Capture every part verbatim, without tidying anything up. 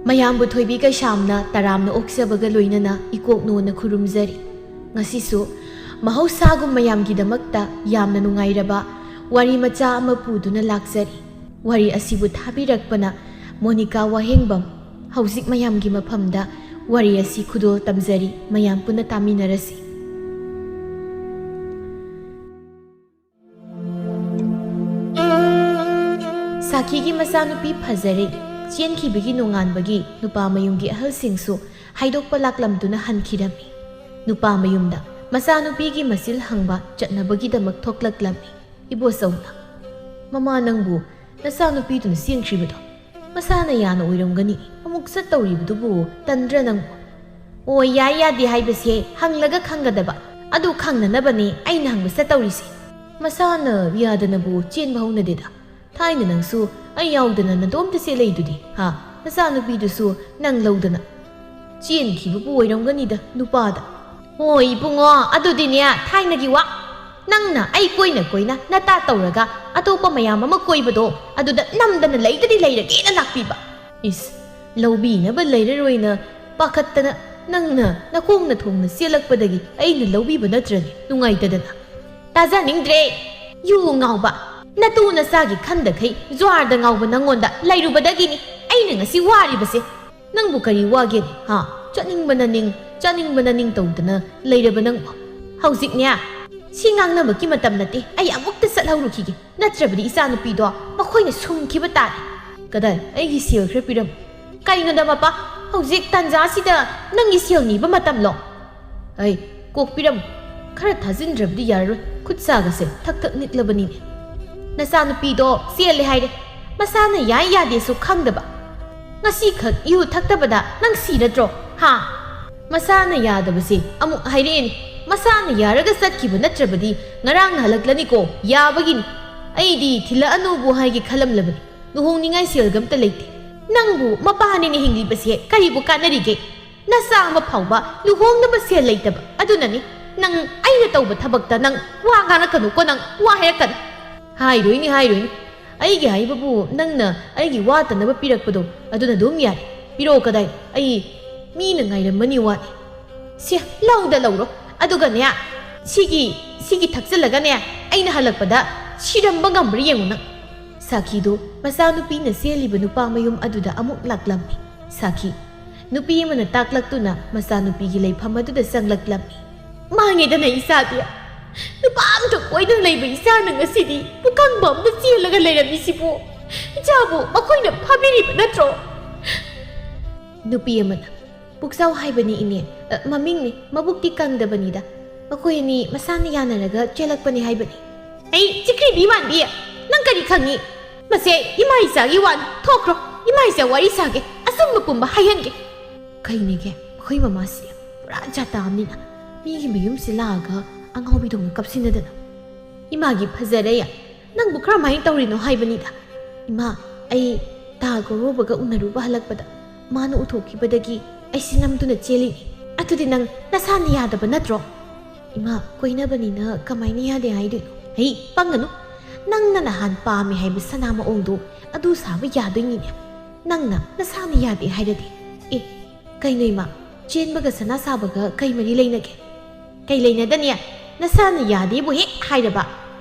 ꯃꯌꯥꯝꯕꯨ ꯊꯣꯏꯕꯤ ꯀꯩꯁꯥꯝꯅ ꯇꯔꯥꯝꯅ ꯑꯣꯛꯆꯕꯒ ꯂꯣꯏꯅꯅ ꯏꯀꯣꯛꯅꯣꯅ ꯈꯨꯔꯨꯝꯖꯔꯤ꯫ ꯉꯁꯤꯁꯨ ꯃꯍꯧꯁꯥꯒꯨꯝ ꯃꯌꯥꯝꯒꯤꯗꯃꯛꯇ ꯌꯥꯝꯅ ꯅꯨꯡꯉꯥꯏꯔꯕ ꯋꯥꯔꯤ ꯃꯆꯥ ꯑꯃ ꯄꯨꯗꯨꯅ ꯂꯥꯛꯆꯔꯤ꯫ ꯋꯥꯔꯤ ꯑꯁꯤꯕꯨ ꯊꯥꯕꯤꯔꯛꯄꯅ ꯃꯣꯅꯤꯀꯥ ꯋꯥꯍꯦꯡꯕꯝ꯫ ꯍꯧꯖꯤꯛ ꯃꯌꯥꯝꯒꯤ ꯃꯐꯝꯗ ꯋꯥꯔꯤ ꯑꯁꯤ ꯈꯨꯗꯣꯜ ꯇꯝꯖꯔꯤ, ꯃꯌꯥꯝ ꯄꯨꯟꯅ ꯇꯥꯃꯤꯟꯅꯔꯁꯤ꯫ ꯁꯥꯈꯤꯒꯤ ꯃꯆꯥꯅꯨꯄꯤ ꯐꯖꯔꯦ꯫ ꯆꯦꯟꯈꯤꯕꯒꯤ ꯅꯣꯡꯉꯥꯟꯕꯒꯤ ꯅꯨꯄꯥ ꯃꯌꯨꯝꯒꯤ ꯑꯍꯜꯁꯤꯡꯁꯨ ꯍꯥꯏꯗꯣꯛꯄ ꯂꯥꯛꯂꯝꯗꯨꯅ ꯍꯟꯈꯤꯔꯝꯃꯤ꯫ ꯅꯨꯄꯥ ꯃꯌꯨꯝꯗ ꯃꯆꯥꯅꯨꯄꯤꯒꯤ ꯃꯆꯤꯜ ꯍꯪꯕ ꯆꯠꯅꯕꯒꯤꯗꯃꯛ ꯊꯣꯛꯂꯛꯂꯝꯃꯤ꯫ ꯏꯕꯣꯆꯧꯅ, "ꯃꯃꯥ, ꯅꯪꯕꯨ ꯅꯆꯥꯅꯨꯄꯤꯗꯨꯅ ꯆꯦꯟꯈ꯭ꯔꯤꯕꯗꯣ ꯃꯁꯥꯅ ꯌꯥꯅ ꯑꯣꯏꯔꯝꯒꯅꯤ꯫ ꯑꯃꯨꯛ ꯆꯠꯇꯧꯔꯤꯕꯗꯨꯕꯨ ꯇꯟꯗ꯭ꯔ ꯅꯪꯕꯨ?" "ꯑꯣ, ꯌꯥꯏ ꯌꯥꯗꯦ ꯍꯥꯏꯕꯁꯦ ꯍꯪꯂꯒ ꯈꯪꯒꯗꯕ꯫ ꯑꯗꯨ ꯈꯪꯅꯅꯕꯅꯦ ꯑꯩꯅ ꯍꯪꯕ ꯆꯠꯇꯧꯔꯤꯁꯦ꯫ ꯃꯁꯥꯅ ꯌꯥꯗꯅꯕꯨ ꯆꯦꯟꯕ ꯍꯧꯅꯗꯦꯗ꯫ ꯊꯥꯏꯅ ꯅꯪꯁꯨ ꯑꯩ ꯌꯥꯎꯗꯅ ꯅꯇꯣꯝꯇ ꯆꯦꯜꯂꯛꯏꯗꯨꯗꯤ, ꯍꯥ? ꯅꯆꯥꯅꯨꯄꯤꯗꯨꯁꯨ ꯅꯪ ꯂꯧꯗꯅ ꯆꯦꯟꯈꯤꯕꯕꯨ ꯑꯣꯏꯔꯝꯒꯅꯤꯗ ꯅꯨꯄꯥꯗ꯫" "ꯍꯣꯏ ꯏꯕꯨꯡꯉꯣ, ꯑꯗꯨꯗꯤꯅꯦ ꯊꯥꯏꯅꯒꯤ ꯋꯥ꯫ ꯅꯪꯅ ꯑꯩ ꯀꯣꯏꯅ ꯀꯣꯏꯅ ꯅꯇꯥ ꯇꯧꯔꯒ ꯑꯇꯣꯞꯄ ꯃꯌꯥꯝ ꯑꯃ ꯀꯣꯏꯕꯗꯣ, ꯑꯗꯨꯗ ꯅꯝꯗꯅ ꯂꯩꯗꯗꯤ ꯂꯩꯔꯒꯦꯅ ꯂꯥꯛꯄꯤꯕ꯫ ꯏꯁ, ꯂꯧꯕꯤꯅꯕ ꯂꯩꯔꯔꯣꯏꯅ ꯄꯥꯈꯠꯇꯅ ꯅꯪꯅ ꯅꯈꯣꯡꯅ ꯊꯣꯡꯅ ꯆꯦꯜꯂꯛꯄꯗꯒꯤ ꯑꯩꯅ ꯂꯧꯕꯤꯕ ꯅꯠꯇ꯭ꯔꯅꯦ, ꯅꯨꯡꯉꯥꯏꯇꯗꯅ?" "ꯇꯥꯖꯅꯤꯡꯗ꯭ꯔꯦ꯫ ꯌꯨ ꯉꯥꯎꯕ, ꯅꯇꯨ ꯅꯆꯥꯒꯤ ꯈꯟꯗꯈꯩ ꯖ꯭ꯋꯥꯔꯗ ꯉꯥꯎꯕ ꯅꯪꯉꯣꯟꯗ ꯂꯩꯔꯨꯕꯗꯒꯤꯅꯤ ꯑꯩꯅ ꯉꯁꯤ ꯋꯥꯔꯤꯕꯁꯦ꯫ ꯅꯪꯕꯨ ꯀꯔꯤ ꯋꯥꯒꯦꯅꯦ, ꯍꯥ? ꯆꯠꯅꯤꯡꯕꯅ ꯅꯤꯡ, ꯆꯥꯅꯤꯡꯕꯅ ꯅꯤꯡ ꯇꯧꯗꯅ ꯂꯩꯔꯕ ꯅꯪꯕꯨ꯫ ꯍꯧꯖꯤꯛꯅꯦ, ꯁꯤ ꯉꯥꯡꯅꯕꯒꯤ ꯃꯇꯝ ꯅꯠꯇꯦ꯫ ꯑꯩ ꯑꯃꯨꯛꯇ ꯆꯠꯍꯧꯔꯨꯈꯤꯒꯦ, ꯅꯠꯇ꯭ꯔꯕꯗꯤ ꯏꯆꯥꯅꯨꯄꯤꯗꯣ ꯃꯈꯣꯏꯅ ꯁꯨꯝꯈꯤꯕ ꯇꯥꯔꯦ꯫" "ꯀꯗꯥꯏ? ꯑꯩꯒꯤ ꯁꯦꯜ ꯈꯔ ꯄꯤꯔꯝꯃꯨ꯫" "ꯀꯩꯅꯣꯗ ꯃꯄꯥ, ꯍꯧꯖꯤꯛ ꯇꯥꯟꯖꯥꯁꯤꯗ ꯅꯪꯒꯤ ꯁꯦꯜ ꯅꯤꯕ ꯃꯇꯝꯂꯣ?" "ꯑꯩ, ꯀꯣꯛ ꯄꯤꯔꯝꯃꯨ꯫ ꯈꯔ ꯊꯥꯖꯤꯟꯗ꯭ꯔꯕꯗꯤ ꯌꯥꯔꯔꯣꯏ꯫ ꯈꯨꯠ ꯁꯥꯒꯁꯦ ꯊꯛ ꯊꯛ ꯅꯤꯛꯂꯕꯅꯤꯅꯦ꯫" "ꯅꯆꯥꯅꯨꯄꯤꯗꯣ ꯆꯦꯜꯂꯦ ꯍꯥꯏꯔꯦ, ꯃꯁꯥꯅ ꯌꯥꯏ ꯌꯥꯗꯦꯁꯨ ꯈꯪꯗꯕ꯫ ꯉꯁꯤꯈꯛ ꯏꯍꯨ ꯊꯛꯇꯕꯗ ꯅꯪ ꯁꯤꯔꯗ꯭ꯔꯣ, ꯍꯥ?" "ꯃꯁꯥꯅ ꯌꯥꯗꯕꯁꯦ ꯑꯃꯨꯛ ꯍꯥꯏꯔꯛꯑꯦꯅꯦ꯫ ꯃꯁꯥꯅ ꯌꯥꯔꯒ ꯆꯠꯈꯤꯕ ꯅꯠꯇ꯭ꯔꯕꯗꯤ ꯉꯔꯥꯡꯅ ꯍꯜꯂꯛꯂꯅꯤꯀꯣ, ꯌꯥꯕꯒꯤꯅꯤ꯫ ꯑꯩꯗꯤ ꯊꯤꯜꯂꯛꯑꯅꯨꯕꯨ ꯍꯥꯏꯒꯦ ꯈꯜꯂꯝꯂꯕꯅꯤ꯫ ꯂꯨꯍꯣꯡꯅꯤꯡꯉꯥꯏ ꯁꯦꯜꯒ ꯑꯝꯇ ꯂꯩꯇꯦ꯫" "ꯅꯪꯕꯨ ꯃꯄꯥꯅꯤꯅ ꯍꯤꯡꯂꯤꯕꯁꯦ ꯀꯔꯤꯕꯨ ꯀꯥꯟꯅꯔꯤꯒꯦ? ꯅꯆꯥ ꯑꯃ ꯐꯥꯎꯕ ꯂꯨꯍꯣꯡꯅꯕ ꯁꯦꯜ ꯂꯩꯇꯕ ꯑꯗꯨꯅꯅꯤ꯫ ꯅꯪ ꯑꯩꯅ ꯇꯧꯕ ꯊꯕꯛꯇ ꯅꯪ ꯋꯥ ꯉꯥꯡꯂꯛꯀꯅꯨꯀꯣ, ꯅꯪ ꯋꯥ ꯍꯥꯏꯔꯛꯀꯅꯨ꯫ ꯍꯥꯏꯔꯣꯏꯅꯦ, ꯍꯥꯏꯔꯣꯏꯅꯦ꯫ ꯑꯩꯒꯤ ꯍꯥꯏꯕꯕꯨ ꯅꯪꯅ ꯑꯩꯒꯤ ꯋꯥꯠꯇꯅꯕ ꯄꯤꯔꯛꯄꯗꯣ ꯑꯗꯨꯅ ꯑꯗꯨꯝ ꯌꯥꯏ꯫ ꯄꯤꯔꯛꯑꯣ ꯀꯗꯥꯏ? ꯑꯩ ꯃꯤꯅ ꯉꯥꯏꯔꯝꯃꯅꯤ ꯋꯥꯅꯤ꯫ ꯁꯦ, ꯂꯧꯗ ꯂꯧꯔꯣ꯫ ꯑꯗꯨꯒꯅꯦ, ꯁꯤꯒꯤ, ꯁꯤꯒꯤ ꯊꯛꯆꯜꯂꯒꯅꯦ, ꯑꯩꯅ ꯍꯜꯂꯛꯄꯗ ꯁꯤꯔꯝꯕ ꯉꯝꯕ꯭ꯔꯥ ꯌꯦꯡꯉꯨ ꯅꯪ꯫ ꯁꯥꯈꯤꯗꯨ ꯃꯆꯥꯅꯨꯄꯤꯅ ꯆꯦꯜꯂꯤꯕ ꯅꯨꯄꯥ ꯃꯌꯨꯝ ꯑꯗꯨꯗ ꯑꯃꯨꯛ ꯂꯥꯛꯂꯝꯃꯤ꯫ ꯁꯥꯈꯤ, ꯅꯨꯄꯤ ꯑꯃꯅ ꯇꯥꯛꯂꯛꯇꯨꯅ ꯃꯆꯥꯅꯨꯄꯤꯒꯤ ꯂꯩꯐꯝ ꯑꯗꯨꯗ ꯆꯪꯂꯛꯂꯝꯃꯤ꯫ ꯃꯥꯡꯉꯦꯗꯅ ꯏꯆꯥꯗꯤ꯫ ꯅꯨꯄꯥ ꯑꯝꯇ ꯀꯣꯏꯗꯅ ꯂꯩꯕ ꯏꯆꯥꯅ ꯉꯁꯤꯗꯤ ꯄꯨꯀꯪꯕ ꯑꯝꯗ ꯆꯦꯜꯂꯒ ꯂꯩꯔꯝꯃꯤꯁꯤꯕꯨ꯫ ꯏꯆꯥꯕꯨ ꯃꯈꯣꯏꯅ ꯐꯥꯕꯤꯔꯤꯕ ꯅꯠꯇ꯭ꯔꯣ? ꯅꯨꯄꯤ ꯑꯃꯅ, "ꯄꯨꯛꯆꯥꯎ ꯍꯥꯏꯕꯅꯤ ꯏꯅꯦ, ꯑ, ꯃꯃꯤꯡꯅꯤ, ꯃꯕꯨꯛꯇꯤ ꯀꯪꯗꯕꯅꯤꯗ꯫ ꯃꯈꯣꯏ ꯑꯅꯤ ꯃꯁꯥꯅ ꯌꯥꯅꯔꯒ ꯆꯦꯜꯂꯛꯄꯅꯤ ꯍꯥꯏꯕꯅꯤ꯫" ꯑꯩ ꯆꯤꯈ꯭ꯔꯤꯕꯤ ꯃꯥꯟꯕꯤ, ꯅꯪ ꯀꯔꯤ ꯈꯪꯉꯤ? ꯃꯁꯦ ꯏꯃꯥ ꯏꯆꯥꯒꯤ ꯋꯥꯅꯤ, ꯊꯣꯛꯈ꯭ꯔꯣ, ꯏꯃꯥ ꯏꯆꯥ ꯋꯥꯔꯤ ꯁꯥꯒꯦ, ꯑꯆꯨꯝꯕ ꯄꯨꯝꯕ ꯍꯥꯏꯍꯟꯒꯦ꯫ ꯀꯩꯅꯤꯒꯦ, ꯑꯩꯈꯣꯏ ꯃꯃꯥꯁꯤ ꯄꯨꯔꯥ ꯖꯥꯇꯥ ꯑꯃꯅꯤꯅ ꯃꯤꯒꯤ ꯃꯌꯨꯝꯁꯤ ꯂꯥꯛꯑꯒ ꯑꯉꯥꯎꯕꯤꯗꯧꯅ ꯀꯞꯁꯤꯟꯅꯗꯅ꯫ ꯏꯃꯥꯒꯤ ꯐꯖꯔꯦ, ꯅꯪꯕꯨ ꯀꯔꯝꯍꯥꯏꯅ ꯇꯧꯔꯤꯅꯣ ꯍꯥꯏꯕꯅꯤꯗ꯫ ꯏꯃꯥ, ꯑꯩ ꯇꯥ ꯒꯧꯔꯣꯕꯒ ꯎꯅꯔꯨꯕ ꯍꯜꯂꯛꯄꯗ ꯃꯥꯅ ꯎꯊꯣꯛꯈꯤꯕꯗꯒꯤ ꯑꯩꯁꯤ ꯅꯝꯗꯨꯅ ꯆꯦꯜꯂꯤꯅꯤ꯫ ꯑꯗꯨꯗꯤ ꯅꯪ ꯅꯁꯥꯅ ꯌꯥꯗꯕ ꯅꯠꯇ꯭ꯔꯣ? ꯏꯃꯥ, ꯀꯣꯏꯅꯕꯅꯤꯅ ꯀꯃꯥꯏꯅ ꯌꯥꯗꯦ ꯍꯥꯏꯗꯣꯏꯅꯣ? ꯍꯩ, ꯄꯪꯒꯅꯨ꯫ ꯅꯪꯅ ꯅꯍꯥꯟ ꯄꯥꯝꯃꯦ ꯍꯥꯏꯕ ꯁꯅꯥ ꯃꯑꯣꯡꯗꯣ ꯑꯗꯨ ꯁꯥꯕ ꯌꯥꯗꯣꯏꯅꯤꯅꯦ꯫ ꯅꯪꯅ ꯅꯁꯥꯅ ꯌꯥꯗꯦ ꯍꯥꯏꯔꯗꯤ꯫ ꯑꯦ, ꯀꯩꯅꯣ ꯏꯃꯥ, ꯆꯦꯟꯕꯒ ꯁꯅꯥ ꯁꯥꯕꯒ ꯀꯩ ꯃꯔꯤ ꯂꯩꯅꯒꯦ? ꯀꯩ ꯂꯩꯅꯗꯅꯤ? ꯅꯁꯥꯅ ꯌꯥꯗꯦꯕꯨ ꯍꯦꯛ ꯍꯥꯏꯔꯕ,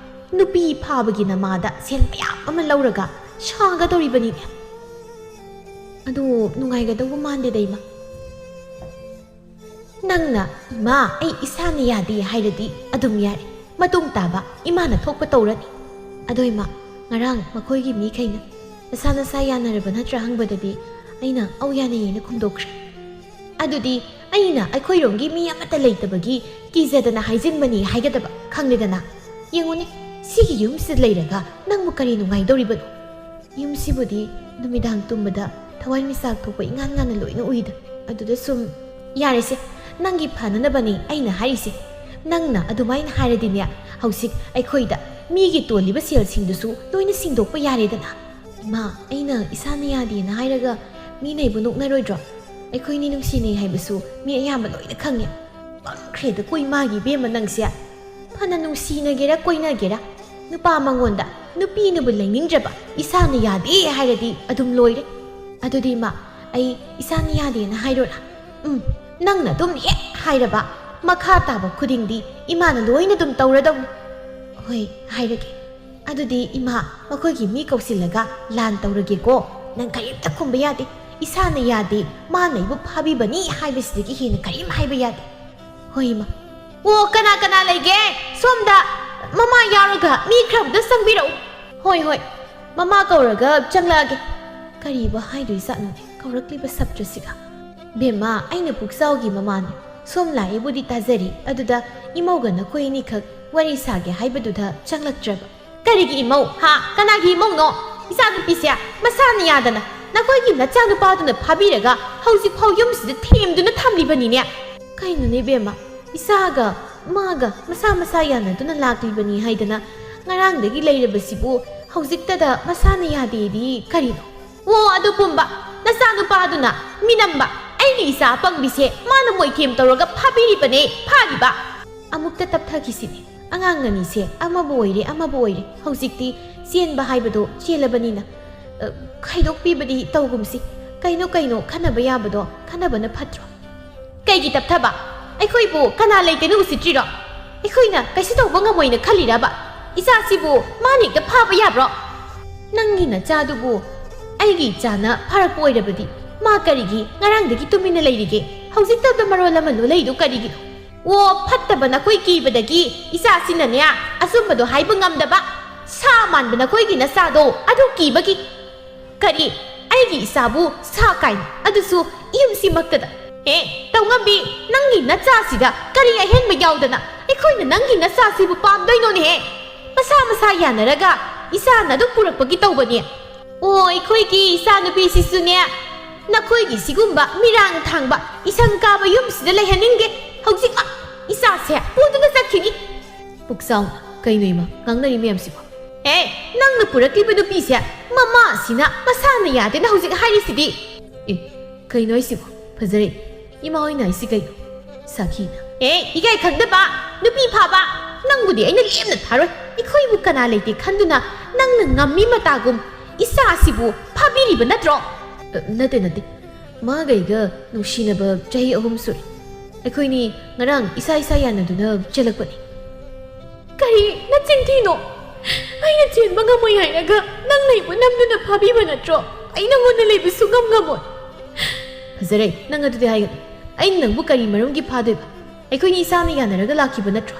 ꯅꯨꯄꯤ ꯐꯥꯕꯒꯤ ꯅꯃꯥꯗ ꯁꯦꯜ ꯃꯌꯥꯝ ꯑꯃ ꯂꯧꯔꯒ ꯁꯥꯒꯗꯧꯔꯤꯕꯅꯤꯅꯦ꯫ ꯑꯗꯨ ꯅꯨꯡꯉꯥꯏꯒꯗꯧꯕ ꯃꯥꯟꯗꯦꯗ ꯏꯃꯥ꯫ ꯅꯪꯅ "ꯏꯃꯥ, ꯑꯩ ꯏꯁꯥꯅ ꯌꯥꯗꯦ" ꯍꯥꯏꯔꯗꯤ ꯑꯗꯨꯝ ꯌꯥꯔꯦ꯫ ꯃꯇꯨꯡ ꯇꯥꯕ ꯏꯃꯥꯅ ꯊꯣꯛꯄ ꯇꯧꯔꯅꯤ꯫ ꯑꯗꯣ ꯏꯃꯥ, ꯉꯔꯥꯡ ꯃꯈꯣꯏꯒꯤ ꯃꯤꯈꯩꯅ "ꯅꯁꯥ ꯅꯁꯥ ꯌꯥꯅꯔꯕ ꯅꯠꯇ꯭ꯔꯥ?" ꯍꯪꯕꯗꯗꯤ ꯑꯩꯅ "ꯑꯧ, ꯌꯥꯅꯩꯌꯦꯅ" ꯈꯨꯝꯗꯣꯛꯈ꯭ꯔꯦ꯫ ꯑꯗꯨꯗꯤ ꯑꯩꯅ ꯑꯩꯈꯣꯏꯔꯣꯝꯒꯤ ꯃꯤ ꯑꯃꯠꯇ ꯂꯩꯇꯕꯒꯤ ꯀꯤꯖꯗꯅ ꯍꯥꯏꯖꯤꯟꯕꯅꯤ ꯍꯥꯏꯒꯗꯕ, ꯈꯪꯂꯦꯗꯅ? ꯌꯦꯡꯉꯨꯅꯦ, ꯁꯤꯒꯤ ꯌꯨꯝꯁꯤꯗ ꯂꯩꯔꯒ ꯅꯪꯕꯨ ꯀꯔꯤ ꯅꯨꯡꯉꯥꯏꯗꯧꯔꯤꯕꯅꯣ? ꯌꯨꯝꯁꯤꯕꯨꯗꯤ ꯅꯨꯃꯤꯗꯥꯡ ꯇꯨꯝꯕꯗ ꯊꯋꯥꯟꯃꯤꯆꯥꯛ ꯊꯣꯛꯄ ꯏꯉꯥꯟ ꯉꯥꯟꯅ ꯂꯣꯏꯅ ꯎꯏꯗ꯫ ꯑꯗꯨꯗ ꯁꯨꯝ, ꯌꯥꯔꯦꯁꯦ, ꯅꯪꯒꯤ ꯐꯅꯅꯕꯅꯤ ꯑꯩꯅ ꯍꯥꯏꯔꯤꯁꯦ꯫ ꯅꯪꯅ ꯑꯗꯨꯃꯥꯏꯅ ꯍꯥꯏꯔꯗꯤꯅꯦ, ꯍꯧꯖꯤꯛ ꯑꯩꯈꯣꯏꯗ ꯃꯤꯒꯤ ꯇꯣꯜꯂꯤꯕ ꯁꯦꯜꯁꯤꯡꯗꯨꯁꯨ ꯂꯣꯏꯅ ꯁꯤꯡꯗꯣꯛꯄ ꯌꯥꯔꯦꯗꯅ꯫ ꯏꯃꯥ, ꯑꯩꯅ ꯏꯁꯥꯅ ꯌꯥꯗꯦꯅ ꯍꯥꯏꯔꯒ ꯃꯤꯅ ꯑꯩꯕꯨ ꯅꯣꯛꯅꯔꯣꯏꯗ꯭ꯔꯣ? ꯑꯩꯈꯣꯏꯅꯤ ꯅꯨꯡꯁꯤꯅꯩ ꯍꯥꯏꯕꯁꯨ ꯃꯤ ꯑꯌꯥꯝꯕ ꯂꯣꯏꯅ ꯈꯪꯉꯦ꯫ ꯄꯪꯈ꯭ꯔꯦꯗꯀꯣ ꯏꯃꯥꯒꯤ ꯏꯕꯦꯝꯃ ꯅꯪꯁꯦ꯫ ꯐꯅ ꯅꯨꯡꯁꯤꯅꯒꯦꯔꯥ ꯀꯣꯏꯅꯒꯦꯔꯥ, ꯅꯨꯄꯥ ꯃꯉꯣꯟꯗ ꯅꯨꯄꯤꯅꯕꯨ ꯂꯩꯅꯤꯡꯗ꯭ꯔꯕ, ꯏꯁꯥꯅ ꯌꯥꯗꯦ ꯍꯥꯏꯔꯗꯤ ꯑꯗꯨꯝ ꯂꯣꯏꯔꯦ꯫ ꯑꯗꯨꯗꯤ ꯏꯃꯥ, ꯑꯩ ꯏꯁꯥꯅ ꯌꯥꯗꯦꯅ ꯍꯥꯏꯔꯣꯔꯥ? ꯎꯝ, ꯅꯪꯅ ꯑꯗꯨꯝ ꯍꯦꯛ ꯍꯥꯏꯔꯕ, ꯃꯈꯥ ꯇꯥꯕ ꯈꯨꯗꯤꯡꯗꯤ ꯏꯃꯥꯅ ꯂꯣꯏꯅ ꯑꯗꯨꯝ ꯇꯧꯔꯗꯧꯅꯤ꯫ ꯍꯣꯏ, ꯍꯥꯏꯔꯒꯦ꯫ ꯑꯗꯨꯗꯤ ꯏꯃꯥ, ꯃꯈꯣꯏꯒꯤ ꯃꯤ ꯀꯧꯁꯤꯜꯂꯒ ꯂꯥꯟ ꯇꯧꯔꯒꯦꯀꯣ꯫ ꯅꯪ ꯀꯔꯤꯝꯇ ꯈꯨꯝꯕ ꯌꯥꯗꯦ꯫ ꯏꯁꯥꯅ ꯌꯥꯗꯦ, ꯃꯥꯅ ꯑꯩꯕꯨ ꯐꯥꯕꯤꯕꯅꯤ ꯍꯥꯏꯕꯁꯤꯗꯒꯤ ꯍꯦꯟꯅ ꯀꯔꯤꯝ ꯍꯥꯏꯕ ꯌꯥꯗꯦ꯫ ꯍꯣꯏ ꯏꯃꯥ꯫ ꯑꯣ, ꯀꯅꯥ ꯀꯅꯥ ꯂꯩꯒꯦ? ꯁꯣꯝꯗ ꯃꯃꯥ ꯌꯥꯎꯔꯒ ꯃꯤ ꯈꯔ ꯑꯝꯇ ꯆꯪꯕꯤꯔꯛꯎ꯫ ꯍꯣꯏ, ꯍꯣꯏ, ꯃꯃꯥ ꯀꯧꯔꯒ ꯆꯪꯂꯛꯑꯒꯦ꯫ ꯀꯔꯤꯕꯨ ꯍꯥꯏꯗꯣꯏꯖꯥꯠꯅꯣꯅꯦ ꯀꯧꯔꯛꯂꯤꯕ ꯁꯞꯇ꯭ꯔꯁꯤꯒ? ꯕꯦꯝꯃ, ꯑꯩꯅ ꯄꯨꯛꯆꯥꯎꯒꯤ ꯃꯃꯥꯅꯤ꯫ ꯁꯣꯝ ꯂꯥꯛꯑꯦꯕꯨꯗꯤ ꯇꯥꯖꯔꯤ, ꯑꯗꯨꯗ ꯏꯃꯧꯒ ꯅꯈꯣꯏ ꯑꯅꯤꯈꯛ ꯋꯥꯔꯤ ꯁꯥꯒꯦ ꯍꯥꯏꯕꯗꯨꯗ ꯆꯪꯂꯛꯇ꯭ꯔꯕ꯫ ꯀꯔꯤꯒꯤ ꯏꯃꯧ? ꯍꯥ? ꯀꯅꯥꯒꯤ ꯏꯃꯧꯅꯣ? ꯏꯆꯥꯅꯨꯄꯤꯁꯦ ꯃꯁꯥꯅ ꯌꯥꯗꯅ ꯅꯈꯣꯏꯒꯤ ꯅꯆꯥꯅꯨꯄꯥꯗꯨꯅ ꯐꯥꯕꯤꯔꯒ ꯍꯧꯖꯤꯛꯐꯥꯎ ꯌꯨꯝꯁꯤꯗ ꯊꯦꯝꯗꯨꯅ ꯊꯝꯂꯤꯕꯅꯤꯅꯦ꯫ ꯀꯩꯅꯣꯅꯦ ꯕꯦꯝꯃ, ꯏꯆꯥꯒ ꯃꯥꯒ ꯃꯁꯥ ꯃꯁꯥ ꯌꯥꯅꯗꯨꯅ ꯂꯥꯛꯂꯤꯕꯅꯤ ꯍꯥꯏꯗꯅ ꯉꯔꯥꯡꯗꯒꯤ ꯂꯩꯔꯕꯁꯤꯕꯨ ꯍꯧꯖꯤꯛꯇꯗ ꯃꯁꯥꯅ ꯌꯥꯗꯦꯗꯤ ꯀꯔꯤꯅꯣ? ꯑꯣ, ꯑꯗꯨ ꯄꯨꯝꯕ ꯅꯆꯥꯅꯨꯄꯥꯗꯨꯅ ꯃꯤꯅꯝꯕ ꯑꯩꯒꯤ ꯏꯆꯥ ꯑꯄꯪꯕꯤꯁꯦ ꯃꯥꯅ ꯃꯣꯏꯊꯦꯝ ꯇꯧꯔꯒ ꯐꯥꯕꯤꯔꯤꯕꯅꯦ, ꯐꯥꯔꯤꯕ꯫ ꯑꯃꯨꯛꯇ ꯇꯞꯊꯈꯤꯁꯤꯅꯦ꯫ ꯑꯉꯥꯡ ꯑꯅꯤꯁꯦ ꯑꯃꯕꯨ ꯑꯣꯏꯔꯦ ꯑꯃꯕꯨ ꯑꯣꯏꯔꯦ, ꯍꯧꯖꯤꯛꯇꯤ ꯆꯦꯟꯕ ꯍꯥꯏꯕꯗꯣ ꯆꯦꯜꯂꯕꯅꯤꯅ, ꯑ, ꯈꯥꯏꯗꯣꯛꯄꯤꯕꯗꯤ ꯇꯧꯒꯨꯝꯁꯤ꯫ ꯀꯩꯅꯣ ꯀꯩꯅꯣ ꯈꯟꯅꯕ ꯌꯥꯕꯗꯣ ꯈꯟꯅꯕꯅ ꯐꯠꯇ꯭ꯔꯣ? ꯀꯩꯒꯤ ꯇꯞꯊꯕ? ꯑꯩꯈꯣꯏꯕꯨ ꯀꯅꯥ ꯂꯩꯇꯦꯅ ꯎꯁꯤꯠꯇ꯭ꯔꯤꯔꯣ? ꯑꯩꯈꯣꯏꯅ ꯀꯩꯁꯨ ꯇꯧꯕ ꯉꯝꯃꯣꯏꯅ ꯈꯜꯂꯤꯔꯕ? ꯏꯆꯥꯁꯤꯕꯨ ꯃꯥꯅ ꯍꯦꯛꯇ ꯐꯥꯕ ꯌꯥꯕ꯭ꯔꯣ? ꯅꯪꯒꯤ ꯅꯆꯥꯗꯨꯕꯨ ꯑꯩꯒꯤ ꯏꯆꯥꯅ ꯐꯥꯔꯛꯄ ꯑꯣꯏꯔꯕꯗꯤ ꯃꯥ ꯀꯔꯤꯒꯤ ꯉꯔꯥꯡꯗꯒꯤ ꯇꯨꯃꯤꯟꯅ ꯂꯩꯔꯤꯒꯦ? ꯍꯧꯖꯤꯛꯇꯗ ꯃꯔꯣꯜ ꯑꯃ ꯂꯣꯜꯂꯛꯏꯗꯨ ꯀꯔꯤꯒꯤꯅꯣ? ꯑꯣ, ꯐꯠꯇꯕ ꯅꯈꯣꯏ ꯀꯤꯕꯗꯒꯤ ꯏꯆꯥꯁꯤꯅꯅꯦ ꯑꯆꯨꯝꯕꯗꯣ ꯍꯥꯏꯕ ꯉꯝꯗꯕ, ꯁꯥ ꯃꯥꯟꯕ ꯅꯈꯣꯏꯒꯤ ꯅꯆꯥꯗꯣ ꯑꯗꯨ ꯀꯤꯕꯒꯤ꯫ ꯀꯔꯤ? ꯑꯩꯒꯤ ꯏꯆꯥꯕꯨ ꯁꯥ ꯀꯥꯏꯅ, ꯑꯗꯨꯁꯨ ꯌꯨꯝꯁꯤꯃꯛꯇꯗ? ꯍꯦ, ꯇꯧꯉꯝꯕꯤ, ꯅꯪꯒꯤ ꯅꯆꯥꯁꯤꯗ ꯀꯔꯤ ꯑꯍꯦꯟꯕ ꯌꯥꯎꯗꯅ ꯑꯩꯈꯣꯏꯅ ꯅꯪꯒꯤ ꯅꯆꯥꯁꯤꯕꯨ ꯄꯥꯝꯗꯣꯏꯅꯣꯅꯦꯍꯦ? ꯃꯁꯥ ꯃꯁꯥ ꯌꯥꯅꯔꯒ ꯏꯆꯥꯅ ꯑꯗꯨꯝ ꯄꯨꯔꯛꯄꯒꯤ ꯇꯧꯕꯅꯤ꯫ ꯑꯣ, ꯑꯩꯈꯣꯏꯒꯤ ꯏꯆꯥꯅꯨꯄꯤꯁꯤꯁꯨꯅꯦ, ꯅꯈꯣꯏꯒꯤ ꯁꯤꯒꯨꯝꯕ ꯃꯤꯔꯥꯡ ꯊꯥꯡꯕ ꯏꯁꯪ ꯀꯥꯕ ꯌꯨꯝꯁꯤꯗ ꯂꯩꯍꯟꯅꯤꯡꯗꯦ꯫ ꯍꯧꯖꯤꯛꯃꯛ ꯏꯆꯥꯁꯦ ꯄꯨꯗꯨꯅ ꯆꯠꯈꯤꯅꯤ꯫ ꯄꯨꯛꯆꯥꯎ, ꯀꯩꯅꯣ ꯏꯃꯥ, ꯉꯥꯡꯅꯔꯤ ꯃꯌꯥꯝꯁꯤꯕꯣ? ꯑꯦ, ꯅꯪꯅ ꯄꯨꯔꯛꯂꯤꯕ ꯅꯨꯄꯤꯁꯦ ꯃꯃꯥꯁꯤꯅ ꯃꯁꯥꯅ ꯌꯥꯗꯦꯅ ꯍꯧꯖꯤꯛ ꯍꯥꯏꯔꯤꯁꯤꯗꯤ꯫ ꯑꯦ, ꯀꯩꯅꯣ ꯍꯥꯏꯁꯤꯕꯣ? ꯐꯖꯔꯦ꯫ ꯏꯃꯥ ꯍꯣꯏꯅ ꯍꯥꯏꯁꯤ ꯀꯩꯅꯣ? ꯁꯥꯈꯤꯅ, "ꯑꯦ, ꯏꯀꯥꯏ ꯈꯪꯗꯕ, ꯅꯨꯄꯤ ꯐꯥꯕ, ꯅꯪꯕꯨꯗꯤ ꯑꯩꯅ ꯂꯦꯝꯅ ꯊꯥꯔꯣꯏ꯫ ꯑꯩꯈꯣꯏꯕꯨ ꯀꯅꯥ ꯂꯩꯇꯦ ꯈꯟꯗꯨꯅ ꯅꯪꯅ ꯉꯝꯃꯤ ꯃꯇꯥꯒꯨꯝ ꯏꯆꯥ ꯑꯁꯤꯕꯨ ꯐꯥꯕꯤꯔꯤꯕ ꯅꯠꯇ꯭ꯔꯣ?" "ꯑ, ꯅꯠꯇꯦ, ꯅꯠꯇꯦ꯫ ꯃꯥꯒ ꯑꯩꯒ ꯅꯨꯡꯁꯤꯅꯕ ꯆꯍꯤ ꯑꯍꯨꯝ ꯁꯨꯔꯦ꯫ ꯑꯩꯈꯣꯏꯅꯤ ꯉꯔꯥꯡ ꯏꯁꯥ ꯏꯁꯥ ꯌꯥꯅꯗꯨꯅ ꯆꯦꯜꯂꯛꯄꯅꯤ꯫" "ꯀꯔꯤ ꯅꯆꯤꯟ ꯊꯤꯅꯣ? ꯑꯩꯅ ꯆꯦꯟꯕ ꯉꯝꯃꯣꯏ ꯍꯥꯏꯔꯒ ꯅꯪꯅ ꯑꯩꯕꯨ ꯅꯝꯗꯨꯅ ꯐꯥꯕꯤꯕ ꯅꯠꯇ꯭ꯔꯣ? ꯑꯩ ꯅꯪꯉꯣꯟꯗ ꯂꯩꯕ ꯁꯨꯡꯉꯝ ꯉꯝꯃꯣꯏ꯫" "ꯐꯖꯔꯦ, ꯅꯪ ꯑꯗꯨꯗꯤ ꯍꯥꯏꯒꯅꯨ꯫ ꯑꯩꯅ ꯅꯪꯕꯨ ꯀꯔꯤ ꯃꯔꯝꯒꯤ ꯐꯥꯗꯣꯏꯕ? ꯑꯩꯈꯣꯏꯅꯤ ꯏꯁꯥꯅ ꯌꯥꯅꯔꯒ ꯂꯥꯛꯈꯤꯕ ꯅꯠꯇ꯭ꯔꯣ?"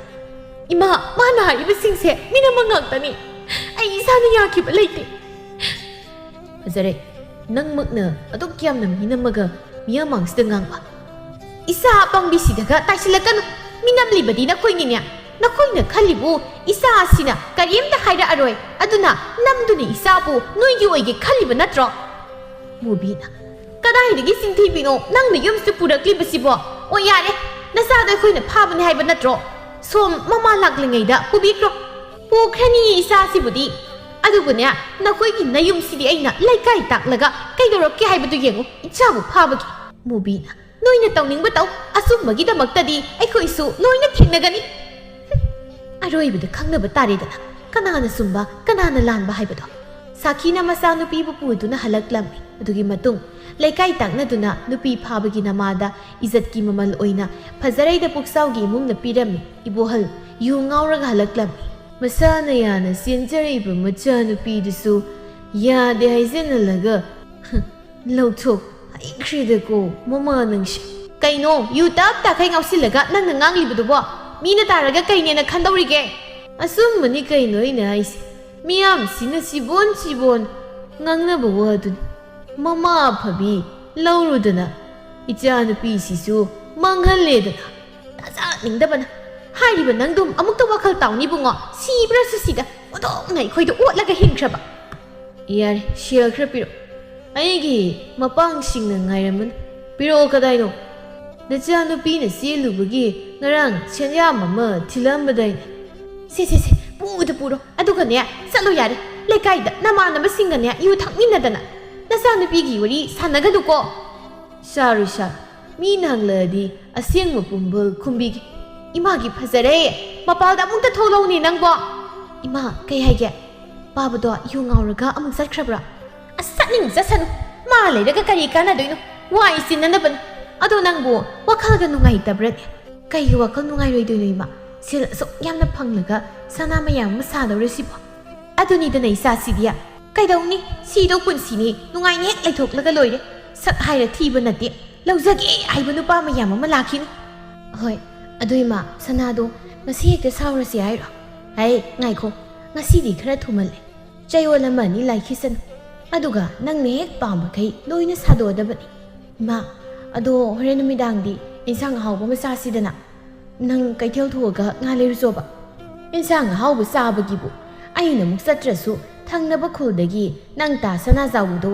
"ꯏꯃꯥ, ꯃꯥꯅ ꯍꯥꯏꯔꯤꯕꯁꯤꯡꯁꯦ ꯃꯤꯅꯝꯕ ꯉꯥꯛꯇꯅꯤ꯫ ꯑꯩ ꯏꯁꯥꯅ ꯌꯥꯈꯤꯕ ꯂꯩꯇꯦ꯫" "ꯐꯖꯔꯦ, ꯅꯪꯃꯛꯅ ꯑꯗꯨꯛ ꯌꯥꯝꯅ ꯃꯤꯅꯝꯃꯒ ꯃꯤꯌꯥꯝꯃꯥꯡꯁꯤꯗ ꯉꯥꯡꯕ꯫ ꯏꯆꯥ ꯑꯄꯪꯕꯤꯁꯤꯗꯒ ꯇꯥꯏꯁꯤꯜꯂꯛꯀꯅꯨ꯫ ꯃꯤꯅꯝꯂꯤꯕꯗꯤ ꯅꯈꯣꯏꯅꯤꯅꯦ꯫ ꯅꯈꯣꯏꯅ ꯈꯜꯂꯤꯕꯨ ꯏꯆꯥ ꯑꯁꯤꯅ ꯀꯔꯤꯝꯇ ꯍꯥꯏꯔꯛꯑꯔꯣꯏ꯫ ꯑꯗꯨꯅ ꯅꯝꯗꯨꯅ ꯏꯆꯥꯕꯨ ꯅꯣꯏꯒꯤ ꯑꯣꯏꯒꯦ ꯈꯜꯂꯤꯕ ꯅꯠꯇ꯭ꯔꯣ?" ꯃꯨꯕꯤꯅ, "ꯀꯗꯥꯏꯗꯒꯤ ꯆꯤꯟꯊꯤꯕꯤꯅꯣ ꯅꯪꯅ ꯌꯨꯝꯁꯤꯗ ꯄꯨꯔꯛꯂꯤꯕꯁꯤꯕꯣ? ꯑꯣ ꯌꯥꯔꯦ, ꯅꯆꯥꯗꯣ ꯑꯩꯈꯣꯏꯅ ꯐꯥꯕꯅꯤ ꯍꯥꯏꯕ ꯅꯠꯇ꯭ꯔꯣ? ꯁꯣꯝ ꯃꯃꯥ ꯂꯥꯛꯂꯤꯉꯩꯗ ꯄꯨꯕꯤꯈ꯭ꯔꯣ꯫ ꯄꯨꯈ꯭ꯔꯅꯤ ꯏꯆꯥꯁꯤꯕꯨꯗꯤ꯫ ꯑꯗꯨꯕꯨꯅꯦ, ꯅꯈꯣꯏꯒꯤ ꯅꯌꯨꯝꯁꯤꯗꯤ ꯑꯩꯅ ꯂꯩꯀꯥꯏ ꯇꯥꯛꯂꯒ ꯀꯩꯗꯧꯔꯛꯀꯦ ꯍꯥꯏꯕꯗꯨ ꯌꯦꯡꯉꯨ, ꯏꯆꯥꯕꯨ ꯐꯥꯕꯒꯤ꯫" ꯃꯨꯕꯤꯅ, "ꯅꯣꯏꯅ ꯇꯧꯅꯤꯡꯕ ꯇꯧ, ꯑꯆꯨꯝꯕꯒꯤꯗꯃꯛꯇꯗꯤ ꯑꯩꯈꯣꯏꯁꯨ ꯂꯣꯏꯅ ꯊꯦꯡꯅꯒꯅꯤ꯫" ꯍꯨꯝ, ꯑꯔꯣꯏꯕꯗ ꯈꯪꯅꯕ ꯇꯥꯔꯦꯗꯅ, ꯀꯅꯥꯅ ꯆꯨꯝꯕ, ꯀꯅꯥꯅ ꯂꯥꯟꯕ ꯍꯥꯏꯕꯗꯣ꯫ ꯁꯥꯈꯤꯅ ꯃꯆꯥꯅꯨꯄꯤꯕꯨ ꯄꯨꯗꯨꯅ ꯍꯜꯂꯛꯂꯝꯃꯤ꯫ ꯑꯗꯨꯒꯤ ꯃꯇꯨꯡ ꯂꯩꯀꯥꯏ ꯇꯥꯛꯅꯗꯨꯅ ꯅꯨꯄꯤ ꯐꯥꯕꯒꯤ ꯅꯃꯥꯗ ꯏꯖꯠꯀꯤ ꯃꯃꯜ ꯑꯣꯏꯅ ꯐꯖꯔꯩꯗ ꯄꯨꯛꯆꯥꯎꯒꯤ ꯏꯃꯨꯡꯅ ꯄꯤꯔꯝꯃꯤ꯫ ꯏꯕꯣꯍꯜ ꯌꯨ ꯉꯥꯎꯔꯒ ꯍꯜꯂꯛꯂꯝꯃꯤ꯫ ꯃꯁꯥꯅ ꯌꯥꯅ ꯆꯦꯟꯖꯔꯤꯕ ꯃꯆꯥꯅꯨꯄꯤꯗꯨꯁꯨ ꯌꯥꯗꯦ ꯍꯥꯏꯖꯟꯅꯂꯒ, ꯍ, ꯂꯧꯊꯣꯛ ꯍꯩꯈ꯭ꯔꯦꯗꯀꯣ ꯃꯃꯥ ꯅꯪꯁꯦ꯫ ꯀꯩꯅꯣ, ꯌꯨ ꯇꯞ ꯇꯥꯈꯩ ꯉꯥꯎꯁꯤꯜꯂꯒ ꯅꯪꯅ ꯉꯥꯡꯂꯤꯕꯗꯨꯕꯣ? ꯃꯤꯅ ꯇꯥꯔꯒ ꯀꯩꯅꯦꯅ ꯈꯟꯗꯧꯔꯤꯒꯦ? ꯑꯆꯨꯝꯕꯅꯤ ꯀꯩꯅꯣ ꯑꯩꯅ ꯍꯥꯏꯁꯦ꯫ ꯃꯤꯌꯥꯝꯁꯤꯅ ꯆꯤꯕꯣꯟ ꯆꯤꯕꯣꯟ ꯉꯥꯡꯅꯕ ꯋꯥꯗꯨꯅꯤ꯫ ꯃꯃꯥ ꯑꯐꯕꯤ ꯂꯧꯔꯨꯗꯅ ꯏꯆꯥꯅꯨꯄꯤꯁꯤꯁꯨ ꯃꯥꯡꯍꯜꯂꯦꯗꯅ꯫ ꯇꯥꯖꯅꯤꯡꯗꯕꯅ꯫ ꯍꯥꯏꯔꯤꯕ ꯅꯪꯗꯨꯝ ꯑꯃꯨꯛꯇ ꯋꯥꯈꯜ ꯇꯥꯎꯅꯤ ꯏꯕꯨꯡꯉꯣ꯫ ꯁꯤꯕ꯭ꯔꯥꯁꯨ ꯁꯤꯗ ꯑꯣꯟꯊꯣꯛꯅ ꯑꯩꯈꯣꯏꯗ ꯑꯣꯠꯂꯒ ꯍꯤꯡꯈ꯭ꯔꯕ꯫ ꯌꯥꯔꯦ, ꯁꯦꯜ ꯈꯔ ꯄꯤꯔꯛꯑꯣ꯫ ꯑꯩꯒꯤ ꯃꯄꯥꯡꯁꯤꯡꯅ ꯉꯥꯏꯔꯝꯃꯅꯤ꯫ ꯄꯤꯔꯛꯑꯣ, ꯀꯗꯥꯏꯅꯣ? ꯅꯆꯥꯅꯨꯄꯤꯅ ꯆꯦꯜꯂꯨꯕꯒꯤ ꯉꯔꯥꯡ ꯁꯦꯟꯌꯥꯝ ꯑꯃ ꯊꯤꯜꯂꯝꯕꯗꯥꯏꯅꯦ? ꯁꯦ, ꯁꯦ, ꯁꯦ, ꯄꯨꯗ ꯄꯨꯔꯣ꯫ ꯑꯗꯨꯒꯅꯦ, ꯆꯠꯂꯣ ꯌꯥꯔꯦ꯫ ꯂꯩꯀꯥꯏꯗ ꯅꯃꯥꯟꯅꯕꯁꯤꯡꯒꯅꯦ ꯌꯨ ꯊꯛꯃꯤꯟꯅꯗꯅ꯫ ꯅꯆꯥꯅꯨꯄꯤꯒꯤ ꯋꯥꯔꯤ ꯁꯥꯟꯅꯒꯅꯨꯀꯣ꯫ ꯁꯥꯔꯣꯏ, ꯁꯥꯔꯣꯏ꯫ ꯃꯤꯅ ꯍꯪꯂꯛꯑꯗꯤ ꯑꯁꯦꯡꯕ ꯄꯨꯝꯕ ꯈꯨꯝꯕꯤꯒꯦ꯫ ꯏꯃꯥꯒꯤ ꯐꯖꯔꯦ, ꯃꯄꯥꯜꯗ ꯑꯃꯨꯛꯇ ꯊꯣꯛꯂꯛꯎꯅꯦ ꯅꯪꯕꯣ꯫ ꯏꯃꯥ, ꯀꯩ ꯍꯥꯏꯒꯦ? ꯄꯥꯕꯗꯣ ꯌꯨ ꯉꯥꯎꯔꯒ ꯑꯃꯨꯛ ꯆꯠꯈ꯭ꯔꯕ꯭ꯔꯥ? ꯑꯁ, ꯆꯠꯅꯤꯡ ꯆꯠꯁꯅꯨ, ꯃꯥ ꯂꯩꯔꯒ ꯀꯔꯤ ꯀꯥꯟꯅꯗꯣꯏꯅꯣ? ꯋꯥ ꯏꯆꯤꯟꯅꯅꯕꯅꯤ꯫ ꯑꯗꯣ ꯅꯪꯕꯨ ꯋꯥꯈꯜꯒ ꯅꯨꯡꯉꯥꯏꯇꯕ꯭ꯔꯅꯦ? ꯀꯩꯒꯤ ꯋꯥꯈꯜ ꯅꯨꯡꯉꯥꯏꯔꯣꯏꯗꯣꯏꯅꯣ ꯏꯃꯥ? ꯁꯦꯜ ꯑꯁꯨꯛ ꯌꯥꯝꯅ ꯐꯪꯂꯒ ꯁꯅꯥ ꯃꯌꯥꯝ ꯑꯃ ꯁꯥꯗꯧꯔꯤꯁꯤꯕꯣ? ꯑꯗꯨꯅꯤꯗꯅ ꯏꯆꯥꯁꯤꯗꯤ꯫ ꯀꯩꯗꯧꯅꯤ? ꯁꯤꯗꯧ ꯄꯨꯟꯁꯤꯅꯤ, ꯅꯨꯡꯉꯥꯏꯅ ꯍꯦꯛ ꯂꯩꯊꯣꯛꯂꯒ ꯂꯣꯏꯔꯦ꯫ ꯁꯛ ꯍꯥꯏꯔ ꯊꯤꯕ ꯅꯠꯇꯦ, ꯂꯧꯖꯒꯦ ꯍꯥꯏꯕ ꯅꯨꯄꯥ ꯃꯌꯥꯝ ꯑꯃ ꯂꯥꯛꯈꯤꯅꯤ꯫ ꯍꯣꯏ, ꯑꯗꯨ ꯏꯃꯥ, ꯁꯅꯥꯗꯣ ꯉꯁꯤ ꯍꯦꯛꯇ ꯁꯥꯎꯔꯁꯤ ꯍꯥꯏꯔꯣ? ꯍꯩ, ꯉꯥꯏꯈꯣ, ꯉꯁꯤꯗꯤ ꯈꯔ ꯊꯨꯃꯜꯂꯦ꯫ ꯆꯌꯣꯜ ꯑꯃ ꯑꯅꯤ ꯂꯥꯏꯈꯤꯁꯅꯨ꯫ ꯑꯗꯨꯒ ꯅꯪꯅ ꯍꯦꯛ ꯄꯥꯝꯕꯈꯩ ꯂꯣꯏꯅ ꯁꯥꯗꯣꯛꯑꯗꯕꯅꯤ꯫ ꯏꯃꯥ, ꯑꯗꯣ ꯍꯣꯔꯦꯟ ꯅꯨꯃꯤꯗꯥꯡꯗꯤ ꯏꯟꯁꯥꯡ ꯑꯍꯥꯎꯕ ꯑꯃ ꯆꯥꯁꯤꯗꯅ꯫ ꯅꯪ ꯀꯩꯊꯦꯜ ꯊꯣꯛꯑꯒ ꯉꯥ ꯂꯩꯔꯨꯆꯣꯕ꯫ ꯏꯟꯁꯥꯡ ꯑꯍꯥꯎꯕ ꯆꯥꯕꯒꯤꯕꯨ ꯑꯩꯅ ꯑꯃꯨꯛ ꯆꯠꯇ꯭ꯔꯁꯨ ꯊꯪꯅꯕ ꯈꯨꯜꯗꯒꯤ ꯅꯪ ꯇꯥ ꯁꯅꯥꯖꯥꯎꯕꯗꯣ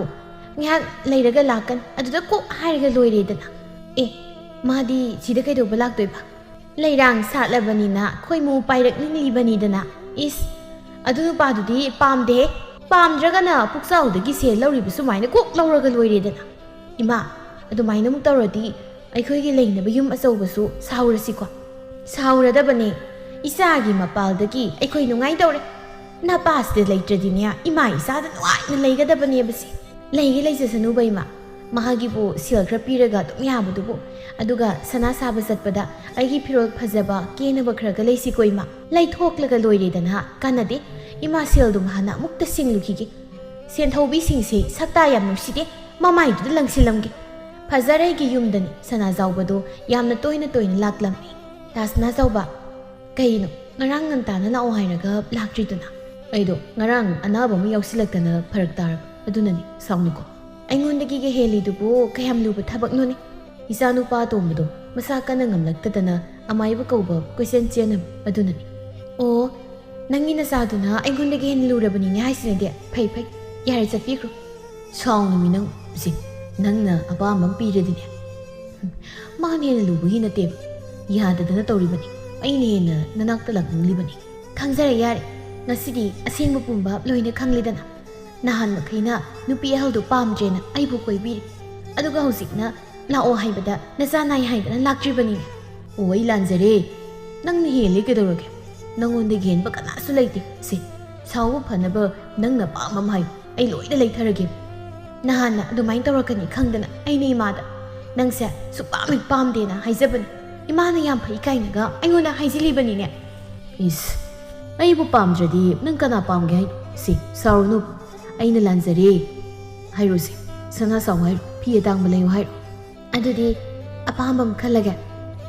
ꯉꯥꯏꯍꯥꯛ ꯂꯩꯔꯒ ꯂꯥꯛꯀꯅꯤ, ꯑꯗꯨꯗ ꯀꯣꯛ ꯍꯥꯏꯔꯒ ꯂꯣꯏꯔꯦꯗꯅ꯫ ꯑꯦ, ꯃꯥꯗꯤ ꯁꯤꯗ ꯀꯩꯗꯧꯕ ꯂꯥꯛꯇꯣꯏꯕ? ꯂꯩꯔꯥꯡ ꯁꯥꯠꯂꯕꯅꯤꯅ ꯈꯣꯏꯃꯨ ꯄꯥꯏꯔꯛꯅꯤꯡꯂꯤꯕꯅꯤꯗꯅ꯫ ꯏꯁ, ꯑꯗꯨ ꯅꯨꯄꯥꯗꯨꯗꯤ ꯄꯥꯝꯗꯦꯍꯦ꯫ ꯄꯥꯝꯗ꯭ꯔꯒꯅ ꯄꯨꯛꯆꯥꯎꯗꯒꯤ ꯁꯦꯜ ꯂꯧꯔꯤꯕ ꯁꯨꯃꯥꯏꯅ ꯀꯣꯛ ꯂꯧꯔꯒ ꯂꯣꯏꯔꯦꯗꯅ꯫ ꯏꯃꯥ, ꯑꯗꯨꯃꯥꯏꯅ ꯑꯃꯨꯛ ꯇꯧꯔꯗꯤ ꯑꯩꯈꯣꯏꯒꯤ ꯂꯩꯅꯕ ꯌꯨꯝ ꯑꯆꯧꯕꯁꯨ ꯁꯥꯎꯔꯁꯤꯀꯣ? ꯁꯥꯎꯔꯗꯕꯅꯦ꯫ ꯏꯆꯥꯒꯤ ꯃꯄꯥꯜꯗꯒꯤ ꯑꯩꯈꯣꯏ ꯅꯨꯡꯉꯥꯏꯗꯧꯔꯦ꯫ ꯅꯄꯥꯁꯤꯗ ꯂꯩꯇ꯭ꯔꯗꯤꯅꯦ, ꯏꯃꯥ ꯏꯆꯥꯗ ꯅꯨꯡꯉꯥꯏꯅ ꯂꯩꯒꯗꯕꯅꯦꯕꯁꯦ꯫ ꯂꯩꯒꯦ ꯂꯩꯖꯁꯅꯨꯕ ꯏꯃꯥ꯫ ꯃꯥꯒꯤꯕꯨ ꯁꯦꯜ ꯈꯔ ꯄꯤꯔꯒ ꯑꯗꯨꯝ ꯌꯥꯕꯗꯨꯕꯨ꯫ ꯑꯗꯨꯒ ꯁꯅꯥ ꯁꯥꯕ ꯆꯠꯄꯗ ꯑꯩꯒꯤ ꯐꯤꯔꯣꯜ ꯐꯖꯕ, ꯀꯦꯅꯕ ꯈꯔꯒ ꯂꯩꯁꯤꯀꯣ ꯏꯃꯥ꯫ ꯂꯩꯊꯣꯛꯂꯒ ꯂꯣꯏꯔꯦꯗꯅ, ꯀꯥꯟꯅꯗꯦ꯫ ꯏꯃꯥ ꯁꯦꯜꯗꯨ ꯍꯥꯟꯅ ꯑꯃꯨꯛꯇ ꯁꯤꯡꯂꯨꯈꯤꯒꯦ꯫ ꯁꯦꯟꯊꯧꯕꯤꯁꯤꯡꯁꯦ ꯁꯛꯇꯥ ꯌꯥꯝ ꯅꯨꯡꯁꯤꯗꯦ, ꯃꯃꯥꯏꯗꯨꯗ ꯂꯪꯁꯤꯜꯂꯝꯒꯦ꯫ ꯐꯖꯔꯩꯒꯤ ꯌꯨꯝꯗꯅꯤ ꯁꯅꯥꯖꯥꯎꯕꯗꯣ ꯌꯥꯝꯅ ꯇꯣꯏꯅ ꯇꯣꯏꯅ ꯂꯥꯛꯂꯝꯃꯤ꯫ ꯇꯥ ꯁꯅꯥꯖꯥꯎꯕ, ꯀꯩꯅꯣ, ꯉꯔꯥꯡ ꯉꯟꯇꯥꯅ ꯂꯥꯛꯑꯣ ꯍꯥꯏꯔꯒ ꯂꯥꯛꯇ꯭ꯔꯤꯗꯨꯅ? ꯑꯩꯗꯣ ꯉꯔꯥꯡ ꯑꯅꯥꯕ ꯑꯃ ꯌꯥꯎꯁꯤꯜꯂꯛꯇꯅ ꯐꯔꯛ ꯇꯥꯔꯕ, ꯑꯗꯨꯅꯅꯤ, ꯁꯥꯎꯅꯨꯀꯣ꯫ ꯑꯩꯉꯣꯟꯗꯒꯤꯒ ꯍꯦꯜꯂꯤꯗꯨꯕꯨ ꯀꯌꯥꯝ ꯂꯨꯕ ꯊꯕꯛꯅꯣꯅꯦ? ꯏꯆꯥꯅꯨꯄꯥ ꯑꯇꯣꯝꯕꯗꯣ ꯃꯁꯥ ꯀꯟꯅ ꯉꯝꯂꯛꯇꯗꯅ ꯑꯃꯥꯏꯕ ꯀꯧꯕ ꯀꯣꯏꯆꯦꯟ ꯆꯦꯟꯅꯕ, ꯑꯗꯨꯅꯅꯤ꯫ ꯑꯣ, ꯅꯪꯒꯤ ꯅꯆꯥꯗꯨꯅ ꯑꯩꯉꯣꯟꯗꯒꯤ ꯍꯦꯟꯅ ꯂꯨꯔꯕꯅꯤꯅꯦ ꯍꯥꯏꯁꯤꯅꯗꯤ꯫ ꯐꯩ, ꯐꯩ꯫ ꯌꯥꯔꯦ, ꯆꯠꯄꯤꯈ꯭ꯔꯣ꯫ ꯁꯥꯎꯅꯨꯃꯤ ꯅꯪ, ꯁꯤ, ꯅꯪꯅ ꯑꯄꯥꯝꯕ ꯑꯃ ꯄꯤꯔꯗꯤꯅꯦ꯫ ꯃꯥꯅ ꯍꯦꯟꯅ ꯂꯨꯕꯒꯤ ꯅꯠꯇꯦꯕ, ꯌꯥꯗꯗꯅ ꯇꯧꯔꯤꯕꯅꯤ꯫ ꯑꯩꯅ ꯍꯦꯟꯅ ꯅꯅꯥꯛꯇ ꯂꯥꯛꯅꯤꯡꯂꯤꯕꯅꯤ꯫ ꯈꯪꯖꯔꯦ, ꯌꯥꯔꯦ꯫ ꯉꯁꯤꯗꯤ ꯑꯁꯦꯡꯕ ꯄꯨꯝꯕ ꯂꯣꯏꯅ ꯈꯪꯂꯦꯗꯅ꯫ ꯅꯍꯥꯟ ꯃꯈꯩꯅ ꯅꯨꯄꯤ ꯑꯍꯜꯗꯨ ꯄꯥꯝꯗ꯭ꯔꯦꯅ ꯑꯩꯕꯨ ꯀꯣꯏꯕꯤꯔꯤ, ꯑꯗꯨꯒ ꯍꯧꯖꯤꯛꯅ ꯂꯥꯛꯑꯣ ꯍꯥꯏꯕꯗ ꯅꯆꯥ ꯅꯥꯏ ꯍꯥꯏꯗꯅ ꯂꯥꯛꯇ꯭ꯔꯤꯕꯅꯤꯅꯦ꯫ ꯑꯣ, ꯑꯩ ꯂꯥꯟꯖꯔꯦ꯫ ꯅꯪꯅ ꯍꯦꯜꯂꯦ ꯀꯩꯗꯧꯔꯒꯦ? ꯅꯪꯉꯣꯟꯗꯒꯤ ꯍꯦꯟꯕ ꯀꯅꯥꯁꯨ ꯂꯩꯇꯦ꯫ ꯁꯦ, ꯁꯥꯎꯕ ꯐꯅꯕ ꯅꯪꯅ ꯄꯥꯝꯕ ꯑꯃ ꯍꯥꯏꯌꯨ, ꯑꯩ ꯂꯣꯏꯅ ꯂꯩꯊꯔꯒꯦ꯫ ꯅꯍꯥꯟꯅ ꯑꯗꯨꯃꯥꯏꯅ ꯇꯧꯔꯛꯀꯅꯤ ꯈꯪꯗꯅ ꯑꯩꯅ ꯏꯃꯥꯗ ꯅꯪꯁꯦ ꯁꯨꯛꯄꯥꯝ ꯍꯦꯛ ꯄꯥꯝꯗꯦꯅ ꯍꯥꯏꯖꯕꯅꯤ꯫ ꯏꯃꯥꯅ ꯌꯥꯝ ꯐꯩ ꯀꯥꯏꯅꯒ ꯑꯩꯉꯣꯟꯗ ꯍꯥꯏꯖꯤꯜꯂꯤꯕꯅꯤꯅꯦ꯫ ꯏꯁ, ꯑꯩꯕꯨ ꯄꯥꯝꯗ꯭ꯔꯗꯤ ꯅꯪ ꯀꯅꯥ ꯄꯥꯝꯒꯦ ꯍꯥꯏꯅꯣ? ꯁꯤ, ꯁꯥꯎꯔꯨꯅꯨ, ꯑꯩꯅ ꯂꯥꯟꯖꯔꯦ꯫ ꯍꯥꯏꯔꯣꯁꯦ, ꯁꯅꯥ ꯁꯥꯎ ꯍꯥꯏꯔꯣ, ꯐꯤ ꯑꯇꯥꯡꯕ ꯂꯩꯌꯨ ꯍꯥꯏꯔꯣ꯫ ꯑꯗꯨꯗꯤ ꯑꯄꯥꯝꯕ ꯑꯃ ꯈꯜꯂꯒꯦ꯫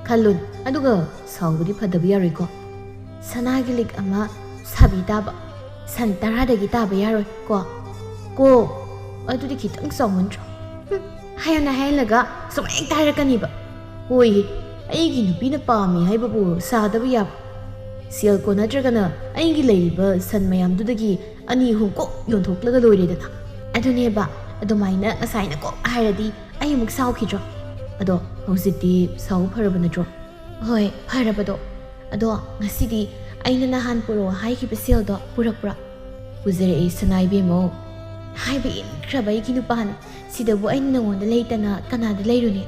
ꯈꯜꯂꯨ, ꯑꯗꯨꯒ ꯁꯥꯎꯕꯗꯤ ꯐꯗꯕ ꯌꯥꯔꯣꯏꯀꯣ꯫ ꯁꯅꯥꯒꯤ ꯂꯤꯛ ꯑꯃ ꯁꯥꯕꯤ ꯇꯥꯕ, ꯁꯟ ꯇꯔꯥꯗꯒꯤ ꯇꯥꯕ ꯌꯥꯔꯣꯏ ꯀꯣ꯫ ꯀꯣ, ꯑꯗꯨꯗꯤ ꯈꯤꯇꯪ ꯆꯥꯎꯃꯟꯗ꯭ꯔꯣ? ꯍꯨꯝ, ꯍꯥꯏꯌꯨꯅ ꯍꯥꯏꯍꯜꯂꯒ ꯁꯨꯃꯥꯏꯅ ꯍꯦꯛꯇ ꯍꯥꯏꯔꯛꯀꯅꯤꯕ꯫ ꯍꯣꯏ, ꯑꯩꯒꯤ ꯅꯨꯄꯤꯅ ꯄꯥꯝꯃꯤ ꯍꯥꯏꯕꯕꯨ ꯁꯥꯗꯕ ꯌꯥꯕ꯫ ꯁꯦꯜ ꯀꯣꯟꯅꯗ꯭ꯔꯒꯅ ꯑꯩꯒꯤ ꯂꯩꯔꯤꯕ ꯁꯟ ꯃꯌꯥꯝꯗꯨꯗꯒꯤ ꯑꯅꯤ ꯑꯍꯨꯝ ꯀꯣꯛ ꯌꯣꯟꯊꯣꯛꯂꯒ ꯂꯣꯏꯔꯦꯗꯅ꯫ ꯑꯗꯨꯅꯦꯕ, ꯑꯗꯨꯃꯥꯏꯅ ꯉꯁꯥꯏꯅ ꯀꯣꯛ ꯍꯥꯏꯔꯗꯤ ꯑꯩ ꯑꯃꯨꯛ ꯁꯥꯎꯈꯤꯗ꯭ꯔꯣ? ꯑꯗꯣ ꯍꯧꯖꯤꯛꯇꯤ ꯁꯥꯎ ꯐꯔꯕ ꯅꯠꯇ꯭ꯔꯣ? ꯍꯣꯏ, ꯐꯔꯕꯗꯣ꯫ ꯑꯗꯣ ꯉꯁꯤꯗꯤ ꯑꯩꯅ ꯅꯍꯥꯟ ꯄꯨꯔꯛꯑꯣ ꯍꯥꯏꯈꯤꯕ ꯁꯦꯜꯗꯣ ꯄꯨꯔꯛꯄ꯭ꯔꯣ? ꯄꯨꯖꯔꯛꯑꯦ ꯁꯅꯥ ꯏꯕꯦꯝꯃꯧ꯫ ꯍꯥꯏꯕ ꯏꯟꯈ꯭ꯔꯕ ꯑꯩꯒꯤ ꯅꯨꯄꯥꯅ, ꯁꯤꯗꯕꯨ ꯑꯩꯅ ꯅꯉꯣꯟꯗ ꯂꯩꯇꯅ ꯀꯅꯥꯗ ꯂꯩꯔꯨꯅꯤ?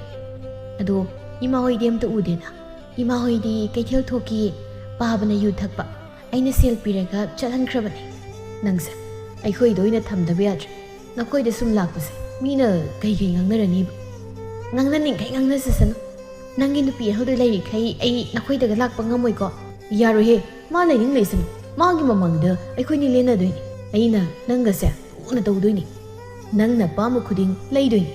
ꯑꯗꯣ ꯏꯃꯥ ꯍꯣꯏꯗꯤ ꯑꯝꯇ ꯎꯗꯦꯅ? ꯏꯃꯥ ꯍꯣꯏꯗꯤ ꯀꯩꯊꯦꯜ ꯊꯣꯛꯈꯤ, ꯄꯥꯕꯅ ꯌꯨ ꯊꯛꯄ꯫ ꯑꯩꯅ ꯁꯦꯜ ꯄꯤꯔꯒ ꯆꯠꯍꯟꯈ꯭ꯔꯕꯅꯤ꯫ ꯅꯪꯁꯦ ꯑꯩꯈꯣꯏꯗ ꯑꯣꯏꯅ ꯊꯝꯗꯕ ꯌꯥꯗ꯭ꯔꯦ꯫ ꯅꯈꯣꯏꯗ ꯁꯨꯝ ꯂꯥꯛꯄꯁꯦ ꯃꯤꯅ ꯀꯩ ꯀꯩ ꯉꯥꯡꯅꯔꯅꯤꯕ? ꯉꯥꯡꯅꯅꯤꯡꯈꯩ ꯉꯥꯡꯅꯖꯁꯅꯨ꯫ ꯅꯪꯒꯤ ꯅꯨꯄꯤ ꯑꯍꯜꯗꯨ ꯂꯩꯔꯤꯈꯩ ꯑꯩ ꯅꯈꯣꯏꯗꯒ ꯂꯥꯛꯄ ꯉꯝꯃꯣꯏꯀꯣ꯫ ꯌꯥꯔꯣꯏꯍꯦ, ꯃꯥ ꯂꯩꯅꯤꯡ ꯂꯩꯁꯅꯨ꯫ ꯃꯥꯒꯤ ꯃꯃꯥꯡꯗ ꯑꯩꯈꯣꯏꯅꯤ ꯂꯦꯟꯅꯗꯣꯏꯅꯤ꯫ ꯑꯩꯅ ꯅꯪꯒꯁꯦ ꯂꯨꯅ ꯇꯧꯗꯣꯏꯅꯤ꯫ ꯅꯪꯅ ꯑꯄꯥꯝꯕ ꯈꯨꯗꯤꯡ ꯂꯩꯗꯣꯏꯅꯤ꯫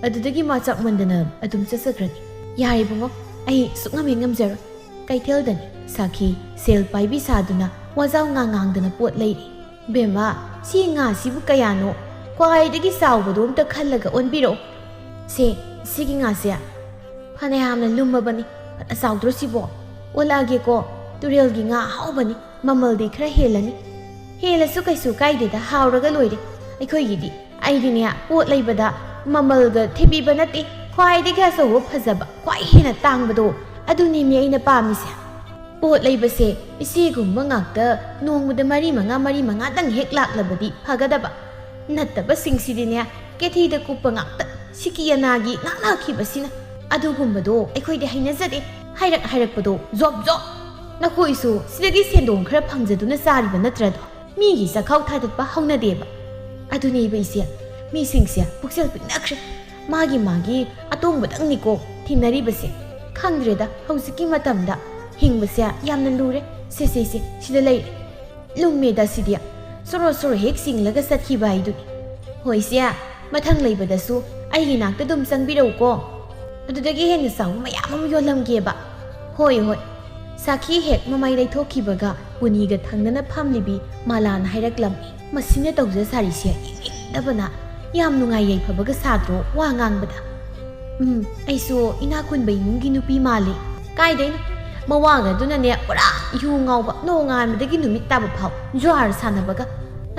ꯑꯗꯨꯗꯒꯤ ꯃꯥ ꯆꯥꯛꯃꯟꯗꯅ ꯑꯗꯨꯝ ꯆꯠꯆꯈ꯭ꯔꯅꯤ꯫ ꯌꯥꯔꯦ ꯏꯕꯨꯡꯉꯣ, ꯑꯩ ꯁꯨꯛꯉꯝ ꯍꯦꯛ ꯉꯝꯖꯔꯣꯏ꯫ ꯀꯩꯊꯦꯜꯗꯅꯤ ꯁꯥꯈꯤ ꯁꯦꯜ ꯄꯥꯏꯕꯤ ꯁꯥꯗꯨꯅ ꯋꯥꯖꯥꯎ ꯉꯥꯡ ꯉꯥꯡꯗꯅ ꯄꯣꯠ ꯂꯩꯔꯤ꯫ "ꯕꯦꯝꯃ, ꯁꯤ ꯉꯥꯁꯤꯕꯨ ꯀꯌꯥꯅꯣ? ꯈ꯭ꯋꯥꯏꯗꯒꯤ ꯆꯥꯎꯕꯗꯣ ꯑꯝꯇ ꯈꯜꯂꯒ ꯑꯣꯟꯕꯤꯔꯛꯑꯣ꯫ ꯁꯦ, ꯁꯤꯒꯤ ꯉꯥꯁꯦ ꯐꯅꯌꯥꯝꯅ ꯂꯨꯝꯃꯕꯅꯤ꯫ ꯐꯅ ꯆꯥꯎꯗ꯭ꯔꯣ ꯁꯤꯕꯣ? ꯑꯣꯜꯂꯛꯑꯒꯦꯀꯣ꯫ ꯇꯨꯔꯦꯜꯒꯤ ꯉꯥ ꯑꯍꯥꯎꯕꯅꯤ꯫ ꯃꯃꯜꯗꯤ ꯈꯔ ꯍꯦꯜꯂꯅꯤ꯫ ꯍꯦꯜꯂꯁꯨ ꯀꯩꯁꯨ ꯀꯥꯏꯗꯦꯗ, ꯍꯥꯎꯔꯒ ꯂꯣꯏꯔꯦ꯫ ꯑꯩꯈꯣꯏꯒꯤꯗꯤ, ꯑꯩꯗꯤꯅꯦ, ꯄꯣꯠ ꯂꯩꯕꯗ ꯃꯃꯜꯒ ꯊꯤꯕꯤꯕ ꯅꯠꯇꯦ꯫ ꯈ꯭ꯋꯥꯏꯗꯒꯤ ꯑꯆꯧꯕ ꯐꯖꯕ, ꯈ꯭ꯋꯥꯏ ꯍꯦꯟꯅ ꯇꯥꯡꯕꯗꯣ, ꯑꯗꯨꯅꯤꯅꯦ ꯑꯩꯅ ꯄꯥꯝꯃꯤꯁꯦ꯫ ꯄꯣꯠ ꯂꯩꯕꯁꯦ ꯏꯆꯦꯒꯨꯝꯕ ꯉꯥꯛꯇ ꯅꯣꯡꯃꯗ ꯃꯔꯤ ꯃꯉꯥ, ꯃꯔꯤ ꯃꯉꯥꯗꯪ ꯍꯦꯛ ꯂꯥꯛꯂꯕꯗꯤ ꯐꯒꯗꯕ꯫ ꯅꯠꯇꯕꯁꯤꯡꯁꯤꯗꯤꯅꯦ, ꯀꯦꯊꯤꯗ ꯀꯨꯞꯄ ꯉꯥꯛꯇ꯫ ꯁꯤꯀꯤ ꯑꯅꯥꯒꯤ ꯉꯥꯛ ꯂꯥꯛꯈꯤꯕꯁꯤꯅ꯫ ꯑꯗꯨꯒꯨꯝꯕꯗꯣ ꯑꯩꯈꯣꯏꯗꯤ ꯍꯩꯅꯖꯗꯦ꯫ ꯍꯥꯏꯔꯛ ꯍꯥꯏꯔꯛꯄꯗꯣ ꯖꯣꯕ ꯖꯣꯕ꯫ ꯅꯈꯣꯏꯁꯨ ꯁꯤꯗꯒꯤ ꯁꯦꯟꯗꯣꯡ ꯈꯔ ꯐꯪꯖꯗꯨꯅ ꯆꯥꯔꯤꯕ ꯅꯠꯇ꯭ꯔꯗꯣ? ꯃꯤꯒꯤ ꯆꯥꯛꯈꯥꯎ ꯊꯥꯗꯠꯄ ꯍꯧꯅꯗꯦꯕ꯫ ꯑꯗꯨꯅꯦꯕ ꯏꯆꯦ, ꯃꯤꯁꯤꯡꯁꯦ ꯄꯨꯛꯆꯦꯜ ꯄꯤꯛꯅꯈ꯭ꯔꯦ꯫ ꯃꯥꯒꯤ ꯃꯥꯒꯤ ꯑꯇꯣꯡꯕꯗꯪꯅꯤꯀꯣ ꯊꯤꯅꯔꯤꯕꯁꯦ꯫ ꯈꯪꯗ꯭ꯔꯦꯗ, ꯍꯧꯖꯤꯛꯀꯤ ꯃꯇꯝꯗ ꯍꯤꯡꯕꯁꯦ ꯌꯥꯝꯅ ꯂꯨꯔꯦ꯫ ꯁꯦ, ꯁꯦ, ꯁꯦ, ꯁꯤꯗ ꯂꯩꯔꯦ꯫ ꯂꯨꯝꯃꯦꯗ ꯁꯤꯗꯤ꯫ ꯁꯣꯔꯣ ꯁꯣꯔꯣ ꯍꯦꯛ ꯆꯤꯡꯂꯒ ꯆꯠꯈꯤꯕ ꯍꯥꯏꯗꯨꯅꯤ꯫ ꯍꯣꯏꯁꯦ, ꯃꯊꯪ ꯂꯩꯕꯗꯁꯨ ꯑꯩꯒꯤ ꯅꯥꯛꯇ ꯑꯗꯨꯝ ꯆꯪꯕꯤꯔꯛꯎꯀꯣ꯫ ꯑꯗꯨꯗꯒꯤ ꯍꯦꯟꯅ ꯆꯥꯎꯕ ꯃꯌꯥꯝ ꯑꯃ ꯌꯣꯜꯂꯝꯒꯦꯕ꯫ ꯍꯣꯏ, ꯍꯣꯏ꯫ ꯁꯥꯈꯤ ꯍꯦꯛ ꯃꯃꯥꯏ ꯂꯩꯊꯣꯛꯈꯤꯕꯒ ꯄꯨꯅꯤꯒ ꯊꯪꯅꯅ ꯐꯝꯂꯤꯕꯤ ꯃꯥꯂꯥꯅ ꯍꯥꯏꯔꯛꯂꯝꯃꯤ꯫ ꯃꯁꯤꯅ ꯇꯧꯖ ꯁꯥꯔꯤꯁꯦ ꯌꯦꯡꯅꯤꯡꯗꯕꯅ ꯌꯥꯝ ꯅꯨꯡꯉꯥꯏ ꯌꯥꯏꯐꯕꯒ ꯁꯥꯗ꯭ꯔꯣ ꯋꯥ ꯉꯥꯡꯕꯗ? ꯎꯝ, ꯑꯩꯁꯨ ꯏꯅꯥꯛ ꯈꯨꯟꯕ ꯏꯃꯨꯡꯒꯤ ꯅꯨꯄꯤ ꯃꯥꯜꯂꯤ꯫ ꯀꯥꯏꯗꯩꯅꯣ? ꯃꯋꯥꯒ ꯑꯗꯨꯅꯅꯦ ꯄꯨꯔꯥ ꯏꯍꯨ ꯉꯥꯎꯕ, ꯅꯣꯡꯉꯥꯟꯕꯗꯒꯤ ꯅꯨꯃꯤꯠ ꯇꯥꯕ ꯐꯥꯎ ꯖ꯭ꯋꯥꯔ ꯁꯥꯟꯅꯕꯒ꯫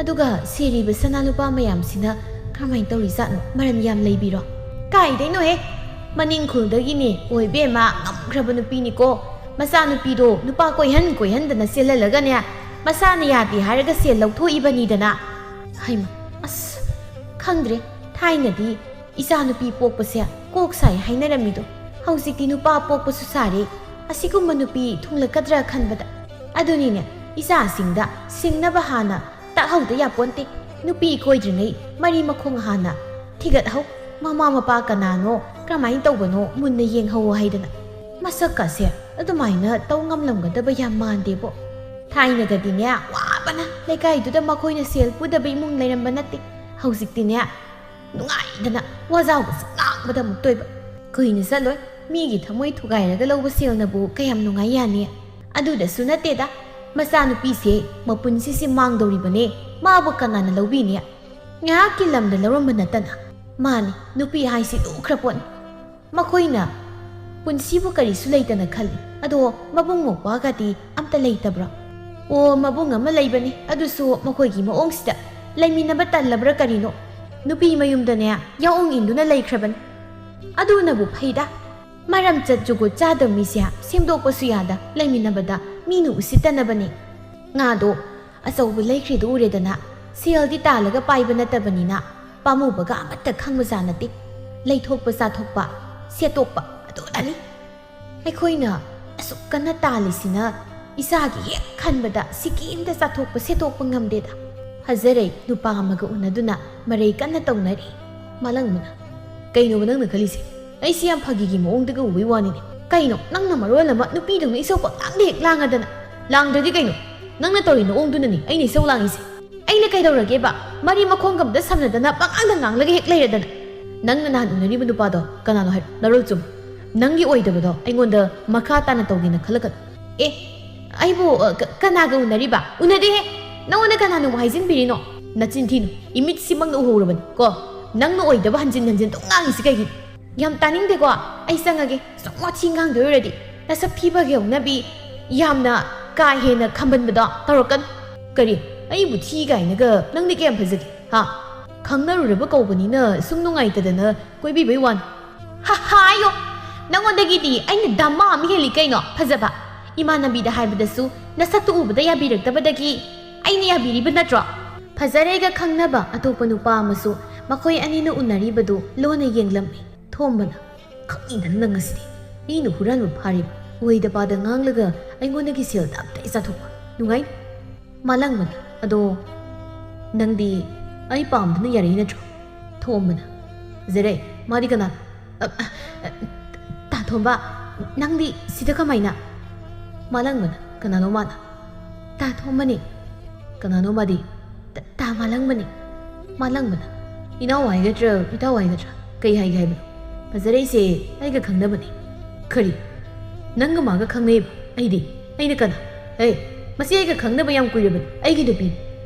ꯑꯗꯨꯒ ꯁꯤꯔꯤꯕ ꯁꯅꯥ ꯂꯨꯄꯥ ꯃꯌꯥꯝꯁꯤꯅ ꯀꯔꯝꯍꯥꯏꯅ ꯇꯧꯔꯤꯖꯥꯠꯅꯣ? ꯃꯔꯟ ꯌꯥꯝ ꯂꯩꯕꯤꯔꯣ? ꯀꯥꯏꯗꯩꯅꯣꯍꯦ? ꯃꯅꯤꯡ ꯈꯨꯜꯗꯒꯤꯅꯦ꯫ ꯑꯣꯏꯕꯦꯝꯃ, ꯉꯝꯈ꯭ꯔꯕ ꯅꯨꯄꯤꯅꯤꯀꯣ꯫ ꯃꯆꯥꯅꯨꯄꯤꯗꯣ ꯅꯨꯄꯥ ꯀꯣꯏꯍꯟ ꯀꯣꯏꯍꯟꯗꯅ ꯆꯦꯜꯍꯜꯂꯒꯅꯦ, ꯃꯁꯥꯅ ꯌꯥꯗꯦ ꯍꯥꯏꯔꯒ ꯁꯦꯜ ꯂꯧꯊꯣꯛꯏꯕꯅꯤꯗꯅ꯫ ꯍꯩꯃ, ꯑꯁ, ꯈꯪꯗ꯭ꯔꯦ꯫ ꯊꯥꯏꯅꯗꯤ ꯏꯆꯥꯅꯨꯄꯤ ꯄꯣꯛꯄꯁꯦ ꯀꯣꯛ ꯁꯥꯏ ꯍꯥꯏꯅꯔꯝꯃꯤꯗꯣ, ꯍꯧꯖꯤꯛꯇꯤ ꯅꯨꯄꯥ ꯄꯣꯛꯄꯁꯨ ꯁꯥꯔꯦ꯫ ꯑꯁꯤꯒꯨꯝꯕ ꯅꯨꯄꯤ ꯊꯨꯡꯂꯛꯀꯗ꯭ꯔꯥ ꯈꯟꯕꯗ꯫ ꯑꯗꯨꯅꯤꯅꯦ, ꯏꯆꯥꯁꯤꯡꯗ ꯁꯤꯡꯅꯕ ꯍꯥꯟꯅ ꯇꯥꯛꯍꯧꯗ ꯌꯥꯄꯣꯟꯇꯦ꯫ ꯅꯨꯄꯤ ꯀꯣꯏꯗ꯭ꯔꯤꯉꯩ ꯃꯔꯤ ꯃꯈꯣꯡ ꯍꯥꯟꯅ ꯊꯤꯒꯠꯍꯧ꯫ ꯃꯃꯥ ꯃꯄꯥ ꯀꯅꯥꯅꯣ, ꯀꯔꯝꯍꯥꯏꯅ ꯇꯧꯕꯅꯣ ꯃꯨꯟꯅ ꯌꯦꯡꯍꯧꯋꯣ ꯍꯥꯏꯗꯅ꯫ ꯃꯁꯛꯀꯁꯦ ꯑꯗꯨꯃꯥꯏꯅ ꯇꯧ ꯉꯝꯂꯝꯒꯗꯕ ꯌꯥꯝ ꯃꯥꯟꯗꯦꯕꯣ꯫ ꯊꯥꯏꯅꯒꯗꯤꯅꯦ, ꯋꯥꯕꯅ ꯂꯩꯀꯥꯏꯗꯨꯗ ꯃꯈꯣꯏꯅ ꯁꯦꯜ ꯄꯨꯗꯕ ꯏꯃꯨꯡ ꯂꯩꯔꯝꯕ ꯅꯠꯇꯦ꯫ ꯍꯧꯖꯤꯛꯇꯤꯅꯦ, ꯅꯨꯡꯉꯥꯏꯗꯅ ꯋꯥꯖꯥꯎꯒꯁꯦ ꯉꯥꯡꯕꯗ ꯑꯃꯨꯛꯇꯣꯏꯕ꯫ ꯀꯨꯏꯅ ꯆꯠꯂꯣꯏ, ꯃꯤꯒꯤ ꯊꯃꯣꯏ ꯊꯨꯒꯥꯏꯔꯒ ꯂꯧꯕ ꯁꯦꯜꯅꯕꯨ ꯀꯌꯥꯝ ꯅꯨꯡꯉꯥꯏ ꯌꯥꯅꯤ? ꯑꯗꯨꯗꯁꯨ ꯅꯠꯇꯦꯗ, ꯃꯆꯥꯅꯨꯄꯤꯁꯦ ꯃꯄꯨꯟꯁꯤꯁꯦ ꯃꯥꯡꯗꯧꯔꯤꯕꯅꯦ, ꯃꯥꯕꯨ ꯀꯅꯥꯅ ꯂꯧꯕꯤꯅꯤ? ꯉꯥꯏꯍꯥꯛꯀꯤ ꯂꯝꯗ ꯂꯧꯔꯝꯕ ꯅꯠꯇꯅ꯫ ꯃꯥꯅꯤ, ꯅꯨꯄꯤ ꯍꯥꯏꯁꯤ ꯂꯨꯈ꯭ꯔ ꯄꯣꯠꯅꯤ꯫ ꯃꯈꯣꯏꯅ ꯄꯨꯟꯁꯤꯕꯨ ꯀꯔꯤꯁꯨ ꯂꯩꯇꯅ ꯈꯜꯂꯤ꯫ ꯑꯗꯣ ꯃꯕꯨꯡ ꯃꯧꯄ꯭ꯋꯥꯒꯗꯤ ꯑꯝꯇ ꯂꯩꯇꯕ꯭ꯔꯣ? ꯑꯣ, ꯃꯕꯨꯡ ꯑꯃ ꯂꯩꯕꯅꯤ, ꯑꯗꯨꯁꯨ ꯃꯈꯣꯏꯒꯤ ꯃꯑꯣꯡꯁꯤꯗ ꯂꯩꯃꯤꯟꯅꯕ ꯇꯜꯂꯕ꯭ꯔꯥ ꯀꯔꯤꯅꯣ? ꯅꯨꯄꯤ ꯃꯌꯨꯝꯗꯅꯦ ꯌꯥꯑꯣꯡ ꯏꯟꯗꯨꯅ ꯂꯩꯈ꯭ꯔꯕꯅꯤ꯫ ꯑꯗꯨꯅꯕꯨ ꯐꯩꯗ꯫ ꯃꯔꯝ ꯆꯠ ꯖꯨꯒꯣꯠ ꯆꯥꯗꯕ ꯃꯤꯁꯦ ꯁꯦꯝꯗꯣꯛꯄꯁꯨ ꯌꯥꯗ ꯂꯩꯃꯤꯟꯅꯕꯗ ꯃꯤꯅ ꯎꯁꯤꯠꯇꯅꯕꯅꯤ꯫ ꯉꯥꯗꯣ ꯑꯆꯧꯕ ꯂꯩꯈ꯭ꯔꯦꯗꯣ ꯎꯔꯦꯗꯅ, ꯁꯦꯜꯗꯤ ꯇꯥꯜꯂꯒ ꯄꯥꯏꯕ ꯅꯠꯇꯕꯅꯤꯅ ꯄꯥꯝꯃꯨꯕꯒ ꯑꯃꯠꯇ ꯈꯪꯕꯖꯥꯠ ꯅꯠꯇꯦ꯫ ꯂꯩꯊꯣꯛꯄ ꯆꯥꯊꯣꯛꯄ, ꯁꯦꯠꯇꯣꯛꯄ, ꯑꯗꯨꯗꯅꯤ꯫ ꯑꯩꯈꯣꯏꯅ ꯑꯁꯨꯛ ꯀꯟꯅ ꯇꯥꯜꯂꯤꯁꯤꯅ ꯏꯁꯥꯒꯤ ꯍꯦꯛ ꯈꯟꯕꯗ ꯁꯤꯀꯤ ꯑꯝꯇ ꯆꯥꯊꯣꯛꯄ ꯁꯦꯠꯇꯣꯛꯄ ꯉꯝꯗꯦꯗ꯫ ꯐꯖꯔꯩ ꯅꯨꯄꯥ ꯑꯃꯒ ꯎꯅꯗꯨꯅ ꯃꯔꯩ ꯀꯟꯅ ꯇꯧꯅꯔꯤ꯫ ꯃꯥꯂꯪꯕꯅ, "ꯀꯩꯅꯣꯕ ꯅꯪꯅ ꯈꯜꯂꯤꯁꯦ? ꯑꯩꯁꯤ ꯌꯥꯝ ꯐꯥꯒꯤꯒꯤ ꯃꯑꯣꯡꯗꯒ ꯎꯕꯩ ꯋꯥꯅꯤꯅꯦ꯫ ꯀꯩꯅꯣ ꯅꯪꯅ ꯃꯔꯣꯜ ꯑꯃ ꯅꯨꯄꯤꯗꯧꯅ ꯏꯁꯧ ꯄꯪꯂꯥꯡꯗ ꯍꯦꯛ ꯂꯥꯡꯉꯗꯅ?" "ꯂꯥꯡꯗ꯭ꯔꯗꯤ ꯀꯩꯅꯣ? ꯅꯪꯅ ꯇꯧꯔꯤ ꯅꯑꯣꯡꯗꯨꯅꯅꯤ ꯑꯩꯅ ꯏꯁꯧ ꯂꯥꯡꯉꯤꯁꯦ꯫ ꯑꯩꯅ ꯀꯩꯗꯧꯔꯒꯦꯕ? ꯃꯔꯤ ꯃꯈꯣꯡꯒ ꯑꯝꯇ ꯁꯝꯅꯗꯅ ꯄꯪꯉꯥꯡꯗ ꯉꯥꯡꯂꯒ ꯍꯦꯛ ꯂꯩꯔꯗꯅ꯫ ꯅꯪꯅ ꯅꯍꯥꯟ ꯎꯅꯔꯤꯕ ꯅꯨꯄꯥꯗꯣ ꯀꯅꯥꯅꯣ ꯍꯥꯏꯔꯣ? ꯅꯔꯣꯜ ꯆꯨꯝ꯫ ꯅꯪꯒꯤ ꯑꯣꯏꯗꯕꯗꯣ ꯑꯩꯉꯣꯟꯗ ꯃꯈꯥ ꯇꯥꯅ ꯇꯧꯒꯦꯅ ꯈꯜꯂꯛꯀꯅꯨ꯫" "ꯑꯦ, ꯑꯩꯕꯨ, ꯑ, ꯀ-, ꯀꯅꯥꯒ ꯎꯅꯔꯤꯕ? ꯎꯅꯗꯦꯍꯦ꯫ ꯅꯉꯣꯟꯗ ꯀꯅꯥꯅ ꯑꯃꯨꯛ ꯍꯥꯏꯖꯤꯟꯕꯤꯔꯤꯅꯣ? ꯅꯆꯤꯟ ꯊꯤꯅꯨ꯫ ꯏꯃꯤꯠꯁꯤꯃꯛꯅ ꯎꯍꯧꯔꯕꯅꯤ ꯀꯣ꯫ ꯅꯪꯅ ꯑꯣꯏꯗꯕ ꯍꯟꯖꯤꯟ ꯍꯟꯖꯤꯟ ꯑꯗꯨꯝ ꯉꯥꯡꯉꯤꯁꯤ ꯀꯩꯒꯤꯅꯣ?" "ꯌꯥꯝ ꯇꯥꯅꯤꯡꯗꯦꯀꯣ꯫ ꯑꯩ ꯆꯪꯉꯒꯦ꯫ ꯁꯨꯝ ꯋꯥꯊꯤ ꯉꯥꯡꯗꯣꯏ ꯑꯣꯏꯔꯗꯤ꯫ ꯅꯁꯛ ꯊꯤꯕꯒꯤ ꯍꯧꯅꯕꯤ ꯌꯥꯝꯅ ꯀꯥ ꯍꯦꯟꯅ ꯈꯝꯕꯟꯕꯗꯣ ꯇꯧꯔꯛꯀꯅꯨ꯫" "ꯀꯔꯤ? ꯑꯩꯕꯨ ꯊꯤ ꯀꯥꯏꯅꯒ ꯅꯪꯗꯤ ꯀꯌꯥꯝ ꯐꯖꯒꯦ? ꯍꯥ? ꯈꯪꯅꯔꯨꯔꯕ ꯀꯧꯕꯅꯤꯅ ꯁꯨꯝ ꯅꯨꯡꯉꯥꯏꯇꯗꯅ ꯀꯣꯏꯕꯤꯕꯩ ꯋꯥꯅꯤ꯫" "ꯍꯥ ꯍꯥ, ꯑꯌꯣ! ꯅꯉꯣꯟꯗꯒꯤꯗꯤ ꯑꯩꯅ ꯗꯃꯥ ꯑꯃ ꯍꯦꯜꯂꯤ ꯀꯩꯅꯣ ꯐꯖꯕ꯫ ꯏꯃꯥꯟꯅꯕꯤꯗ ꯍꯥꯏꯕꯗꯁꯨ ꯅꯁꯛꯇꯨ ꯎꯕꯗ ꯌꯥꯕꯤꯔꯛꯇꯕꯗꯒꯤ ꯑꯩꯅ ꯌꯥꯕꯤꯔꯤꯕ ꯅꯠꯇ꯭ꯔꯣ?" ꯐꯖꯔꯩꯒ ꯈꯪꯅꯕ ꯑꯇꯣꯞꯄ ꯅꯨꯄꯥ ꯑꯃꯁꯨ ꯃꯈꯣꯏ ꯑꯅꯤꯅ ꯎꯅꯔꯤꯕꯗꯨ ꯂꯣꯟꯅ ꯌꯦꯡꯂꯝꯃꯤ꯫ ꯊꯣꯝꯕꯅ, "ꯈꯪꯉꯤꯗꯅ ꯅꯪ ꯑꯁꯤꯗꯤ꯫ ꯃꯤꯅ ꯍꯨꯔꯥꯟꯕ ꯐꯥꯔꯤꯕ꯫ ꯑꯣꯏꯗꯕꯗ ꯉꯥꯡꯂꯒ ꯑꯩꯉꯣꯟꯗꯒꯤ ꯁꯦꯜ ꯇꯞꯇꯥꯏ ꯆꯥꯊꯣꯛꯄ꯫ ꯅꯨꯡꯉꯥꯏꯅꯤ꯫" ꯃꯥꯂꯪꯕꯅ, "ꯑꯗꯣ ꯅꯪꯗꯤ ꯑꯩ ꯄꯥꯝꯗꯅ ꯌꯥꯔꯛꯏ ꯅꯠꯇ꯭ꯔꯣ?" ꯊꯣꯝꯕꯅ, "ꯐꯖꯔꯩ, ꯃꯥꯗꯤ ꯀꯅꯥ?" "ꯑ, ꯑ, ꯑ, ꯇꯥ ꯊꯣꯝꯕ, ꯅꯪꯗꯤ ꯁꯤꯗ ꯀꯃꯥꯏꯅ?" ꯃꯥꯂꯪꯕꯅ, "ꯀꯅꯥꯅꯣ ꯃꯥꯅ?" "ꯇꯥ ꯊꯣꯝꯕꯅꯦ꯫" "ꯀꯅꯥꯅꯣ ꯃꯥꯗꯤ?" "ꯇ-, ꯇꯥ ꯃꯥꯂꯪꯕꯅꯦ꯫" ꯃꯥꯂꯪꯕꯅ, "ꯏꯅꯥꯎ ꯍꯥꯏꯒꯗ꯭ꯔꯥ, ꯏꯇꯥꯎ ꯍꯥꯏꯒꯗ꯭ꯔꯥ, ꯀꯩ ꯍꯥꯏꯒꯦ ꯍꯥꯏꯕꯅꯣ? ꯐꯖꯔꯩꯁꯦ ꯑꯩꯒ ꯈꯪꯅꯕꯅꯦ꯫" "ꯀꯔꯤ? ꯅꯪꯒ ꯃꯥꯒ ꯈꯪꯅꯩꯕ? ꯑꯩꯗꯤ, ꯑꯩꯅ ꯀꯅꯥ? ꯍꯦ, ꯃꯁꯤ ꯑꯩꯒ ꯈꯪꯅꯕ ꯌꯥꯝ ꯀꯨꯏꯔꯕꯅꯤ꯫ ꯑꯩꯒꯤ ꯅꯨꯄꯤꯅꯤ꯫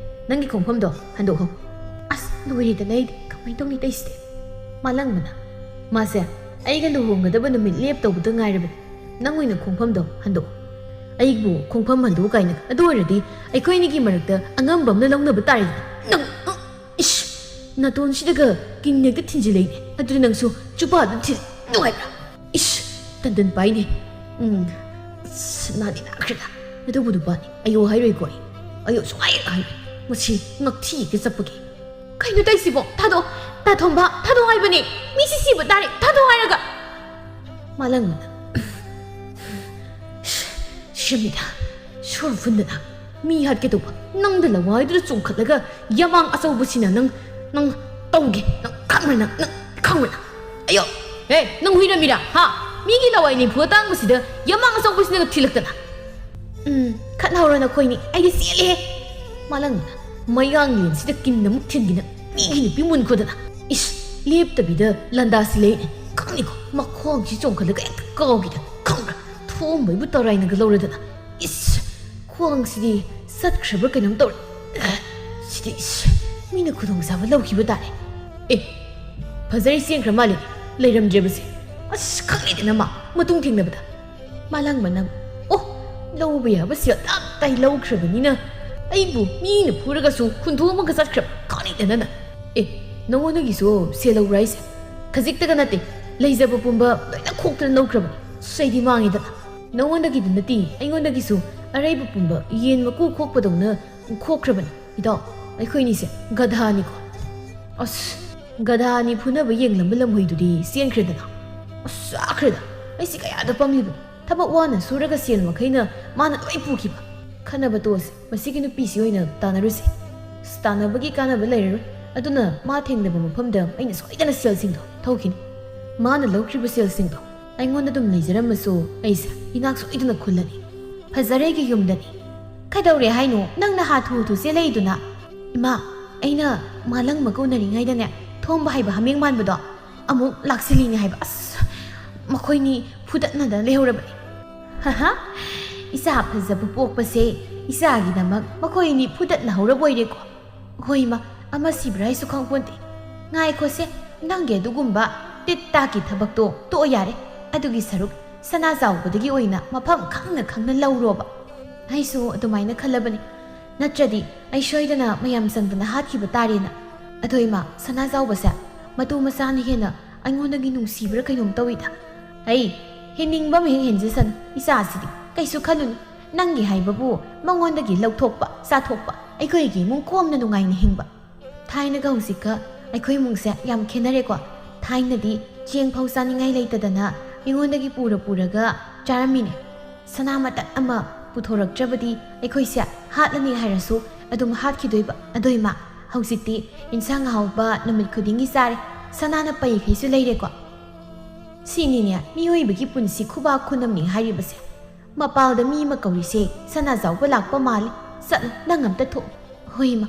ꯅꯪꯒꯤ ꯈꯣꯡꯐꯝꯗꯣ ꯍꯟꯗꯣꯛꯍꯧ꯫" "ꯑꯁ, ꯂꯣꯏꯔꯦꯗꯅ ꯑꯩꯗꯤ꯫ ꯀꯃꯥꯏꯅ ꯇꯧꯅꯤ ꯇꯩꯁꯤꯗꯤ?" ꯃꯥꯂꯪꯕꯅ, "ꯃꯥꯁꯦ ꯑꯩꯒ ꯂꯨꯍꯣꯡꯒꯗꯕ ꯅꯨꯃꯤꯠ ꯂꯦꯞꯇꯧꯕꯗ ꯉꯥꯏꯔꯕꯅꯤ꯫ ꯅꯪ ꯑꯣꯏꯅ ꯈꯣꯡꯐꯝꯗꯣ ꯍꯟꯗꯣꯛꯑꯣ꯫" "ꯑꯩꯕꯨ ꯈꯣꯡꯐꯝ ꯍꯟꯗꯣꯛꯎ ꯀꯥꯏꯅ? ꯑꯗꯨ ꯑꯣꯏꯔꯗꯤ ꯑꯩꯈꯣꯏ ꯑꯅꯤꯒꯤ ꯃꯔꯛꯇ ꯑꯉꯝꯕ ꯑꯃꯅ ꯂꯧꯅꯕ ꯇꯥꯔꯦꯗꯅ꯫ ꯅꯪ, ꯎꯝ, ꯏꯁ, ꯅꯥꯇꯣꯟꯁꯤꯗꯒ ꯀꯤꯟ ꯍꯦꯛꯇ ꯊꯤꯟꯖꯤꯜꯂꯛꯏꯅꯦ꯫ ꯑꯗꯨꯗꯤ ꯅꯪꯁꯨ ꯆꯨꯄꯥ ꯑꯗꯨꯝ ꯊꯤꯜ꯫ ꯅꯨꯡꯉꯥꯏꯕ꯭ꯔꯥ? ꯏꯁ, ꯇꯟꯗꯟ ꯄꯥꯏꯅꯦ꯫ ꯎꯝ, ꯑꯁ, ꯅꯥꯗꯤ ꯅꯥꯈ꯭ꯔꯦꯗ꯫ ꯑꯗꯨꯕꯨ ꯅꯨꯄꯥꯅꯤ꯫ ꯑꯌꯣ ꯍꯥꯏꯔꯣꯏꯀꯣ ꯑꯩ꯫ ꯑꯌꯣ ꯁꯨꯡꯍꯥꯏ ꯍꯦꯛ ꯍꯥꯏꯔꯣꯏ꯫ ꯃꯁꯤ ꯉꯛꯊꯤ ꯍꯦꯛꯇ ꯆꯞꯄꯒꯦ꯫ ꯀꯩꯅꯣ ꯇꯧꯏꯁꯤꯕꯣ? ꯊꯥꯗꯣꯛꯑꯣ꯫ ꯇꯥꯊꯣꯝꯕ, ꯊꯥꯗꯣꯛ ꯍꯥꯏꯕꯅꯤ꯫ ꯃꯤꯁꯤ ꯁꯤꯕ ꯇꯥꯔꯦ, ꯊꯥꯗꯣꯛ ꯍꯥꯏꯔꯒ꯫ ꯃꯥꯂꯪꯕꯅ, ꯁꯤꯔꯝꯃꯤꯗ, ꯁꯣꯔ ꯐꯨꯟꯗꯅ ꯃꯤ ꯍꯥꯠꯀꯦ ꯇꯧꯕ ꯅꯪꯗ ꯂꯋꯥꯏꯗꯨꯗ ꯆꯣꯡꯈꯠꯂꯒ ꯌꯥꯃꯥꯡ ꯑꯆꯧꯕꯁꯤꯅ ꯅꯪ, ꯅꯪ ꯇꯧꯒꯦ, ꯅꯪ ꯈꯪꯕ꯭ꯔꯥ, ꯅꯪ, ꯅꯪ ꯈꯪꯕ꯭ꯔꯥ? ꯑꯌꯣ! ꯍꯦ, ꯅꯪ ꯍꯨꯏꯔꯝꯃꯤꯔꯥ? ꯍꯥ? ꯃꯤꯒꯤ ꯂꯋꯥꯏ ꯅꯤꯐꯨ ꯑꯇꯥꯡꯕꯁꯤꯗ ꯌꯥꯃꯥꯡ ꯑꯆꯧꯕꯁꯤꯅꯒ ꯊꯤꯜꯂꯛꯇꯅ꯫ ꯎꯝ, ꯈꯠꯅꯍꯧꯔꯣ ꯅꯈꯣꯏꯅꯤ, ꯑꯩꯗꯤ ꯆꯦꯜꯂꯦ꯫ ꯃꯥꯂꯪꯅ ꯃꯌꯥꯡꯂꯦꯟꯁꯤꯗ ꯀꯤꯟ ꯑꯃꯨꯛ ꯊꯤꯟꯈꯤꯅ ꯃꯤꯒꯤ ꯅꯨꯄꯤ ꯃꯨꯟꯈꯣꯗꯅ꯫ ꯏꯁ, ꯂꯦꯞꯇꯕꯤꯗ ꯂꯥꯟꯗꯥꯁꯤ ꯂꯩꯅꯦ꯫ ꯈꯪꯅꯤꯀꯣ, ꯃꯈꯣꯡꯁꯤ ꯆꯣꯡꯈꯠꯂꯒ ꯍꯦꯛꯇ ꯀꯥꯎꯈꯤꯗ꯫ ꯈꯪꯕ꯭ꯔꯥ? ꯊꯣꯝꯕꯩꯕꯨ ꯇꯧꯔꯥꯏꯅꯒ ꯂꯧꯔꯗꯅ꯫ ꯏꯁ, ꯈ꯭ꯋꯥꯡꯁꯤꯗꯤ ꯆꯠꯈ꯭ꯔꯕ꯭ꯔꯥ ꯀꯩꯅꯣꯝ ꯇꯧꯔꯦ꯫ ꯁꯤꯗꯤ, ꯏꯁ, ꯃꯤꯅ ꯈꯨꯗꯣꯡꯆꯥꯕ ꯂꯧꯈꯤꯕ ꯇꯥꯔꯦ꯫ ꯑꯦ, ꯐꯖꯔꯤ ꯆꯦꯟꯈ꯭ꯔ ꯃꯥꯜꯂꯦ, ꯂꯩꯔꯝꯗ꯭ꯔꯦꯕꯁꯦ꯫ ꯑꯁ, ꯈꯪꯉꯦꯗꯅ ꯃꯥ, ꯃꯇꯨꯡ ꯊꯦꯡꯅꯕꯗ꯫ ꯃꯥꯂꯪꯕꯅ, ꯑꯣ, ꯂꯧꯕ ꯌꯥꯕ ꯁꯦꯜ ꯇꯞ ꯇꯥꯏ ꯂꯧꯈ꯭ꯔꯕꯅꯤꯅ ꯑꯩꯕꯨ ꯃꯤꯅ ꯐꯨꯔꯒꯁꯨ ꯍꯨꯟꯗꯣꯛꯑꯝꯃꯒ ꯆꯠꯈ꯭ꯔꯕ ꯈꯪꯉꯦꯗꯅ ꯅꯪ꯫ ꯑꯦ, ꯅꯉꯣꯟꯗꯒꯤꯁꯨ ꯁꯦꯜ ꯂꯧꯕ꯭ꯔꯥ ꯍꯥꯏꯁꯦ? ꯈꯖꯤꯛꯇꯒ ꯅꯠꯇꯦ, ꯂꯩꯖꯕ ꯄꯨꯝꯕ ꯂꯣꯏꯅ ꯈꯣꯛꯇꯅ ꯂꯧꯈ꯭ꯔꯕꯅꯤ꯫ ꯑꯁ, ꯑꯩꯗꯤ ꯃꯥꯡꯉꯦꯗꯅ꯫ ꯅꯉꯣꯟꯗꯒꯤꯗꯤ ꯅꯠꯇꯦ, ꯑꯩꯉꯣꯟꯗꯒꯤꯁꯨ ꯑꯔꯩꯕ ꯄꯨꯝꯕ ꯌꯦꯟ ꯃꯀꯨ ꯈꯣꯛꯄꯗꯧꯅ ꯈꯣꯛꯈ꯭ꯔꯕꯅꯤ꯫ ꯏꯇꯥꯎ, ꯑꯩꯈꯣꯏꯅꯤꯁꯦ ꯒꯙꯥꯅꯤꯀꯣ꯫ ꯑꯁ, ꯒꯙꯥ ꯑꯅꯤ ꯐꯨꯅꯕ ꯌꯦꯡꯂꯝꯕ ꯂꯝꯍꯨꯏꯗꯨꯗꯤ ꯆꯦꯟꯈ꯭ꯔꯦꯗꯅ꯫ ꯑꯁ, ꯆꯥꯈ꯭ꯔꯦꯗ꯫ ꯑꯩꯁꯤ ꯀꯌꯥꯗ ꯄꯪꯂꯤꯕꯅꯣ꯫ ꯊꯕꯛ ꯋꯥꯅ ꯁꯨꯔꯒ ꯁꯦꯜ ꯃꯈꯩꯅ ꯃꯥꯅ ꯂꯣꯏ ꯄꯨꯈꯤꯕ꯫ ꯈꯟꯅꯕ ꯇꯣꯛꯑꯁꯤ, ꯃꯁꯤꯒꯤ ꯅꯨꯄꯤꯁꯤ ꯑꯣꯏꯅ ꯇꯥꯟꯅꯔꯨꯁꯤ꯫ ꯑꯁ, ꯇꯥꯟꯅꯕꯒꯤ ꯀꯥꯟꯅꯕ ꯂꯩꯔꯔꯣꯏ꯫ ꯑꯗꯨꯅ ꯃꯥ ꯊꯦꯡꯅꯕ ꯃꯐꯝꯗ ꯑꯩꯅ ꯁꯣꯏꯗꯅ ꯁꯦꯜꯁꯤꯡꯗꯣ ꯊꯧꯈꯤꯅꯤ꯫ ꯃꯥꯅ ꯂꯧꯈ꯭ꯔꯤꯕ ꯁꯦꯜꯁꯤꯡꯗꯣ ꯑꯩꯉꯣꯟꯗ ꯑꯗꯨꯝ ꯂꯩꯖꯔꯝꯃꯁꯨ, ꯑꯩꯁꯦ ꯏꯅꯥꯛ ꯁꯣꯏꯗꯅ ꯈꯨꯜꯂꯅꯤ꯫ ꯐꯖꯔꯩꯒꯤ ꯌꯨꯝꯗꯅꯤ꯫ ꯀꯩꯗꯧꯔꯦ ꯍꯥꯏꯅꯣ? ꯅꯪꯅ ꯍꯥꯊꯨ ꯍꯥꯊꯨ ꯆꯦꯜꯂꯛꯏꯗꯨꯅ? ꯏꯃꯥ, ꯑꯩꯅ ꯃꯥꯂꯪꯕꯒ ꯎꯅꯔꯤꯉꯩꯗꯅꯦ, ꯊꯣꯝꯕ ꯍꯥꯏꯕ ꯍꯥꯃꯦꯡ ꯃꯥꯟꯕꯗꯣ ꯑꯃꯨꯛ ꯂꯥꯛꯁꯤꯜꯂꯤꯅꯦ ꯍꯥꯏꯕ꯫ ꯑꯁ, ꯃꯈꯣꯏꯅꯤ ꯐꯨꯗꯠꯅꯗꯅ ꯂꯩꯍꯧꯔꯕꯅꯤ꯫ ꯍꯥꯍꯥ, ꯏꯆꯥ ꯐꯖꯕ ꯄꯣꯛꯄꯁꯦ ꯏꯆꯥꯒꯤꯗꯃꯛ ꯃꯈꯣꯏ ꯑꯅꯤ ꯐꯨꯗꯠꯅꯍꯧꯔꯕ ꯑꯣꯏꯔꯦꯀꯣ꯫ ꯍꯣꯏ ꯏꯃꯥ, ꯑꯃ ꯁꯤꯕ꯭ꯔꯥ ꯍꯥꯏꯁꯨ ꯈꯪꯄꯣꯟꯇꯦ꯫ ꯉꯥꯏꯈꯣꯁꯦ, ꯅꯪꯒꯤ ꯑꯗꯨꯒꯨꯝꯕ ꯇꯤꯠ ꯇꯥꯛꯀꯤ ꯊꯕꯛꯇꯣ ꯇꯣꯛꯑꯣ ꯌꯥꯔꯦ꯫ ꯑꯗꯨꯒꯤ ꯁꯔꯨꯛ ꯁꯅꯥꯖꯥꯎꯕꯗꯒꯤ ꯑꯣꯏꯅ ꯃꯐꯝ ꯈꯪꯅ ꯈꯪꯅ ꯂꯧꯔꯣꯕ꯫ ꯑꯩꯁꯨ ꯑꯗꯨꯃꯥꯏꯅ ꯈꯜꯂꯕꯅꯤ꯫ ꯅꯠꯇ꯭ꯔꯗꯤ ꯑꯩ ꯁꯣꯏꯗꯅ ꯃꯌꯥꯝ ꯆꯪꯗꯅ ꯍꯥꯠꯈꯤꯕ ꯇꯥꯔꯦꯅ꯫ ꯑꯗꯣ ꯏꯃꯥ, ꯁꯅꯥꯖꯥꯎꯕꯁꯦ ꯃꯇꯨ ꯃꯆꯥꯅ ꯍꯦꯟꯅ ꯑꯩꯉꯣꯟꯗꯒꯤ ꯅꯨꯡꯁꯤꯕ꯭ꯔꯥ ꯀꯩꯅꯣꯝ ꯇꯧꯏꯗ꯫ ꯑꯩ ꯍꯦꯟꯅꯤꯡꯕ ꯑꯃ ꯍꯦꯛ ꯍꯦꯟꯖꯁꯅꯨ, ꯏꯆꯥꯁꯤꯗꯤ꯫ ꯀꯩꯁꯨ ꯈꯜꯂꯨꯅꯨ, ꯅꯪꯒꯤ ꯍꯥꯏꯕꯕꯨ ꯃꯉꯣꯟꯗꯒꯤ ꯂꯧꯊꯣꯛꯄ, ꯆꯥꯊꯣꯛꯄ, ꯑꯩꯈꯣꯏꯒꯤ ꯏꯃꯨꯡ ꯀꯣꯝꯅ ꯅꯨꯡꯉꯥꯏꯅ ꯍꯤꯡꯕ꯫ ꯊꯥꯏꯅꯒ ꯍꯧꯖꯤꯛꯀ ꯑꯩꯈꯣꯏ ꯏꯃꯨꯡꯁꯦ ꯌꯥꯝ ꯈꯦꯠꯅꯔꯦꯀꯣ꯫ ꯊꯥꯏꯅꯗꯤ ꯆꯦꯡ ꯐꯥꯎ ꯆꯥꯅꯤꯡꯉꯥꯏ ꯂꯩꯇꯗꯅ ꯃꯤꯉꯣꯟꯗꯒꯤ ꯄꯨꯔ ꯄꯨꯔꯒ ꯆꯥꯔꯝꯃꯤꯅꯦ꯫ ꯁꯅꯥ ꯃꯇꯠ ꯑꯃ ꯄꯨꯊꯣꯔꯛꯇ꯭ꯔꯕꯗꯤ ꯑꯩꯈꯣꯏꯁꯦ ꯍꯥꯠꯂꯅꯤ ꯍꯥꯏꯔꯁꯨ ꯑꯗꯨꯝ ꯍꯥꯠꯈꯤꯗꯣꯏꯕ꯫ ꯑꯗꯣ ꯏꯃꯥ, ꯍꯧꯖꯤꯛꯇꯤ ꯏꯟꯁꯥꯡ ꯑꯍꯥꯎꯕ ꯅꯨꯃꯤꯠ ꯈꯨꯗꯤꯡꯒꯤ ꯆꯥꯔꯦ, ꯁꯅꯥꯅ ꯄꯩꯈꯩꯁꯨ ꯂꯩꯔꯦꯀꯣ꯫ ꯁꯤꯅꯤꯅꯦ ꯃꯤꯑꯣꯏꯕꯒꯤ ꯄꯨꯟꯁꯤ ꯈꯨꯕꯥꯛ ꯈꯨꯅꯝꯅꯤ ꯍꯥꯏꯔꯤꯕꯁꯦ꯫ ꯃꯄꯥꯜꯗ ꯃꯤ ꯑꯃ ꯀꯧꯔꯤꯁꯦ ꯁꯅꯥꯖꯥꯎꯕ ꯂꯥꯛꯄ ꯃꯥꯜꯂꯤ꯫ ꯆꯠꯂꯣ, ꯅꯪ ꯑꯝꯇ ꯊꯣꯛ꯫ ꯍꯣꯏ ꯏꯃꯥ꯫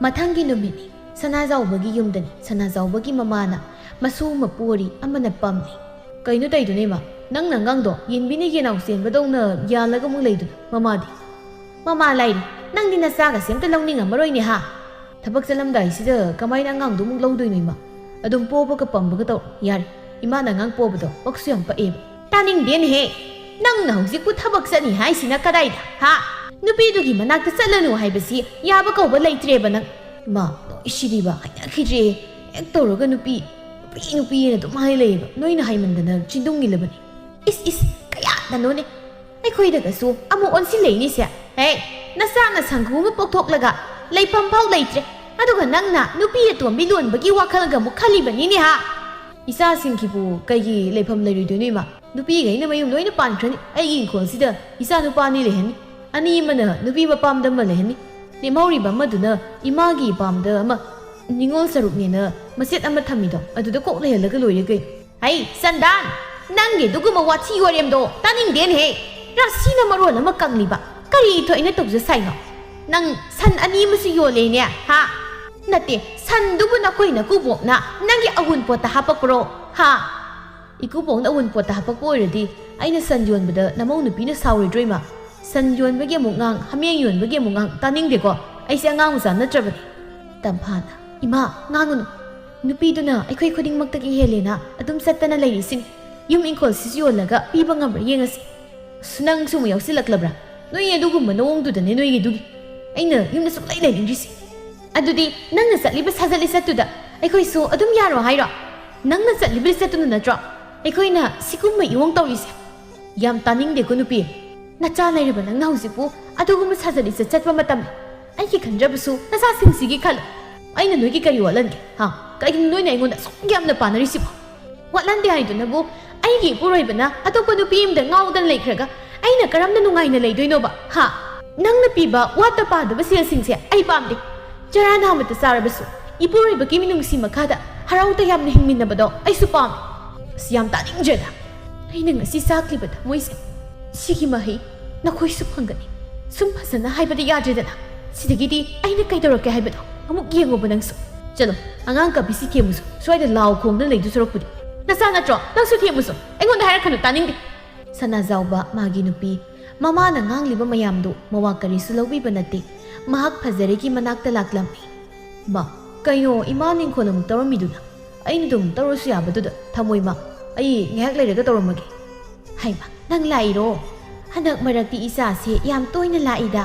ꯃꯊꯪꯒꯤ ꯅꯨꯃꯤꯠꯅꯤ꯫ ꯁꯅꯥꯖꯥꯎꯕꯒꯤ ꯌꯨꯝꯗꯅꯤ꯫ ꯁꯅꯥꯖꯥꯎꯕꯒꯤ ꯃꯃꯥꯅ ꯃꯁꯨ ꯑꯃ ꯄꯣꯔꯤ, ꯑꯃꯅ ꯄꯝꯂꯤ꯫ ꯀꯩꯅꯣ ꯇꯧꯗꯨꯅ ꯏꯃꯥ? ꯅꯪꯅ ꯑꯉꯥꯡꯗꯣ ꯌꯦꯟꯕꯤꯅ ꯌꯦꯅꯥꯎ ꯆꯦꯟꯕꯗꯧꯅ ꯌꯥꯜꯂꯒ ꯑꯃꯨꯛ ꯂꯩꯗꯨꯅ ꯃꯃꯥꯗꯤ? ꯃꯃꯥ ꯂꯥꯏꯔꯤ, ꯅꯪꯗꯤ ꯅꯆꯥꯒꯁꯦ ꯑꯝꯇ ꯂꯧꯅꯤꯡꯉꯝꯃꯔꯣꯏꯅꯦ ꯍꯥ? ꯊꯕꯛ ꯆꯠꯂꯝꯗꯥꯏꯁꯤꯗ ꯀꯃꯥꯏꯅ ꯑꯉꯥꯡꯗꯣ ꯑꯃꯨꯛ ꯂꯧꯗꯣꯏꯅꯣ ꯏꯃꯥ? ꯑꯗꯨꯝ ꯄꯣꯕꯒ ꯄꯝꯕꯒ ꯇꯧꯔꯣ꯫ ꯌꯥꯔꯦ, ꯏꯃꯥꯅ ꯑꯉꯥꯡ ꯄꯣꯕꯗꯣ ꯄꯛꯁꯨ ꯌꯥꯝ ꯄꯛꯑꯦꯕ꯫ ꯇꯥꯅꯤꯡꯗꯦꯅꯦꯍꯦ꯫ ꯅꯪꯅ ꯍꯧꯖꯤꯛꯄꯨ ꯊꯕꯛ ꯆꯠꯅꯤ ꯍꯥꯏꯁꯤꯅ ꯀꯗꯥꯏꯗ? ꯍꯥ? ꯅꯨꯄꯤꯗꯨꯒꯤ ꯃꯅꯥꯛꯇ ꯆꯠꯂꯅꯨ ꯍꯥꯏꯕꯁꯤ ꯌꯥꯕ ꯀꯧꯕ ꯂꯩꯇ꯭ꯔꯦꯕ ꯅꯪ꯫ ꯏꯃꯥ, ꯅꯣꯏꯁꯤꯗꯤꯕ ꯍꯩꯅꯈꯤꯗ꯭ꯔꯦ꯫ ꯍꯦꯛ ꯇꯧꯔꯒ ꯅꯨꯄꯤ, ꯅꯨꯄꯤ, ꯅꯨꯄꯤꯅ ꯑꯗꯨꯝ ꯍꯥꯏ ꯂꯩꯌꯦꯕ꯫ ꯅꯣꯏꯅ ꯍꯥꯏꯃꯟꯗꯅ ꯆꯤꯟꯗꯨꯡ ꯏꯜꯂꯕꯅꯤ꯫ ꯏꯁ, ꯏꯁ, ꯀꯌꯥꯗꯅꯣꯅꯦ꯫ ꯑꯩꯈꯣꯏꯗꯒꯁꯨ ꯑꯃꯨꯛ ꯑꯣꯟꯁꯤꯜꯂꯛꯏꯅꯤꯁꯦ꯫ ꯍꯦ, ꯅꯆꯥꯅ ꯁꯪꯒꯨ ꯑꯃ ꯄꯣꯛꯊꯣꯛꯂꯒ ꯂꯩꯐꯝ ꯐꯥꯎ ꯂꯩꯇ꯭ꯔꯦ꯫ ꯑꯗꯨꯒ ꯅꯪꯅ ꯅꯨꯄꯤ ꯑꯇꯣꯝꯕꯤ ꯂꯣꯟꯕꯒꯤ ꯋꯥꯈꯜꯒ ꯑꯃꯨꯛ ꯈꯜꯂꯤꯕꯅꯤꯅꯦ ꯍꯥ? ꯏꯆꯥꯁꯤꯡꯒꯤꯕꯨ ꯀꯩꯒꯤ ꯂꯩꯐꯝ ꯂꯩꯔꯣꯏꯗꯣꯏꯅꯣ ꯏꯃꯥ? ꯅꯨꯄꯤꯈꯩꯅ ꯃꯌꯨꯝ ꯂꯣꯏꯅ ꯄꯥꯟꯈ꯭ꯔꯅꯤ꯫ ꯑꯩꯒꯤ ꯏꯪꯈꯣꯜꯁꯤꯗ ꯏꯆꯥ ꯅꯨꯄꯥ ꯑꯅꯤ ꯂꯩꯍꯟꯅꯤ꯫ ꯑꯅꯤ ꯑꯃꯅ ꯅꯨꯄꯤ ꯃꯄꯥꯝꯗ ꯑꯃ ꯂꯩꯍꯟꯅꯤ꯫ ꯂꯦꯝꯍꯧꯔꯤꯕ ꯑꯃꯗꯨꯅ ꯏꯃꯥꯒꯤ ꯏꯄꯥꯝꯗ ꯑꯃ, ꯅꯤꯉꯣꯜ ꯁꯔꯨꯛꯅꯦꯅ ꯃꯆꯦꯠ ꯑꯃ ꯊꯝꯃꯤꯗꯣ, ꯑꯗꯨꯗ ꯀꯣꯛ ꯂꯩꯍꯜꯂꯒ ꯂꯣꯏꯔꯦ ꯀꯩꯅꯣ꯫ ꯍꯩ, ꯆꯟꯗꯥꯟ! ꯅꯪꯒꯤ ꯑꯗꯨꯒꯨꯝꯕ ꯋꯥꯊꯤ ꯋꯥꯔꯦꯝꯗꯣ ꯇꯥꯅꯤꯡꯗꯦꯅꯦꯍꯦ! ꯔꯥꯁꯤꯅ ꯃꯔꯣꯜ ꯑꯃ ꯀꯪꯂꯤꯕ꯫ ꯀꯔꯤ ꯊꯣꯛꯏꯅ ꯇꯧꯖ ꯁꯥꯏꯅꯣ? ꯅꯪ ꯁꯟ ꯑꯅꯤ ꯑꯃꯁꯨ ꯌꯣꯜꯂꯦꯅꯦ, ꯍꯥ? ꯅꯠꯇꯦ, ꯁꯟꯗꯨꯕꯨ ꯅꯈꯣꯏ ꯅꯀꯨꯕꯣꯛꯅ ꯅꯪꯒꯤ ꯑꯋꯨꯟꯄꯣꯠꯇ ꯍꯥꯞꯄꯛꯄ꯭ꯔꯣ, ꯍꯥ? ꯏꯀꯨꯕꯣꯛꯅ ꯑꯋꯨꯟꯄꯣꯠꯇ ꯍꯥꯞꯄꯛꯄ ꯑꯣꯏꯔꯗꯤ ꯑꯩꯅ ꯁꯟ ꯌꯣꯟꯕꯗ ꯅꯃꯧ ꯅꯨꯄꯤꯅ ꯁꯥꯎꯔꯣꯏꯗ꯭ꯔꯣ ꯏꯃꯥ? ꯁꯟ ꯌꯣꯟꯕꯒꯤ ꯑꯃꯨꯛ ꯉꯥꯡ, ꯍꯥꯃꯦꯡ ꯌꯣꯟꯕꯒꯤ ꯑꯃꯨꯛ ꯉꯥꯡ, ꯇꯥꯅꯤꯡꯗꯦꯀꯣ꯫ ꯑꯩꯁꯦ ꯑꯉꯥꯡ ꯃꯆꯥ ꯅꯠꯇ꯭ꯔꯕꯅꯤ꯫ ꯇꯝꯐꯥꯅ, ꯏꯃꯥ, ꯉꯥꯡꯒꯅꯨ꯫ ꯅꯨꯄꯤꯗꯨꯅ ꯑꯩꯈꯣꯏ ꯈꯨꯗꯤꯡꯃꯛꯇꯒꯤ ꯍꯦꯜꯂꯦꯅ ꯑꯗꯨꯝ ꯆꯠꯇꯅ ꯂꯩꯔꯤꯁꯤꯅꯤ꯫ ꯌꯨꯝ ꯏꯪꯈꯣꯜꯁꯤꯁꯨ ꯌꯣꯜꯂꯒ ꯄꯤꯕ ꯉꯝꯕ꯭ꯔꯥ ꯌꯦꯡꯉꯁꯤ꯫ ꯑꯁ, ꯅꯪꯁꯨ ꯑꯃꯨꯛ ꯌꯥꯎꯁꯤꯜꯂꯛꯂꯕ꯭ꯔꯥ? ꯅꯣꯏ ꯑꯗꯨꯒꯨꯝꯕ ꯅꯑꯣꯡꯗꯨꯗꯅꯦ ꯅꯣꯏꯒꯤꯗꯨꯒꯤ꯫ ꯑꯩꯅ ꯌꯨꯝꯗ ꯁꯨꯡꯂꯩ ꯂꯩꯅꯤꯡꯗ꯭ꯔꯤꯁꯦ꯫ ꯑꯗꯨꯗꯤ ꯅꯪꯅ ꯆꯠꯂꯤꯕ ꯁꯥꯖꯠ ꯂꯤꯆꯠꯇꯨꯗ ꯑꯩꯈꯣꯏꯁꯨ ꯑꯗꯨꯝ ꯌꯥꯔꯣ ꯍꯥꯏꯔꯣ? ꯅꯪꯅ ꯆꯠꯂꯤꯕ ꯂꯤꯆꯠꯇꯨꯅ ꯅꯠꯇ꯭ꯔꯣ ꯑꯩꯈꯣꯏꯅ ꯁꯤꯒꯨꯝꯕ ꯏꯑꯣꯡ ꯇꯧꯔꯤꯁꯦ? ꯌꯥꯝ ꯇꯥꯅꯤꯡꯗꯦꯀꯣ ꯅꯨꯄꯤ꯫ ꯅꯆꯥ ꯂꯩꯔꯕ ꯅꯪꯅ ꯍꯧꯖꯤꯛꯄꯨ ꯑꯗꯨꯒꯨꯝꯕ ꯁꯥꯖꯠ ꯂꯤꯆꯠ ꯆꯠꯄ ꯃꯇꯝ? ꯑꯩꯒꯤ ꯈꯟꯗ꯭ꯔꯕꯁꯨ ꯅꯆꯥꯁꯤꯡꯁꯤꯒꯤ ꯈꯜꯂꯨ꯫ ꯑꯩꯅ ꯅꯣꯏꯒꯤ ꯀꯔꯤ ꯋꯥꯠꯍꯟꯒꯦ? ꯍꯥ? ꯀꯩꯒꯤꯅꯣ ꯅꯣꯏꯅ ꯑꯩꯉꯣꯟꯗ ꯑꯁꯨꯛ ꯌꯥꯝꯅ ꯄꯥꯅꯔꯤꯁꯤꯕꯣ? ꯋꯥꯠꯍꯟꯗꯦ ꯍꯥꯏꯗꯨꯅꯕꯨ ꯑꯩꯒꯤ ꯏꯄꯨꯔꯣꯏꯕꯅ ꯑꯇꯣꯞꯄ ꯅꯨꯄꯤ ꯑꯃꯗ ꯉꯥꯎꯗꯅ ꯂꯩꯈ꯭ꯔꯒ ꯑꯩꯅ ꯀꯔꯝꯅ ꯅꯨꯡꯉꯥꯏꯅ ꯂꯩꯗꯣꯏꯅꯣꯕ? ꯍꯥ? ꯅꯪꯅ ꯄꯤꯕ ꯋꯥꯠꯇ ꯄꯥꯗꯕ ꯁꯦꯜꯁꯤꯡꯁꯦ ꯑꯩ ꯄꯥꯝꯗꯦ꯫ ꯆꯔꯥ ꯅꯥꯝꯃꯇ ꯆꯥꯔꯕꯁꯨ ꯏꯄꯨꯔꯣꯏꯕꯒꯤ ꯃꯤꯅꯨꯡꯁꯤ ꯃꯈꯥꯗ ꯍꯔꯥꯎ ꯇꯌꯥꯝꯅ ꯍꯤꯡꯃꯤꯟꯅꯕꯗꯣ ꯑꯩꯁꯨ ꯄꯥꯝꯃꯤ꯫ ꯑꯁ, ꯌꯥꯝ ꯇꯥꯅꯤꯡꯗ꯭ꯔꯦꯗ꯫ ꯑꯩꯅ ꯉꯁꯤ ꯆꯥꯛꯂꯤꯕ ꯊꯃꯣꯏꯁꯦ, ꯁꯤꯒꯤ ꯃꯍꯩ ꯅꯈꯣꯏꯁꯨ ꯐꯪꯒꯅꯤ꯫ ꯁꯨꯝ ꯐꯖꯅ ꯍꯥꯏꯕꯗꯤ ꯌꯥꯗ꯭ꯔꯦꯗꯅ꯫ ꯁꯤꯗꯒꯤꯗꯤ ꯑꯩꯅ ꯀꯩꯗꯧꯔꯛꯀꯦ ꯍꯥꯏꯕꯗꯣ ꯑꯃꯨꯛ ꯌꯦꯡꯉꯣꯕ ꯅꯪꯁꯨ꯫ ꯆꯠꯂꯣ, ꯑꯉꯥꯡ ꯀꯞꯄꯤꯁꯤ ꯊꯦꯝꯃꯨꯁꯨ꯫ ꯁ꯭ꯋꯥꯏꯗ ꯂꯥꯎ ꯈꯣꯡꯗꯨꯅ ꯂꯩꯗꯨ ꯁꯔꯨꯛꯄꯨꯗꯤ꯫ ꯅꯆꯥ ꯅꯠꯇ꯭ꯔꯣ? ꯅꯪꯁꯨ ꯊꯦꯝꯃꯨꯁꯨ꯫ ꯑꯩꯉꯣꯟꯗ ꯍꯥꯏꯔꯛꯀꯅꯨ, ꯇꯥꯅꯤꯡꯗꯦ꯫ ꯁꯅꯥꯖꯥꯎꯕ ꯃꯥꯒꯤ ꯅꯨꯄꯤ, ꯃꯃꯥꯅ ꯉꯥꯡꯂꯤꯕ ꯃꯌꯥꯝꯗꯨ ꯃꯋꯥ ꯀꯔꯤꯁꯨ ꯂꯧꯕꯤꯕ ꯅꯠꯇꯦ꯫ ꯃꯍꯥꯛ ꯐꯖꯔꯦꯒꯤ ꯃꯅꯥꯛꯇ ꯂꯥꯛꯂꯝꯃꯤ꯫ ꯃꯥ, ꯀꯩꯅꯣ ꯏꯃꯥ ꯅꯤꯡꯈꯣꯜ ꯑꯃꯨꯛ ꯇꯧꯔꯝꯃꯤꯗꯨꯅ? ꯑꯩꯅ ꯑꯗꯨꯝ ꯇꯧꯔꯁꯨ ꯌꯥꯕꯗꯨꯗ ꯊꯃꯣꯏꯃ ꯑꯩ ꯉꯥꯏꯍꯥꯛ ꯂꯩꯔꯒ ꯇꯧꯔꯝꯃꯒꯦ꯫ ꯍꯩꯃ, ꯅꯪ ꯂꯥꯛꯏꯔꯣ? ꯍꯟꯗꯛ ꯃꯔꯛꯇꯤ ꯏꯆꯥꯁꯦ ꯌꯥꯝ ꯇꯣꯏꯅ ꯂꯥꯛꯏꯗ꯫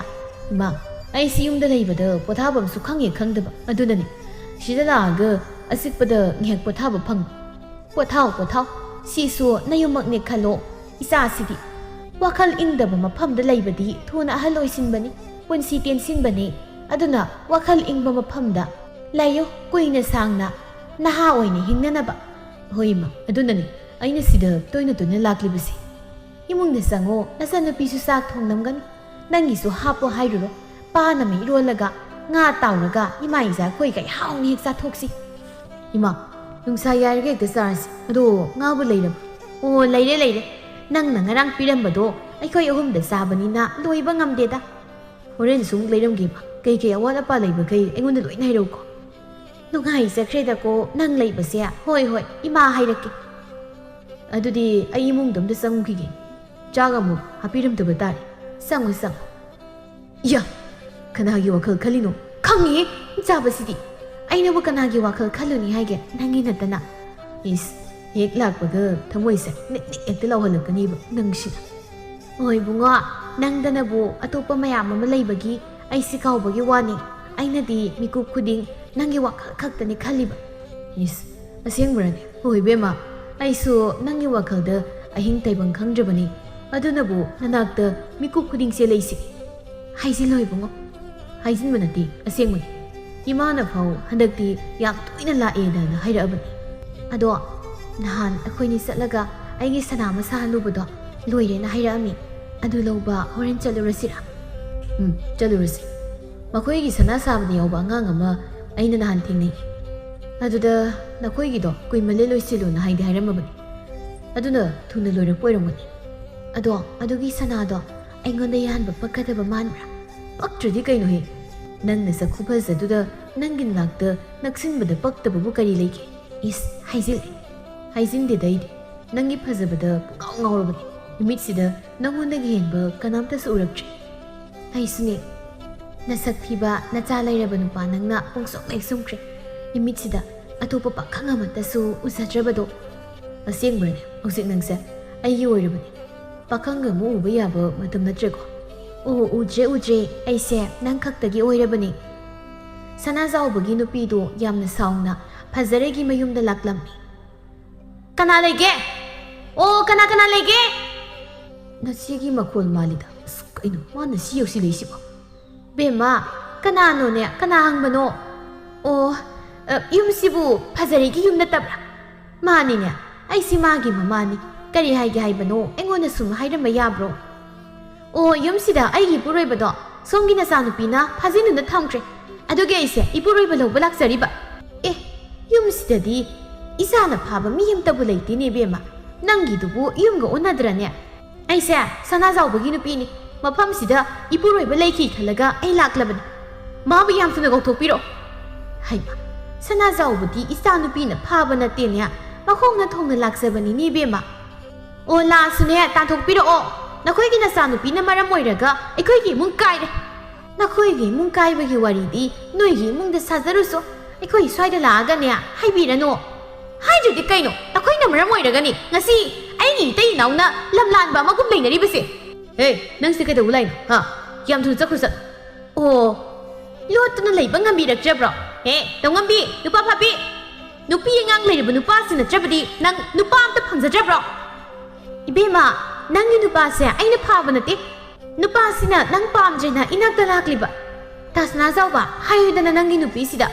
ꯏꯃꯥ, ꯑꯩꯁꯤ ꯌꯨꯝꯗ ꯂꯩꯕꯗ ꯄꯣꯊꯥꯐꯝꯁꯨ ꯈꯪꯉꯦ ꯈꯪꯗꯕ, ꯑꯗꯨꯅꯅꯤ ꯁꯤꯗ ꯂꯥꯛꯑꯒ ꯑꯆꯤꯛꯄꯗ ꯉꯥꯏꯍꯥꯛ ꯄꯣꯊꯥꯕ ꯐꯪꯕ꯫ ꯄꯣꯊꯥꯎ, ꯄꯣꯊꯥꯎ, ꯁꯤꯁꯨ ꯅꯌꯨꯝꯃꯛꯅꯦ ꯈꯜꯂꯣ꯫ ꯏꯆꯥꯁꯤꯗꯤ ꯋꯥꯈꯜ ꯏꯪꯗꯕ ꯃꯐꯝꯗ ꯂꯩꯕꯗꯤ ꯊꯨꯅ ꯑꯍꯜ ꯑꯣꯏꯁꯤꯟꯕꯅꯤ, ꯄꯨꯟꯁꯤ ꯇꯦꯟꯁꯤꯟꯕꯅꯤ꯫ ꯑꯗꯨꯅ ꯋꯥꯈꯜ ꯏꯪꯕ ꯃꯐꯝꯗ ꯂꯩꯌꯨ, ꯀꯨꯏꯅ ꯁꯥꯡꯅ ꯅꯍꯥ ꯑꯣꯏꯅ ꯍꯤꯡꯅꯅꯕ꯫ ꯍꯣꯏ ꯏꯃꯥ, ꯑꯗꯨꯅꯅꯤ ꯑꯩꯅ ꯁꯤꯗ ꯇꯣꯏꯅ ꯇꯣꯏꯅ ꯂꯥꯛꯂꯤꯕꯁꯦ꯫ ꯏꯃꯨꯡꯗ ꯆꯪꯉꯣ, ꯅꯆꯟꯅꯨꯄꯤꯁꯨ ꯆꯥꯛ ꯊꯣꯡꯂꯝꯒꯅꯤ꯫ ꯅꯪꯒꯤꯁꯨ ꯍꯥꯞꯄꯣ ꯍꯥꯏꯔꯨꯔꯣ꯫ ꯄꯥꯟ ꯑꯃ ꯏꯔꯣꯜꯂꯒ ꯉꯥ ꯇꯥꯎꯔꯒ ꯏꯃꯥ ꯏꯆꯥ ꯑꯩꯈꯣꯏꯈꯩ ꯍꯥꯎꯅ ꯍꯦꯛ ꯆꯥꯊꯣꯛꯁꯤ꯫ ꯏꯃꯥ, ꯅꯨꯡꯁꯥ ꯌꯥꯏꯔꯒ ꯍꯦꯛꯇ ꯆꯥꯔꯁꯤ꯫ ꯑꯗꯣ ꯉꯥꯕꯨ ꯂꯩꯔꯕ? ꯑꯣ, ꯂꯩꯔꯦ, ꯂꯩꯔꯦ꯫ ꯅꯪꯅ ꯉꯔꯥꯡ ꯄꯤꯔꯝꯕꯗꯣ ꯑꯩꯈꯣꯏ ꯑꯍꯨꯝꯗ ꯆꯥꯕꯅꯤꯅ ꯂꯣꯏꯕ ꯉꯝꯗꯦꯗ꯫ ꯍꯣꯔꯦꯟꯁꯨ ꯑꯃꯨꯛ ꯂꯩꯔꯝꯒꯦꯕ꯫ ꯀꯩꯀꯩ ꯑꯋꯥꯠ ꯑꯄꯥ ꯂꯩꯕꯈꯩ ꯑꯩꯉꯣꯟꯗ ꯂꯣꯏꯅ ꯍꯥꯏꯔꯛꯎꯀꯣ꯫ ꯅꯨꯡꯉꯥꯏꯖꯈ꯭ꯔꯦꯗꯀꯣ ꯅꯪ ꯂꯩꯕꯁꯦ꯫ ꯍꯣꯏ, ꯍꯣꯏ, ꯏꯃꯥ ꯍꯥꯏꯔꯛꯀꯦ꯫ ꯑꯗꯨꯗꯤ ꯑꯩ ꯏꯃꯨꯡꯗ ꯑꯝꯇ ꯆꯪꯉꯨꯈꯤꯒꯦ꯫ ꯆꯥꯛ ꯑꯃꯨꯛ ꯍꯥꯞꯄꯤꯔꯝꯗꯕ ꯇꯥꯔꯦ꯫ ꯆꯪꯉꯨ, ꯆꯪꯉꯨ꯫ ꯏꯌꯥ! ꯀꯅꯥꯒꯤ ꯋꯥꯈꯜ ꯈꯜꯂꯤꯅꯣ? ꯈꯪꯉꯤꯍꯦ, ꯆꯥꯕꯁꯤꯗꯤ꯫ ꯑꯩꯅꯕꯨ ꯀꯅꯥꯒꯤ ꯋꯥꯈꯜ ꯈꯜꯂꯨꯅꯤ ꯍꯥꯏꯒꯦ, ꯅꯪꯒꯤ ꯅꯠꯇꯅ꯫ ꯏꯁ, ꯍꯦꯛ ꯂꯥꯛꯄꯒ ꯊꯃꯣꯏꯁꯦ ꯅꯤꯛ ꯅꯤꯛ ꯍꯦꯛꯇ ꯂꯥꯎꯍꯜꯂꯛꯀꯅꯤꯕ ꯅꯪꯁꯤꯅ꯫ ꯍꯣꯏ ꯏꯕꯨꯡꯉꯣ, ꯅꯪꯗꯅꯕꯨ ꯑꯇꯣꯞꯄ ꯃꯌꯥꯝ ꯑꯃ ꯂꯩꯕꯒꯤ ꯑꯩꯁꯤ ꯀꯥꯎꯕꯒꯤ ꯋꯥꯅꯤ꯫ ꯑꯩꯅꯗꯤ ꯃꯤꯀꯨꯞ ꯈꯨꯗꯤꯡ ꯅꯪꯒꯤ ꯋꯥꯈꯜ ꯈꯛꯇꯅꯤ ꯈꯜꯂꯤꯕ꯫ ꯏꯁ, ꯑꯁꯦꯡꯕꯔꯅꯦ? ꯍꯣꯏ ꯏꯕꯦꯝꯃ, ꯑꯩꯁꯨ ꯅꯪꯒꯤ ꯋꯥꯈꯜꯗ ꯑꯍꯤꯡ ꯇꯥꯏꯕꯪ ꯈꯪꯗ꯭ꯔꯕꯅꯤ꯫ ꯑꯗꯨꯅꯕꯨ ꯅꯅꯥꯛꯇ ꯃꯤꯀꯨꯞ ꯈꯨꯗꯤꯡ ꯆꯦꯜꯂꯛꯏꯁꯤꯅꯤ꯫ ꯍꯥꯏꯖꯤꯜꯂꯣ ꯏꯕꯨꯡꯉꯣ꯫ ꯍꯥꯏꯖꯤꯟꯕ ꯅꯠꯇꯦ, ꯑꯁꯦꯡꯕꯅꯤ꯫ ꯏꯃꯥꯅ ꯐꯥꯎ ꯍꯟꯗꯛꯇꯤ ꯌꯥꯝ ꯇꯣꯏꯅ ꯂꯥꯛꯑꯦꯅ ꯍꯥꯏꯔꯛꯑꯕꯅꯤ꯫ ꯑꯗꯣ ꯅꯍꯥꯟ ꯑꯩꯈꯣꯏꯅꯤ ꯆꯠꯂꯒ ꯑꯩꯒꯤ ꯁꯅꯥ ꯑꯃ ꯁꯥꯍꯜꯂꯨꯕꯗꯣ ꯂꯣꯏꯔꯦꯅ ꯍꯥꯏꯔꯛꯑꯝꯃꯤ꯫ ꯑꯗꯨ ꯂꯧꯕ ꯍꯣꯔꯦꯟ ꯆꯠꯂꯨꯔꯁꯤꯔꯥ? ꯎꯝ, ꯆꯠꯂꯨꯔꯁꯤ꯫ ꯃꯈꯣꯏꯒꯤ ꯁꯅꯥ ꯁꯥꯕꯗ ꯌꯥꯎꯕ ꯑꯉꯥꯡ ꯑꯃ ꯑꯩꯅ ꯅꯍꯥꯟ ꯊꯦꯡꯅꯩ꯫ ꯑꯗꯨꯗ ꯅꯈꯣꯏꯒꯤꯗꯣ ꯀꯨꯏꯃꯜꯂꯦ ꯂꯣꯏꯁꯤꯜꯂꯣꯅ ꯍꯥꯏꯗꯤ ꯍꯥꯏꯔꯝꯃꯕꯅꯤ꯫ ꯑꯗꯨꯅ ꯊꯨꯅ ꯂꯣꯏꯔꯛꯄ ꯑꯣꯏꯔꯝꯒꯅꯤ꯫ ꯑꯗꯣ ꯑꯗꯨꯒꯤ ꯁꯅꯥꯗꯣ ꯑꯩꯉꯣꯟꯗ ꯌꯥꯍꯟꯕ ꯄꯛꯀꯗꯕ ꯃꯥꯟꯕ꯭ꯔꯥ? ꯄꯛꯇ꯭ꯔꯗꯤ ꯀꯩꯅꯣꯍꯦ? ꯅꯪ ꯅꯁꯛ ꯈꯨꯐꯖꯗꯨꯗ ꯅꯪꯒꯤ ꯅꯥꯛꯇ ꯅꯛꯁꯤꯟꯕꯗ ꯄꯛꯇꯕꯕꯨ ꯀꯔꯤ ꯂꯩꯒꯦ? ꯏꯁ, ꯍꯥꯏꯖꯤꯜꯂꯦ꯫ ꯍꯥꯏꯖꯤꯟꯗꯦꯗ ꯑꯩꯗꯤ꯫ ꯅꯪꯒꯤ ꯐꯖꯕꯗ ꯄꯨꯡꯉꯥꯎ ꯉꯥꯎꯔꯕꯅꯤ꯫ ꯅꯨꯃꯤꯠꯁꯤꯗ ꯅꯪꯉꯣꯟꯗꯒꯤ ꯍꯦꯟꯕ ꯀꯅꯥꯝꯇꯁꯨ ꯎꯔꯛꯇ꯭ꯔꯤ꯫ ꯑꯩꯁꯨꯅꯦ꯫ ꯅꯁꯛ ꯊꯤꯕ ꯅꯆꯥ ꯂꯩꯔꯕ ꯅꯨꯄꯥ ꯅꯪꯅ ꯄꯨꯡꯁꯨꯝ ꯍꯦꯛ ꯁꯨꯝꯈ꯭ꯔꯦ꯫ ꯏꯃꯤꯠꯁꯤꯗ ꯑꯇꯣꯞꯄ ꯄꯥꯈꯪ ꯑꯃꯠꯇꯁꯨ ꯎꯖꯗ꯭ꯔꯕꯗꯣ꯫ ꯑꯁꯦꯡꯕ꯭ꯔꯅꯦ? ꯍꯧꯖꯤꯛ ꯅꯪꯁꯦ ꯑꯩꯒꯤ ꯑꯣꯏꯔꯕꯅꯦ꯫ ꯄꯥꯈꯪꯒ ꯑꯃꯨꯛ ꯎꯕ ꯌꯥꯕ ꯃꯇꯝ ꯅꯠꯇ꯭ꯔꯦꯀꯣ꯫ ꯑꯣ, ꯎꯗ꯭ꯔꯦ, ꯎꯗ꯭ꯔꯦ꯫ ꯑꯩꯁꯦ ꯅꯪ ꯈꯛꯇꯒꯤ ꯑꯣꯏꯔꯕꯅꯦ꯫ ꯁꯅꯥꯖꯥꯎꯕꯒꯤ ꯅꯨꯄꯤꯗꯣ ꯌꯥꯝꯅ ꯁꯥꯎꯅ ꯐꯖꯔꯩꯒꯤ ꯃꯌꯨꯝꯗ ꯂꯥꯛꯂꯝꯃꯤ꯫ "ꯀꯅꯥ ꯂꯩꯒꯦ? ꯑꯣ, ꯀꯅꯥ ꯀꯅꯥ ꯂꯩꯒꯦ?" ꯅꯆꯦꯒꯤ ꯃꯈꯣꯜ ꯃꯥꯜꯂꯤꯗ꯫ ꯑꯁ, ꯀꯩꯅꯣ ꯃꯥꯅ ꯁꯤ ꯌꯧꯁꯤꯜꯂꯛꯏꯁꯤꯕꯣ? "ꯕꯦꯝꯃ, ꯀꯅꯥꯅꯣꯅꯦ? ꯀꯅꯥ ꯍꯪꯕꯅꯣ?" "ꯑꯣ, ꯑ, ꯌꯨꯝꯁꯤꯕꯨ ꯐꯖꯔꯩꯒꯤ ꯌꯨꯝ ꯅꯠꯇꯕ꯭ꯔꯥ?" "ꯃꯥꯅꯤꯅꯦ, ꯑꯩꯁꯤ ꯃꯥꯒꯤ ꯃꯃꯥꯅꯤ꯫ ꯀꯔꯤ ꯍꯥꯏꯒꯦ ꯍꯥꯏꯕꯅꯣ? ꯑꯩꯉꯣꯟꯗ ꯁꯨꯝ ꯍꯥꯏꯔꯝꯕ ꯌꯥꯕ꯭ꯔꯣ?" "ꯑꯣ, ꯌꯨꯝꯁꯤꯗ ꯑꯩꯒꯤ ꯏꯄꯨꯔꯣꯏꯕꯗꯣ ꯁꯣꯝꯒꯤ ꯅꯆꯥꯅꯨꯄꯤꯅ ꯐꯥꯖꯤꯟꯗꯨꯅ ꯊꯝꯈ꯭ꯔꯦ꯫ ꯑꯗꯨꯒꯤ ꯑꯩꯁꯦ ꯏꯄꯨꯔꯣꯏꯕ ꯂꯧꯕ ꯂꯥꯛꯆꯔꯤꯕ꯫" "ꯑꯦ, ꯌꯨꯝꯁꯤꯗꯗꯤ ꯏꯆꯥꯅ ꯐꯥꯕ ꯃꯤ ꯑꯃꯇꯕꯨ ꯂꯩꯇꯦꯅꯦ ꯏꯕꯦꯝꯃ꯫ ꯅꯪꯒꯤꯗꯨꯕꯨ ꯌꯨꯝꯒ ꯑꯣꯟꯅꯗ꯭ꯔꯅꯦ?" "ꯑꯩꯁꯦ ꯁꯅꯥꯖꯥꯎꯕꯒꯤ ꯅꯨꯄꯤꯅꯤ꯫ ꯃꯐꯝꯁꯤꯗ ꯏꯄꯨꯔꯣꯏꯕ ꯂꯩꯈꯤ ꯈꯜꯂꯒ ꯑꯩ ꯂꯥꯛꯂꯕꯅꯤ꯫ ꯃꯥꯕꯨ ꯌꯥꯝ ꯊꯨꯅ ꯀꯧꯊꯣꯛꯄꯤꯔꯣ꯫" ꯍꯩꯃꯥ, ꯁꯅꯥꯖꯥꯎꯕꯗꯤ ꯏꯆꯥ ꯅꯨꯄꯤꯅ ꯐꯥꯕ ꯅꯠꯇꯦꯅꯦ, ꯃꯈꯣꯡꯅ ꯊꯣꯡꯅ ꯂꯥꯛꯆꯕꯅꯤꯅꯦ ꯏꯕꯦꯝꯃ꯫ "ꯑꯣ, ꯂꯥꯛꯑꯁꯨꯅꯦ, ꯇꯥꯟꯊꯣꯛꯄꯤꯔꯛꯑꯣ꯫ ꯅꯈꯣꯏꯒꯤ ꯅꯆꯥꯅꯨꯄꯤꯅ ꯃꯔꯝ ꯑꯣꯏꯔꯒ ꯑꯩꯈꯣꯏꯒꯤ ꯏꯃꯨꯡ ꯀꯥꯏꯔꯦ꯫" "ꯅꯈꯣꯏꯒꯤ ꯏꯃꯨꯡ ꯀꯥꯏꯕꯒꯤ ꯋꯥꯔꯤꯗꯤ ꯅꯣꯏꯒꯤ ꯏꯃꯨꯡꯗ ꯁꯥꯖꯔꯨꯁꯨ, ꯑꯩꯈꯣꯏ ꯁ꯭ꯋꯥꯏꯗ ꯂꯥꯛꯑꯒꯅꯦ ꯍꯥꯏꯕꯤꯔꯅꯨ꯫" "ꯍꯥꯏꯗ꯭ꯔꯗꯤ ꯀꯩꯅꯣ? ꯅꯈꯣꯏꯅ ꯃꯔꯝ ꯑꯣꯏꯔꯒꯅꯤ ꯉꯁꯤ ꯑꯩꯒꯤ ꯏꯇꯩ ꯏꯅꯥꯎꯅ ꯂꯝ ꯂꯥꯟꯕ ꯑꯃꯒꯨꯝ ꯂꯩꯅꯔꯤꯕꯁꯦ꯫" "ꯍꯦ, ꯅꯪꯁꯦ ꯀꯩꯗꯧꯕ ꯂꯥꯛꯏꯅꯣ? ꯍꯥ? ꯌꯥꯝ ꯊꯨꯅ ꯆꯠꯈ꯭ꯔꯣ, ꯆꯠ꯫ ꯑꯣ, ꯂꯣꯠꯇꯨꯅ ꯂꯩꯕ ꯉꯝꯕꯤꯔꯛꯇ꯭ꯔꯕ꯭ꯔꯣ? ꯍꯦ, ꯇꯧꯉꯝꯕꯤ, ꯅꯨꯄꯥ ꯐꯥꯕꯤ! ꯅꯨꯄꯤ ꯑꯉꯥꯡ ꯂꯩꯔꯕ ꯅꯨꯄꯥꯁꯤ ꯅꯠꯇ꯭ꯔꯕꯗꯤ ꯅꯪ ꯅꯨꯄꯥ ꯑꯝꯇ ꯐꯪꯖꯗ꯭ꯔꯕ꯭ꯔꯣ?" "ꯏꯕꯦꯝꯃ, ꯅꯪꯒꯤ ꯅꯨꯄꯥꯁꯦ ꯑꯩꯅ ꯐꯥꯕ ꯅꯠꯇꯦ꯫ ꯅꯨꯄꯥꯁꯤꯅ ꯅꯪ ꯄꯥꯝꯗ꯭ꯔꯦꯅ ꯏꯅꯥꯛꯇ ꯂꯥꯛꯂꯤꯕ꯫" ꯇꯥꯁꯅꯥ ꯆꯥꯎꯕ, ꯍꯥꯏꯌꯨꯗꯅ ꯅꯪꯒꯤ ꯅꯨꯄꯤꯁꯤꯗ꯫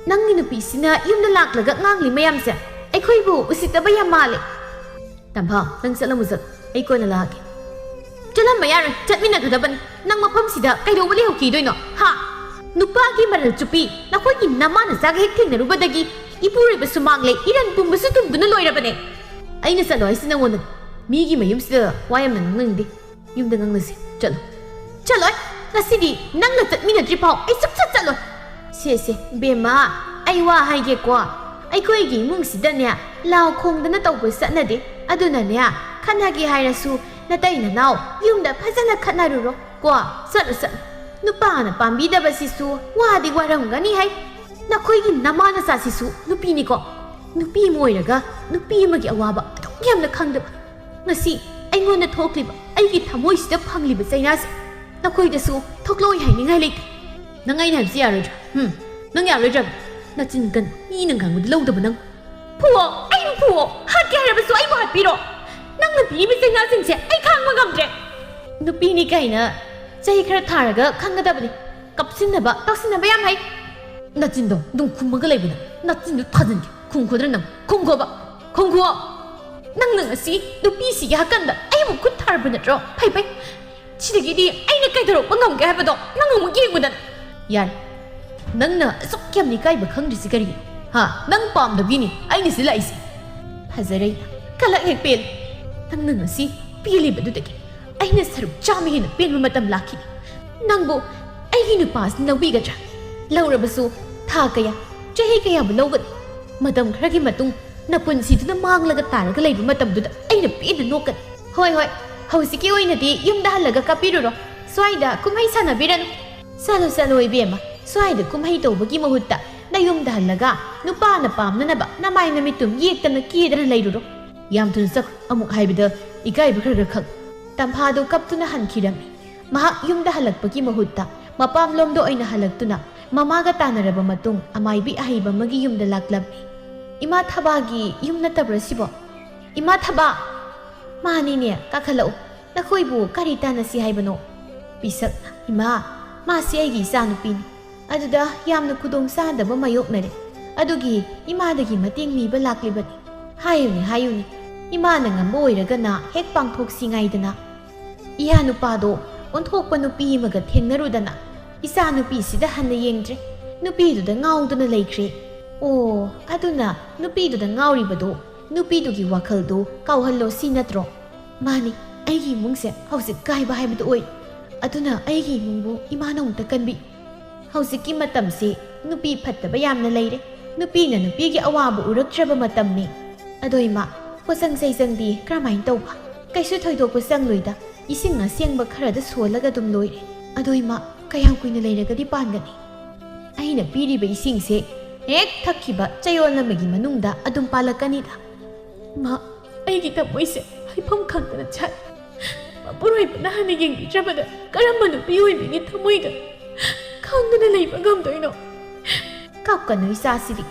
ꯅꯪꯒꯤ ꯅꯨꯄꯤꯁꯤꯅ ꯌꯨꯝꯗ ꯂꯥꯛꯂꯒ ꯉꯥꯡꯂꯤ ꯃꯌꯥꯝꯁꯦ ꯑꯩꯈꯣꯏꯕꯨ ꯎꯁꯤꯠꯇꯕ ꯌꯥꯝ ꯃꯥꯜꯂꯦ꯫ ꯇꯝꯐꯥ, ꯅꯪ ꯆꯠꯂꯝꯃꯨ ꯆꯠꯂꯣ, ꯑꯩ ꯀꯣꯟꯅ ꯂꯥꯛꯑꯒꯦ꯫ ꯆꯠꯂꯝꯕ ꯌꯥꯔꯣꯏ, ꯆꯠꯃꯤꯟꯅꯒꯗꯕꯅꯤ꯫ ꯅꯪ ꯃꯐꯝꯁꯤꯗ ꯀꯩꯗꯧꯕ ꯂꯩꯍꯧꯈꯤꯗꯣꯏꯅꯣ? ꯍꯥ? ꯅꯨꯄꯥꯒꯤ ꯃꯔꯜ ꯆꯨꯞꯄꯤ, ꯅꯈꯣꯏꯒꯤ ꯅꯃꯥ ꯅꯆꯥꯒ ꯍꯦꯛ ꯊꯦꯡꯅꯔꯨꯕꯗꯒꯤ ꯏꯄꯨꯔꯣꯏꯕꯁꯨ ꯃꯥꯡꯂꯦ, ꯏꯔꯟ ꯄꯨꯝꯕꯁꯨ ꯇꯨꯝꯗꯨꯅ ꯂꯣꯏꯔꯕꯅꯦ꯫ ꯑꯩꯅ ꯆꯠꯂꯣ ꯍꯥꯏꯁꯤ ꯅꯪꯉꯣꯟꯗ꯫ ꯃꯤꯒꯤ ꯃꯌꯨꯝꯁꯤꯗ ꯋꯥ ꯌꯥꯝꯅ ꯉꯥꯡꯅꯅꯤꯡꯗꯦ꯫ ꯌꯨꯝꯗ ꯉꯥꯡꯅꯁꯤ꯫ ꯆꯠꯂꯣ꯫ ꯆꯠꯂꯣꯏ꯫ ꯉꯁꯤꯗꯤ ꯅꯪꯒ ꯆꯠꯃꯤꯟꯅꯗ꯭ꯔꯤ ꯐꯥꯎ ꯑꯩ ꯁꯨꯛꯆꯠ ꯆꯠꯂꯣꯏ꯫ ꯁꯦ ꯁꯦ, ꯕꯦꯝꯃ, ꯑꯩ ꯋꯥ ꯍꯥꯏꯒꯦꯀꯣ꯫ ꯑꯩꯈꯣꯏꯒꯤ ꯏꯃꯨꯡꯁꯤꯗꯅꯦ ꯂꯥꯎ ꯈꯣꯡꯗꯅ ꯇꯧꯕ ꯆꯠꯅꯗꯦ꯫ ꯑꯗꯨꯅꯅꯦ, ꯈꯠꯅꯒꯦ ꯍꯥꯏꯔꯁꯨ ꯅꯇꯩ ꯅꯅꯥꯎ ꯌꯨꯝꯗ ꯐꯖꯅ ꯈꯠꯅꯔꯨꯔꯣ ꯀꯣ꯫ ꯆꯠꯂꯨ ꯆꯠꯂꯨ꯫ ꯅꯨꯄꯥꯅ ꯄꯥꯝꯕꯤꯗꯕꯁꯤꯁꯨ ꯋꯥꯗꯤ ꯋꯥꯔꯝꯒꯅꯤ ꯍꯥꯏ꯫ ꯅꯈꯣꯏꯒꯤ ꯅꯃꯥ ꯅꯆꯥꯁꯤꯁꯨ ꯅꯨꯄꯤꯅꯤꯀꯣ꯫ ꯅꯨꯄꯤ ꯑꯃ ꯑꯣꯏꯔꯒ ꯅꯨꯄꯤ ꯑꯃꯒꯤ ꯑꯋꯥꯕ ꯑꯗꯨꯛ ꯌꯥꯝꯅ ꯈꯪꯗꯕ꯫ ꯉꯁꯤ ꯑꯩꯉꯣꯟꯗ ꯊꯣꯛꯂꯤꯕ, ꯑꯩꯒꯤ ꯊꯃꯣꯏꯁꯤꯗ ꯐꯪꯂꯤꯕ ꯆꯩꯅꯥꯁꯦ ꯅꯈꯣꯏꯗꯁꯨ ꯊꯣꯛꯂꯣꯏ ꯍꯥꯏꯅꯤꯡꯉꯥꯏ ꯂꯩꯇꯦ꯫ ꯅꯪ ꯑꯩꯅ ꯍꯥꯏꯕꯁꯤ ꯌꯥꯔꯣꯏꯗ꯭ꯔꯥ? ꯍꯨꯝ? ꯅꯪ ꯌꯥꯔꯣꯏꯗ꯭ꯔꯕ? ꯅꯆꯤꯟ ꯀꯟ, ꯃꯤꯅ ꯉꯥꯡꯕꯗꯤ ꯂꯧꯗꯕ ꯅꯪ꯫ ꯐꯨꯑꯣ, ꯑꯩꯕꯨ ꯐꯨꯑꯣ, ꯍꯥꯠꯀꯦ ꯍꯥꯏꯔꯕꯁꯨ ꯑꯩꯕꯨ ꯍꯥꯠꯄꯤꯔꯣ꯫ ꯅꯪꯅ ꯄꯤꯔꯤꯕ ꯆꯩꯅꯥꯁꯤꯡꯁꯦ ꯑꯩ ꯈꯥꯡꯕ ꯉꯝꯗ꯭ꯔꯦ꯫ ꯅꯨꯄꯤꯅꯤ ꯀꯥꯏꯅ ꯆꯍꯤ ꯈꯔ ꯊꯥꯔꯒ ꯈꯪꯒꯗꯕꯅꯤ꯫ ꯀꯞꯁꯤꯟꯅꯕ, ꯇꯧꯁꯤꯟꯅꯕ ꯌꯥꯝ ꯍꯩ꯫ ꯅꯆꯤꯟꯗꯣ ꯑꯗꯨꯝ ꯈꯨꯝꯃꯒ ꯂꯩꯕꯗ ꯅꯆꯤꯟꯗꯣ ꯊꯥꯖꯤꯟꯒꯦ꯫ ꯈꯨꯝꯈꯣꯗ꯭ꯔꯥ ꯅꯪ? ꯈꯨꯝꯈꯣꯕ꯫ ꯈꯨꯝꯈꯣ꯫ ꯅꯪꯅ ꯉꯁꯤ ꯅꯨꯄꯤꯁꯤꯒꯤ ꯍꯥꯀꯟꯗ ꯑꯩꯕꯨ ꯈꯨꯠ ꯊꯥꯔꯕ ꯅꯠꯇ꯭ꯔꯣ? ꯐꯩ ꯐꯩ꯫ ꯁꯤꯗꯒꯤꯗꯤ ꯑꯩꯅ ꯀꯩꯗꯧꯔꯛꯄ ꯉꯝꯒꯦ ꯍꯥꯏꯕꯗꯣ ꯅꯪ ꯑꯃꯨꯛ ꯌꯦꯡꯉꯨꯗꯅ꯫ ꯌꯥꯔꯦ꯫ ꯅꯪꯅ ꯑꯁꯨꯛ ꯌꯥꯝꯅ ꯏꯀꯥꯏꯕ ꯈꯪꯗ꯭ꯔꯤꯁꯤ ꯀꯔꯤꯒꯤꯅꯣ? ꯍꯥ? ꯅꯪ ꯄꯥꯝꯗꯕꯒꯤꯅꯤ ꯑꯩꯅ ꯁꯤ ꯂꯥꯛꯏꯁꯦ꯫ ꯐꯖꯔꯦ꯫ ꯀꯂꯛ ꯍꯦꯛ ꯄꯦꯜꯂꯦ꯫ ꯅꯪꯅ ꯉꯁꯤ ꯄꯦꯜꯂꯤꯕꯗꯨꯗꯒꯤ ꯑꯩꯅ ꯁꯔꯨꯛ ꯆꯥꯝꯃ ꯍꯦꯟꯅ ꯄꯦꯟꯕ ꯃꯇꯝ ꯂꯥꯛꯈꯤꯅꯤ꯫ ꯅꯪꯕꯨ ꯑꯩꯒꯤ ꯅꯨꯄꯥꯁꯤꯅ ꯂꯧꯕꯤꯒꯗ꯭ꯔꯥ? ꯂꯧꯔꯕꯁꯨ ꯊꯥ ꯀꯌꯥ, ꯆꯍꯤ ꯀꯌꯥꯕꯨ ꯂꯧꯒꯅꯤ? ꯃꯇꯝ ꯈꯔꯒꯤ ꯃꯇꯨꯡ ꯅꯄꯨꯟꯁꯤꯗꯨꯅ ꯃꯥꯡꯂꯒ ꯇꯥꯔꯒ ꯂꯩꯕ ꯃꯇꯝꯗꯨꯗ ꯑꯩꯅ ꯄꯦꯟꯅ ꯅꯣꯛꯀꯅꯤ꯫ ꯍꯣꯏ, ꯍꯣꯏ, ꯍꯧꯖꯤꯛꯀꯤ ꯑꯣꯏꯅꯗꯤ ꯌꯨꯝꯗ ꯍꯜꯂꯒ ꯀꯥꯞꯄꯤꯔꯨꯔꯣ꯫ ꯁ꯭ꯋꯥꯏꯗ ꯀꯨꯝꯍꯩ ꯁꯥꯟꯅꯕꯤꯔꯅꯨ꯫ ꯆꯠꯂꯣ, ꯆꯠꯂꯣ, ꯏꯕꯦꯝꯃ꯫ ꯁ꯭ꯋꯥꯏꯗ ꯀꯨꯝꯍꯩ ꯇꯧꯕꯒꯤ ꯃꯍꯨꯠꯇ ꯅꯌꯨꯝꯗ ꯍꯜꯂꯒ ꯅꯨꯄꯥꯅ ꯄꯥꯝꯅꯅꯕ ꯅꯃꯥꯏ ꯅꯃꯤꯠꯇꯨꯝ ꯌꯦꯛꯇꯅ ꯀꯦꯗꯅ ꯂꯩꯔꯨꯔꯣ꯫ ꯌꯥꯝ ꯊꯨꯅ ꯆꯠꯈ꯭ꯔꯣ꯫ ꯑꯃꯨꯛ ꯍꯥꯏꯕꯗ ꯏꯀꯥꯏꯕ ꯈꯔ ꯈꯔ ꯈꯪ꯫ ꯇꯝꯐꯥꯗꯨ ꯀꯞꯇꯨꯅ ꯍꯟꯈꯤꯔꯝꯃꯤ꯫ ꯃꯍꯥꯛ ꯌꯨꯝꯗ ꯍꯜꯂꯛꯄꯒꯤ ꯃꯍꯨꯠꯇ ꯃꯄꯥꯝꯂꯣꯝꯗ ꯑꯣꯏꯅ ꯍꯜꯂꯛꯇꯨꯅ ꯃꯃꯥꯒ ꯇꯥꯟꯅꯔꯕ ꯃꯇꯨꯡ ꯑꯃꯥꯏꯕꯤ ꯑꯍꯩꯕ ꯑꯃꯒꯤ ꯌꯨꯝꯗ ꯂꯥꯛꯂꯝꯃꯤ꯫ "ꯏꯃꯥ ꯊꯕꯥꯒꯤ ꯌꯨꯝ ꯅꯠꯇꯕ꯭ꯔꯥ ꯁꯤꯕꯣ?" "ꯏꯃꯥ ꯊꯕꯥ!" "ꯃꯥꯅꯤꯅꯦ, ꯀꯥꯈꯠꯂꯛꯎ꯫ ꯅꯈꯣꯏꯕꯨ ꯀꯔꯤ ꯇꯥꯟꯅꯁꯤ ꯍꯥꯏꯕꯅꯣ?" ꯄꯤꯁꯛ, "ꯏꯃꯥ, ꯃꯥꯁꯤ ꯑꯩꯒꯤ ꯏꯆꯥꯅꯨꯄꯤꯅꯤ꯫ ꯑꯗꯨꯗ ꯌꯥꯝꯅ ꯈꯨꯗꯣꯡ ꯆꯥꯗꯕ ꯃꯥꯌꯣꯛꯅꯔꯦ꯫ ꯑꯗꯨꯒꯤ ꯏꯃꯥꯗꯒꯤ ꯃꯇꯦꯡ ꯅꯤꯕ ꯂꯥꯛꯂꯤꯕꯅꯤ꯫ ꯍꯥꯏꯌꯨꯅꯦ, ꯍꯥꯏꯌꯨꯅꯦ꯫ ꯏꯃꯥꯅ ꯉꯝꯕ ꯑꯣꯏꯔꯒꯅ ꯍꯦꯛ ꯄꯥꯡꯊꯣꯛꯁꯤ ꯉꯥꯏꯗꯅ꯫ ꯏꯌꯥ ꯅꯨꯄꯥꯗꯣ ꯑꯣꯟꯊꯣꯛꯄ ꯅꯨꯄꯤ ꯑꯃꯒ ꯊꯦꯡꯅꯔꯨꯗꯅ ꯏꯆꯥ ꯅꯨꯄꯤꯁꯤꯗ ꯍꯟꯅ ꯌꯦꯡꯗ꯭ꯔꯦ꯫ ꯅꯨꯄꯤꯗꯨꯗ ꯉꯥꯎꯗꯨꯅ ꯂꯩꯈ꯭ꯔꯦ꯫ ꯑꯣ, ꯑꯗꯨꯅ ꯅꯨꯄꯤꯗꯨꯗ ꯉꯥꯎꯔꯤꯕꯗꯣ ꯅꯨꯄꯤꯗꯨꯒꯤ ꯋꯥꯈꯜꯗꯣ ꯀꯥꯎꯍꯜꯂꯣ ꯁꯤ ꯅꯠꯇ꯭ꯔꯣ? ꯃꯥꯅꯤ, ꯑꯩꯒꯤ ꯏꯃꯨꯡꯁꯦ ꯍꯧꯖꯤꯛ ꯀꯥꯏꯕ ꯍꯥꯏꯕꯗꯨ ꯑꯣꯏ꯫ ꯑꯗꯨꯅ ꯑꯩꯒꯤ ꯏꯃꯨꯡꯕꯨ ꯏꯃꯥꯅ ꯑꯃꯨꯛꯇ ꯀꯟꯕꯤ꯫ ꯍꯧꯖꯤꯛꯀꯤ ꯃꯇꯝꯁꯤ ꯅꯨꯄꯤ ꯐꯠꯇꯕ ꯌꯥꯝꯅ ꯂꯩꯔꯦ꯫ ꯅꯨꯄꯤꯅ ꯅꯨꯄꯤꯒꯤ ꯑꯋꯥꯕ ꯎꯔꯛꯇ꯭ꯔꯕ ꯃꯇꯝꯅꯤ꯫ ꯑꯗꯣ ꯏꯃꯥ, ꯄꯣꯠꯆꯪ ꯆꯩꯖꯪꯗꯤ ꯀꯔꯝꯍꯥꯏꯅ ꯇꯧꯕ? ꯀꯩꯁꯨ ꯊꯣꯏꯗꯣꯛꯄ ꯆꯪꯂꯣꯏꯗ, ꯏꯁꯤꯡ ꯑꯁꯦꯡꯕ ꯈꯔꯗ ꯁꯣꯜꯂꯒ ꯑꯗꯨꯝ ꯂꯣꯏꯔꯦ꯫ ꯑꯗꯣ ꯏꯃꯥ, ꯀꯌꯥꯝ ꯀꯨꯏꯅ ꯂꯩꯔꯒꯗꯤ ꯄꯥꯟꯒꯅꯤ? ꯑꯩꯅ ꯄꯤꯔꯤꯕ ꯏꯁꯤꯡꯁꯦ ꯍꯦꯛ ꯊꯛꯈꯤꯕ ꯆꯌꯣꯜ ꯑꯃꯒꯤ ꯃꯅꯨꯡꯗ ꯑꯗꯨꯝ ꯄꯥꯜꯂꯛꯀꯅꯤꯗ꯫ ꯏꯃꯥ, ꯑꯩꯒꯤ ꯊꯃꯣꯏꯁꯦ ꯍꯥꯏꯐꯝ ꯈꯪꯗꯅ ꯆꯥꯛꯑꯦ꯫ ꯃꯄꯨꯔꯣꯏꯕꯅ ꯍꯥꯟꯅ ꯌꯦꯡꯕꯤꯗ꯭ꯔꯕꯗ ꯀꯔꯝꯕ ꯅꯨꯄꯤ ꯑꯣꯏꯕꯤꯒꯤ ꯊꯃꯣꯏꯗ ꯈꯪꯗꯅ ꯂꯩꯕ ꯉꯝꯗꯣꯏꯅꯣ? ꯀꯞꯀꯅꯨ ꯏꯆꯥꯁꯤꯗꯤ꯫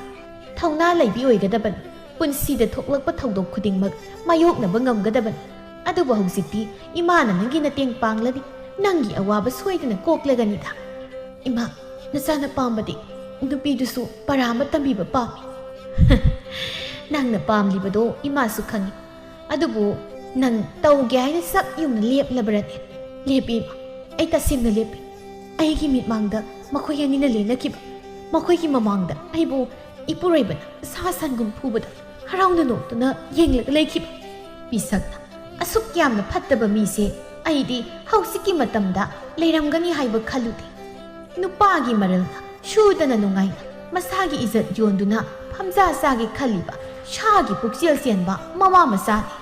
ꯊꯧꯅꯥ ꯂꯩꯕꯤ ꯑꯣꯏꯒꯗꯕꯅꯤ꯫ ꯄꯨꯟꯁꯤꯗ ꯊꯣꯛꯂꯛꯄ ꯊꯧꯗꯣꯛ ꯈꯨꯗꯤꯡꯃꯛ ꯃꯥꯌꯣꯛꯅꯕ ꯉꯝꯒꯗꯕꯅꯤ꯫ ꯑꯗꯨꯕꯨ ꯍꯧꯖꯤꯛꯇꯤ ꯏꯃꯥꯅ ꯅꯪꯒꯤ ꯅꯇꯦꯡ ꯄꯥꯡꯂꯅꯤ꯫ ꯅꯪꯒꯤ ꯑꯋꯥꯕ ꯁꯣꯏꯗꯅ ꯀꯣꯛꯂꯒꯅꯤꯗ꯫ ꯏꯃꯥ, ꯅꯆꯥꯅ ꯄꯥꯝꯕꯗꯤ ꯅꯨꯄꯤꯗꯨꯁꯨ ꯄꯔꯥ ꯑꯃ ꯇꯝꯕꯤꯕ ꯄꯥꯝꯃꯤ꯫ ꯅꯪꯅ ꯄꯥꯝꯂꯤꯕꯗꯣ ꯏꯃꯥꯁꯨ ꯈꯪꯏ꯫ ꯑꯗꯨꯕꯨ ꯅꯪ ꯇꯧꯒꯦ ꯍꯥꯏꯅ ꯁꯛ ꯌꯨꯡꯅ ꯂꯦꯞꯂꯕ꯭ꯔꯅꯦ? ꯂꯦꯞꯄꯤ ꯏꯃꯥ, ꯑꯩ ꯇꯁꯦꯡꯅ ꯂꯦꯞꯄꯤ꯫ ꯑꯩꯒꯤ ꯃꯤꯠꯃꯥꯡꯗ ꯃꯈꯣꯏ ꯑꯅꯤꯅ ꯂꯦꯟꯅꯈꯤꯕ, ꯃꯈꯣꯏꯒꯤ ꯃꯃꯥꯡꯗ ꯑꯩꯕꯨ ꯏꯄꯨꯔꯣꯏꯕꯅ ꯁꯥ ꯁꯟꯒꯨꯝ ꯐꯨꯕꯗ ꯍꯔꯥꯎꯅ ꯅꯣꯛꯇꯨꯅ ꯌꯦꯡꯂꯒ ꯂꯩꯈꯤꯕ꯫ ꯄꯤꯁꯛꯅ ꯑꯁꯨꯛ ꯌꯥꯝꯅ ꯐꯠꯇꯕ ꯃꯤꯁꯦ ꯑꯩꯗꯤ ꯍꯧꯖꯤꯛꯀꯤ ꯃꯇꯝꯗ ꯂꯩꯔꯝꯒꯅꯤ ꯍꯥꯏꯕ ꯈꯜꯂꯨꯗꯦ꯫ ꯅꯨꯄꯥꯒꯤ ꯃꯔꯜꯅ ꯁꯨꯗꯅ ꯅꯨꯡꯉꯥꯏꯅ ꯃꯁꯥꯒꯤ ꯏꯖꯠ ꯌꯣꯟꯗꯨꯅ ꯐꯝꯖꯥ ꯆꯥꯒꯦ ꯈꯜꯂꯤꯕ ꯁꯥꯒꯤ ꯄꯨꯛꯆꯦꯜ ꯆꯦꯟꯕ ꯃꯃꯥ ꯃꯆꯥꯅꯤ꯫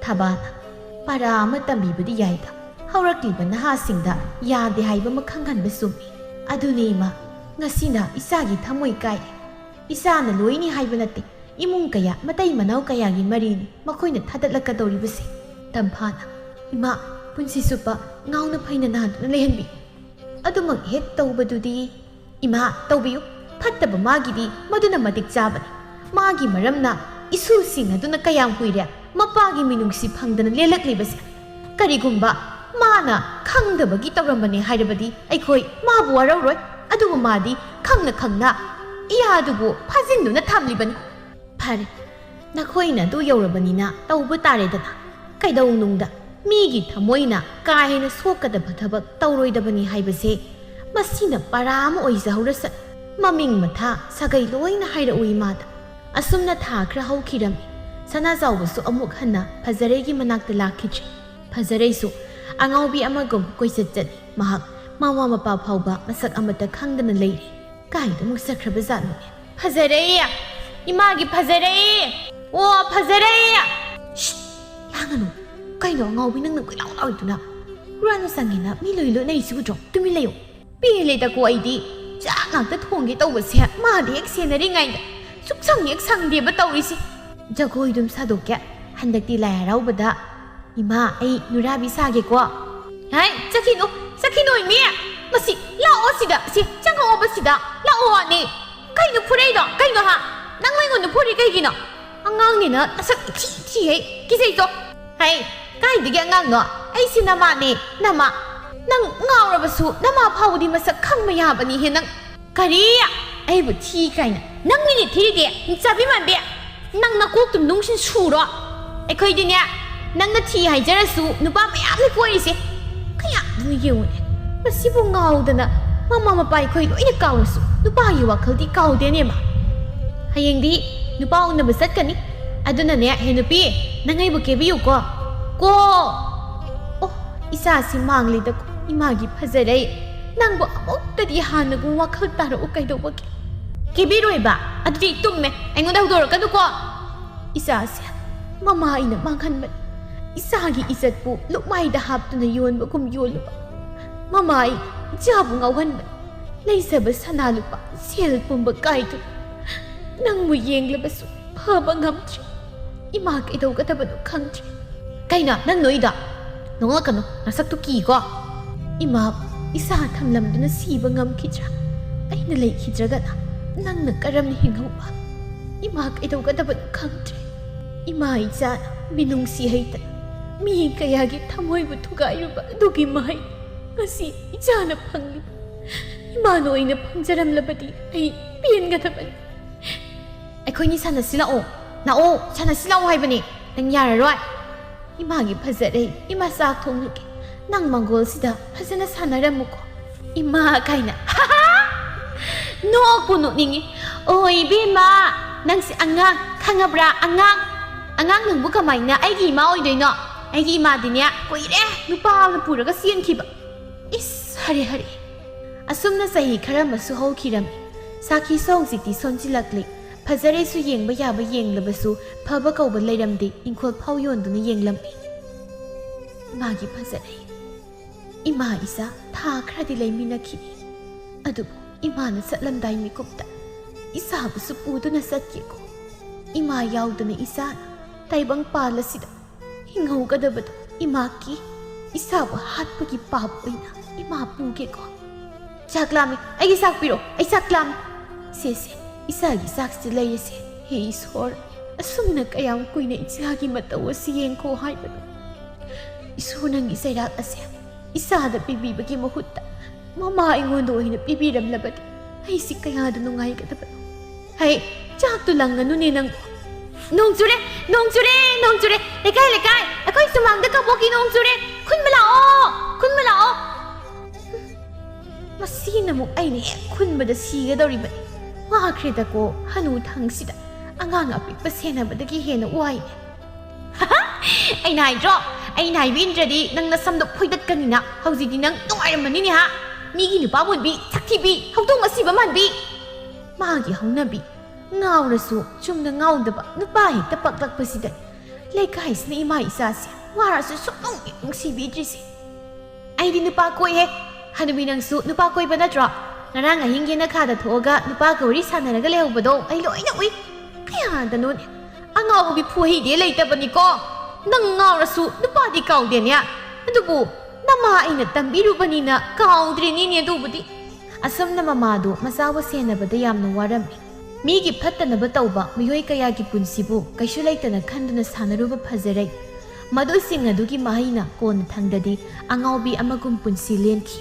ꯊꯕꯥꯅ ꯄꯔꯥ ꯑꯃ ꯇꯝꯕꯤꯕꯗꯤ ꯌꯥꯏꯗ, ꯍꯧꯔꯛꯂꯤꯕ ꯅꯍꯥꯁꯤꯡꯗ ꯌꯥꯗꯦ ꯍꯥꯏꯕ ꯑꯃ ꯈꯪꯍꯟꯕ ꯆꯨꯝꯃꯤ꯫ ꯑꯗꯨꯅꯦ ꯏꯃꯥ, ꯉꯁꯤꯅ ꯏꯆꯥꯒꯤ ꯊꯃꯣꯏ ꯀꯥꯏꯔꯦ꯫ ꯏꯆꯥꯅ ꯂꯣꯏꯅꯤ ꯍꯥꯏꯕ ꯅꯠꯇꯦ, ꯏꯃꯨꯡ ꯀꯌꯥ, ꯃꯇꯩ ꯃꯅꯥꯎ ꯀꯌꯥꯒꯤ ꯃꯔꯤꯅꯤ ꯃꯈꯣꯏꯅ ꯊꯥꯗꯠꯂꯛꯀꯗꯧꯔꯤꯕꯁꯦ꯫ ꯇꯝꯐꯥꯅ, ꯏꯃꯥ, ꯄꯨꯟꯁꯤ ꯆꯨꯞꯄ ꯉꯥꯎꯅ ꯐꯩꯅ ꯅꯥꯟꯗꯨꯅ ꯂꯩꯍꯟꯕꯤ꯫ ꯑꯗꯨꯃꯛ ꯍꯦꯛ ꯇꯧꯕꯗꯨꯗꯤ ꯏꯃꯥ, ꯇꯧꯕꯤꯌꯨ꯫ ꯐꯠꯇꯕ ꯃꯥꯒꯤꯗꯤ ꯃꯗꯨꯅ ꯃꯇꯤꯛ ꯆꯥꯕꯅꯤ꯫ ꯃꯥꯒꯤ ꯃꯔꯝꯅ ꯏꯁꯨꯁꯤꯡ ꯑꯗꯨꯅ ꯀꯌꯥꯝ ꯀꯨꯏꯔꯦ ꯃꯄꯥꯒꯤ ꯃꯤꯅꯨꯡꯁꯤ ꯐꯪꯗꯅ ꯂꯦꯜꯂꯛꯂꯤꯕꯁꯦ꯫ ꯀꯔꯤꯒꯨꯝꯕ ꯃꯥꯅ ꯈꯪꯗꯕꯒꯤ ꯇꯧꯔꯝꯕꯅꯦ ꯍꯥꯏꯔꯕꯗꯤ ꯑꯩꯈꯣꯏ ꯃꯥꯕꯨ ꯋꯥꯔꯧꯔꯣꯏ꯫ ꯑꯗꯨꯕꯨ ꯃꯥꯗꯤ ꯈꯪꯅ ꯈꯪꯅ ꯏꯌꯥꯗꯨꯕꯨ ꯐꯥꯖꯤꯟꯗꯨꯅ ꯊꯝꯂꯤꯕꯅꯤ꯫ ꯐꯔꯦ, ꯅꯈꯣꯏꯅ ꯑꯗꯨ ꯌꯧꯔꯕꯅꯤꯅ ꯇꯧꯕ ꯇꯥꯔꯦꯗꯅ꯫ ꯀꯩꯗꯧꯅꯨꯡꯗ ꯃꯤꯒꯤ ꯊꯃꯣꯏꯅ ꯀꯥ ꯍꯦꯟꯅ ꯁꯣꯛꯀꯗꯕ ꯊꯕꯛ ꯇꯧꯔꯣꯏꯗꯕꯅꯤ ꯍꯥꯏꯕꯁꯦ ꯃꯁꯤꯅ ꯄꯔꯥ ꯑꯃ ꯑꯣꯏꯖꯍꯧꯔꯁꯅꯨ꯫ ꯃꯃꯤꯡ ꯃꯊꯥ ꯁꯥꯒꯩ ꯂꯣꯏꯅ ꯍꯥꯏꯔꯛꯎ ꯏꯃꯥꯗ꯫ ꯑꯁꯨꯝꯅ ꯊꯥ ꯈꯔ ꯍꯧꯈꯤꯔꯝꯃꯤ꯫ ꯁꯅꯥꯖꯥꯎꯕꯁꯨ ꯑꯃꯨꯛ ꯍꯟꯅ ꯐꯖꯔꯩꯒꯤ ꯃꯅꯥꯛꯇ ꯂꯥꯛꯈꯤꯗ꯭ꯔꯦ꯫ ꯐꯖꯔꯩꯁꯨ ꯑꯉꯥꯎꯕꯤ ꯑꯃꯒꯨꯝ ꯀꯣꯏꯆꯠ ꯆꯠꯂꯤ꯫ ꯃꯍꯥꯛ ꯃꯃꯥ ꯃꯄꯥ ꯐꯥꯎꯕ ꯃꯁꯛ ꯑꯃꯠꯇ ꯈꯪꯗꯅ ꯂꯩꯔꯤ꯫ ꯀꯥꯏꯗ ꯑꯃꯨꯛ ꯆꯠꯈ꯭ꯔꯕꯖꯥꯠꯅꯣꯅꯦ? ꯐꯖꯔꯩ! ꯏꯃꯥꯒꯤ ꯐꯖꯔꯩ! ꯑꯣ, ꯐꯖꯔꯩ! ꯁꯤꯠ! ꯂꯥꯡꯒꯅꯨ꯫ ꯀꯩꯅꯣ ꯑꯉꯥꯎꯕꯤ ꯅꯪꯅ ꯀꯣꯏꯂꯥꯎ ꯂꯥꯎꯔꯤꯗꯨꯅ? ꯍꯨꯔꯥꯟꯕ ꯆꯪꯉꯦꯅ ꯃꯤ ꯂꯣꯏ ꯂꯣꯠꯅꯔꯤꯁꯤ ꯎꯗ꯭ꯔꯣ? ꯇꯨꯃꯤꯟ ꯂꯩꯌꯨ꯫ ꯄꯦꯜꯂꯦꯗꯀꯣ ꯑꯩꯗꯤ꯫ ꯆꯥꯛ ꯉꯥꯛꯇ ꯊꯣꯡꯒꯦ ꯇꯧꯕꯁꯦ ꯃꯥꯗꯤ ꯍꯦꯛ ꯁꯦꯟꯅꯔꯤꯉꯩꯗ ꯁꯨꯛꯁꯪ ꯍꯦꯛ ꯁꯪꯗꯦꯕ ꯇꯧꯔꯤꯁꯦ꯫ ꯖꯒꯣꯏꯗꯨꯝ ꯁꯥꯗꯣꯛꯀꯦ꯫ ꯍꯟꯗꯛꯇꯤ ꯂꯥꯏ ꯍꯔꯥꯎꯕꯗ ꯏꯃꯥ, ꯑꯩ ꯅꯨꯔꯥꯕꯤ ꯁꯥꯒꯦꯀꯣ꯫ ꯍꯥꯏ, ꯆꯠꯈꯤꯅꯨ, ꯆꯠꯈꯤꯅꯣ ꯏꯃꯤ꯫ ꯃꯁꯤ ꯂꯥꯛꯑꯣ ꯁꯤꯗ, ꯁꯤ ꯆꯪꯉꯛꯑꯣꯕ ꯁꯤꯗ꯫ ꯂꯥꯛꯑꯣ ꯋꯥꯅꯤ꯫ ꯀꯩꯅꯣ ꯐꯨꯔꯛꯏꯗꯣ? ꯀꯩꯅꯣ ꯍꯥ? ꯅꯪ ꯑꯩꯉꯣꯟꯗ ꯐꯨꯔꯤ ꯀꯩꯒꯤꯅꯣ? ꯑꯉꯥꯡꯅꯤꯅ ꯅꯁꯛ ꯏꯊꯤ ꯊꯤꯍꯩ꯫ ꯀꯤꯖꯩꯗꯣ꯫ ꯍꯩ, ꯀꯥꯏꯗꯒꯤ ꯑꯉꯥꯡꯅꯣ? ꯑꯩꯁꯤ ꯅꯃꯥꯅꯦ, ꯅꯃꯥ꯫ ꯅꯪ ꯉꯥꯎꯔꯕꯁꯨ ꯅꯃꯥ ꯐꯥꯎꯕꯗꯤ ꯃꯁꯛ ꯈꯪꯕ ꯌꯥꯕꯅꯤꯍꯦ ꯅꯪ꯫ ꯀꯔꯤ? ꯑꯩꯕꯨ ꯊꯤ ꯀꯥꯏꯅ? ꯅꯪꯅꯤꯅꯦ ꯊꯤꯔꯤꯗꯤ, ꯍꯤꯡꯆꯥꯕꯤ ꯃꯥꯟꯕꯤ꯫ ꯅꯪ ꯅꯀꯣꯛꯇꯨ ꯅꯨꯡꯁꯤꯟ ꯁꯨꯔꯣ꯫ ꯑꯩꯈꯣꯏꯗꯤꯅꯦ, ꯅꯪꯅ ꯊꯤ ꯍꯥꯏꯖꯔꯁꯨ ꯅꯨꯄꯥ ꯃꯌꯥꯝ ꯂꯩ ꯀꯣꯏꯔꯤꯁꯦ꯫ ꯀꯌꯥꯗꯨꯅ ꯌꯦꯡꯉꯨꯅꯦ꯫ ꯃꯁꯤꯕꯨ ꯉꯥꯎꯗꯅ ꯃꯃꯥ ꯃꯄꯥ ꯑꯩꯈꯣꯏ ꯂꯣꯏꯅ ꯀꯥꯎꯔꯁꯨ ꯅꯨꯄꯥꯒꯤ ꯋꯥꯈꯜꯗꯤ ꯀꯥꯎꯗꯦꯅꯦ ꯃꯥ꯫ ꯍꯌꯦꯡꯗꯤ ꯅꯨꯄꯥ ꯎꯅꯕ ꯆꯠꯀꯅꯤ꯫ ꯑꯗꯨꯅꯅꯦ, ꯍꯦ ꯅꯨꯄꯤ, ꯅꯪ ꯑꯩꯕꯨ ꯀꯦꯕꯤꯌꯨꯀꯣ꯫ ꯀꯣ! ꯑꯣ, ꯏꯆꯥꯁꯤ ꯃꯥꯡꯂꯤꯗꯀꯣ, ꯏꯃꯥꯒꯤ ꯐꯖꯔꯩ꯫ ꯅꯪꯕꯨ ꯑꯃꯨꯛꯇꯗꯤ ꯍꯥꯟꯅꯒꯨꯝ ꯋꯥꯈꯜ ꯇꯥꯔꯛꯎ ꯀꯩꯗꯧꯕꯒꯦ? ꯀꯦꯕꯤꯔꯣꯏꯕ, ꯑꯗꯨꯗꯤ ꯇꯨꯝꯃꯦ, ꯑꯩꯉꯣꯟꯗ ꯍꯧꯗꯣꯔꯛꯀꯅꯨꯀꯣ꯫ ꯏꯆꯥꯁꯦ ꯃꯃꯥ ꯑꯩꯅ ꯃꯥꯡꯍꯟꯕꯅꯤ꯫ ꯏꯆꯥꯒꯤ ꯏꯖꯠꯄꯨ ꯂꯨꯛꯃꯥꯏꯗ ꯍꯥꯞꯇꯨꯅ ꯌꯣꯟꯕꯒꯨꯝ ꯌꯣꯜꯂꯨꯕ꯫ ꯃꯃꯥ ꯑꯩ ꯏꯆꯥꯕꯨ ꯉꯥꯎꯍꯟꯕꯅꯤ꯫ ꯂꯩꯖꯕ ꯁꯅꯥ ꯂꯨꯄꯥ ꯁꯦꯜ ꯄꯨꯝꯕ ꯀꯥꯏꯗꯨꯅ ꯅꯪꯕꯨ ꯌꯦꯡꯂꯕꯁꯨ ꯐꯕ ꯉꯝꯗ꯭ꯔꯦ꯫ ꯏꯃꯥ ꯀꯩꯗꯧꯒꯗꯕꯅꯣ ꯈꯪꯗ꯭ꯔꯦ꯫ ꯀꯩꯅꯣ ꯅꯪ ꯅꯣꯏꯗꯣ? ꯅꯣꯡꯂꯛꯀꯅꯨ, ꯅꯁꯛꯇꯨ ꯀꯤꯀꯣ꯫ ꯏꯃꯥ ꯏꯁꯥ ꯊꯝꯂꯝꯗꯨꯅ ꯁꯤꯕ ꯉꯝꯈꯤꯗ꯭ꯔꯥ? ꯑꯩꯅ ꯂꯩꯈꯤꯗ꯭ꯔꯒꯅ ꯅꯪꯅ ꯀꯔꯝꯅ ꯍꯤꯡꯍꯧꯕ? ꯏꯃꯥ ꯀꯩꯗꯧꯒꯗꯕꯅꯣ ꯈꯪꯗ꯭ꯔꯦ꯫ ꯏꯃꯥ ꯏꯆꯥꯅ ꯃꯤꯅꯨꯡꯁꯤ ꯍꯩꯇꯅ ꯃꯤ ꯀꯌꯥꯒꯤ ꯊꯃꯣꯏꯕꯨ ꯊꯨꯒꯥꯏꯔꯨꯕ ꯑꯗꯨꯒꯤ ꯃꯍꯩ ꯉꯁꯤ ꯏꯆꯥꯅ ꯐꯪꯂꯤꯕ꯫ ꯏꯃꯥꯅ ꯑꯣꯏꯅ ꯐꯪꯖꯔꯝꯂꯕꯗꯤ ꯑꯩ ꯄꯦꯟꯒꯗꯕꯅꯤ꯫ ꯑꯩꯈꯣꯏꯅꯤ ꯁꯥꯟꯅꯁꯤ ꯂꯥꯛꯑꯣ꯫ ꯂꯥꯛꯑꯣ, ꯁꯥꯟꯅꯁꯤ ꯂꯥꯛꯑꯣ ꯍꯥꯏꯕꯅꯤ꯫ ꯅꯪ ꯌꯥꯔꯔꯣꯏ꯫ ꯏꯃꯥꯒꯤ ꯐꯖꯔꯦ, ꯏꯃꯥ ꯆꯥꯛ ꯊꯣꯡꯂꯨꯒꯦ꯫ ꯅꯪ ꯃꯪꯒꯣꯜꯁꯤꯗ ꯐꯖꯅ ꯁꯥꯟꯅꯔꯝꯃꯨꯀꯣ꯫ ꯏꯃꯥ ꯀꯥꯏꯅ꯫ ꯅꯣꯛꯄꯨ ꯅꯣꯛꯅꯤꯡꯉꯤ꯫ ꯑꯣ ꯏꯕꯦꯝꯃ, ꯅꯪꯁꯦ ꯑꯉꯥꯡ, ꯈꯪꯉꯕ꯭ꯔꯥ? ꯑꯉꯥꯡ꯫ ꯑꯉꯥꯡ ꯅꯪꯕꯨ ꯀꯃꯥꯏꯅ ꯑꯩꯒꯤ ꯏꯃꯥ ꯑꯣꯏꯗꯣꯏꯅꯣ? ꯑꯩꯒꯤ ꯏꯃꯥꯗꯤꯅꯦ, ꯀꯨꯏꯔꯦ ꯅꯨꯄꯥ ꯑꯃ ꯄꯨꯔꯒ ꯆꯦꯟꯈꯤꯕ꯫ ꯏꯁ, ꯍꯔꯦ ꯍꯔꯦ꯫ ꯑꯁꯨꯝꯅ ꯆꯍꯤ ꯈꯔ ꯑꯃꯁꯨ ꯍꯧꯈꯤꯔꯝꯃꯤ꯫ ꯁꯥꯈꯤꯁꯨ ꯍꯧꯖꯤꯛꯇꯤ ꯁꯣꯟꯖꯤꯜꯂꯛꯂꯤ꯫ ꯐꯖꯔꯩꯁꯨ ꯌꯦꯡꯕ ꯌꯥꯕ ꯌꯦꯡꯂꯕꯁꯨ ꯐꯕ ꯀꯧꯕ ꯂꯩꯔꯝꯗꯦ, ꯏꯪꯈꯣꯜ ꯐꯥꯎ ꯌꯣꯟꯗꯨꯅ ꯌꯦꯡꯂꯝꯃꯤ꯫ ꯏꯃꯥꯒꯤ ꯐꯖꯔꯩ꯫ ꯏꯃꯥ ꯏꯆꯥ ꯊꯥ ꯈꯔꯗꯤ ꯂꯩꯃꯤꯟꯅꯈꯤꯅꯤ꯫ ꯑꯗꯨꯕꯨ ꯏꯃꯥꯅ ꯆꯠꯂꯝꯗꯥꯏ ꯃꯤꯀꯨꯞꯇ ꯏꯆꯥꯕꯨꯁꯨ ꯄꯨꯗꯨꯅ ꯆꯠꯀꯦꯀꯣ꯫ ꯏꯃꯥ ꯌꯥꯎꯗꯅ ꯏꯆꯥꯅ ꯇꯥꯏꯕꯪ ꯄꯥꯜ ꯑꯁꯤꯗ ꯍꯤꯡꯍꯧꯒꯗꯕꯗꯣ ꯏꯃꯥ ꯀꯤ꯫ ꯏꯆꯥꯕꯨ ꯍꯥꯠꯄꯒꯤ ꯄꯥꯞ ꯑꯣꯏꯅ ꯏꯃꯥ ꯄꯨꯒꯦꯀꯣ꯫ ꯆꯥꯛ ꯂꯥꯝꯃꯤ, ꯑꯩꯒꯤ ꯆꯥꯛ ꯄꯤꯔꯣ, ꯑꯩ ꯆꯥꯛ ꯂꯥꯝꯃꯤ꯫ ꯁꯦ ꯁꯦ, ꯏꯆꯥꯒꯤ ꯆꯥꯛꯁꯤ ꯂꯩꯔꯁꯦ꯫ ꯍꯦ ꯏꯁꯣꯔ, ꯑꯁꯨꯝꯅ ꯀꯌꯥꯝ ꯀꯨꯏꯅ ꯏꯆꯥꯒꯤ ꯃꯇꯧ ꯑꯁꯤ ꯌꯦꯡꯈꯣ ꯍꯥꯏꯕꯅꯣ? ꯏꯁꯣꯔ, ꯅꯪꯒꯤ ꯆꯩꯔꯥꯛ ꯑꯁꯦ ꯏꯆꯥꯗ ꯄꯤꯕꯤꯕꯒꯤ ꯃꯍꯨꯠꯇ ꯃꯃꯥ ꯑꯩꯉꯣꯟꯗ ꯑꯣꯏꯅ ꯄꯤꯕꯤꯔꯝꯂꯕꯗꯤ ꯑꯩꯁꯤ ꯀꯌꯥꯗ ꯅꯨꯡꯉꯥꯏꯒꯗꯕꯅꯣ꯫ ꯍꯩ, ꯆꯥꯛꯇꯨ ꯂꯪꯒꯅꯨꯅꯦ ꯅꯪ꯫ ꯅꯣꯡ ꯆꯨꯔꯦ, ꯅꯣꯡ ꯆꯨꯔꯦ, ꯅꯣꯡ ꯆꯨꯔꯦ꯫ ꯂꯩꯀꯥꯏ, ꯂꯩꯀꯥꯏ, ꯑꯩꯈꯣꯏ ꯁꯨꯃꯥꯡꯗ ꯀꯕꯣꯛꯀꯤ ꯅꯣꯡ ꯆꯨꯔꯦ꯫ ꯈꯨꯟꯕ ꯂꯥꯛꯑꯣ, ꯈꯨꯟꯕ ꯂꯥꯛꯑꯣ꯫ ꯃꯁꯤꯅ ꯑꯃꯨꯛ ꯑꯩꯅ ꯍꯦꯛ ꯈꯨꯟꯕꯗ ꯁꯤꯒꯗꯧꯔꯤꯕꯅꯤ꯫ ꯋꯥꯈ꯭ꯔꯦꯗꯀꯣ, ꯍꯅꯨ ꯊꯪꯁꯤꯗ ꯑꯉꯥꯡ ꯑꯄꯤꯛꯄ ꯁꯦꯟꯅꯕꯗꯒꯤ ꯍꯦꯟꯅ ꯋꯥꯏꯅꯦ꯫ ꯑꯩꯅ ꯍꯥꯏꯗ꯭ꯔꯣ? ꯑꯩꯅ ꯍꯥꯏꯕ ꯏꯟꯗ꯭ꯔꯗꯤ ꯅꯪ ꯅꯁꯝꯗꯣ ꯐꯣꯏꯗꯠꯀꯅꯤꯅ꯫ ꯍꯧꯖꯤꯛꯇꯤ ꯅꯪ ꯅꯨꯡꯉꯥꯏꯔꯝꯃꯅꯤꯅꯦ ꯍꯥ? ꯃꯤꯒꯤ ꯅꯨꯄꯥ ꯃꯨꯟꯕꯤ, ꯁꯛꯊꯤꯕꯤ, ꯍꯧꯗꯣꯡ ꯑꯁꯤꯕ ꯃꯥꯟꯕꯤ꯫ ꯃꯥꯒꯤ ꯍꯧꯅꯕꯤ, ꯉꯥꯎꯔꯁꯨ ꯆꯨꯝꯅ ꯉꯥꯎꯗꯕ ꯅꯨꯄꯥ ꯍꯦꯛꯇ ꯄꯛꯂꯛꯄꯁꯤꯗ ꯂꯩꯀꯥꯏꯁꯤꯅ ꯏꯃꯥ ꯏꯆꯥꯁꯦ ꯋꯥꯔꯁꯨ ꯁꯨꯛꯅꯨꯡ ꯍꯦꯛ ꯅꯨꯡꯁꯤꯕꯤꯗ꯭ꯔꯤꯁꯦ꯫ ꯑꯩꯗꯤ ꯅꯨꯄꯥ ꯀꯣꯏꯍꯦ꯫ ꯍꯅꯨꯕꯤ, ꯅꯪꯁꯨ ꯅꯨꯄꯥ ꯀꯣꯏꯕ ꯅꯠꯇ꯭ꯔꯣ? ꯉꯔꯥꯡ ꯑꯍꯤꯡ ꯌꯦꯅꯈꯥꯗ ꯊꯣꯛꯑꯒ ꯅꯨꯄꯥꯒ ꯋꯥꯔꯤ ꯁꯥꯟꯅꯔꯒ ꯂꯩꯍꯧꯕꯗꯣ ꯑꯩ ꯂꯣꯏꯅ ꯎꯏ꯫ ꯀꯌꯥꯗꯅꯣꯅꯦ꯫ ꯑꯉꯥꯎꯕꯤ ꯐꯨꯍꯩꯗꯦ ꯂꯩꯇꯕꯅꯤꯀꯣ꯫ ꯅꯪ ꯉꯥꯎꯔꯁꯨ ꯅꯨꯄꯥꯗꯤ ꯀꯥꯎꯗꯦꯅꯦ꯫ ꯑꯗꯨꯕꯨ ꯅꯃꯥ ꯑꯩꯅ ꯇꯝꯕꯤꯔꯨꯕꯅꯤꯅ ꯀꯥꯎꯗ꯭ꯔꯤꯅꯤꯅꯦ ꯑꯗꯨꯕꯨꯗꯤ꯫ ꯑꯁꯨꯝꯅ ꯃꯃꯥꯗꯨ ꯃꯆꯥꯕꯨ ꯁꯦꯟꯅꯕꯗ ꯌꯥꯝꯅ ꯋꯥꯔꯝꯃꯤ꯫ ꯃꯤꯒꯤ ꯐꯠꯇꯅꯕ ꯇꯧꯕ ꯃꯤꯑꯣꯏ ꯀꯌꯥꯒꯤ ꯄꯨꯟꯁꯤꯕꯨ ꯀꯩꯁꯨ ꯂꯩꯇꯅ ꯈꯟꯗꯨꯅ ꯁꯥꯟꯅꯔꯨꯕ ꯐꯖꯔꯩ꯫ ꯃꯗꯨꯁꯤꯡ ꯑꯗꯨꯒꯤ ꯃꯍꯩꯅ ꯀꯣꯟꯅꯊꯪꯗꯗꯤ ꯑꯉꯥꯎꯕꯤ ꯑꯃꯒꯨꯝ ꯄꯨꯟꯁꯤ ꯂꯦꯟꯈꯤ꯫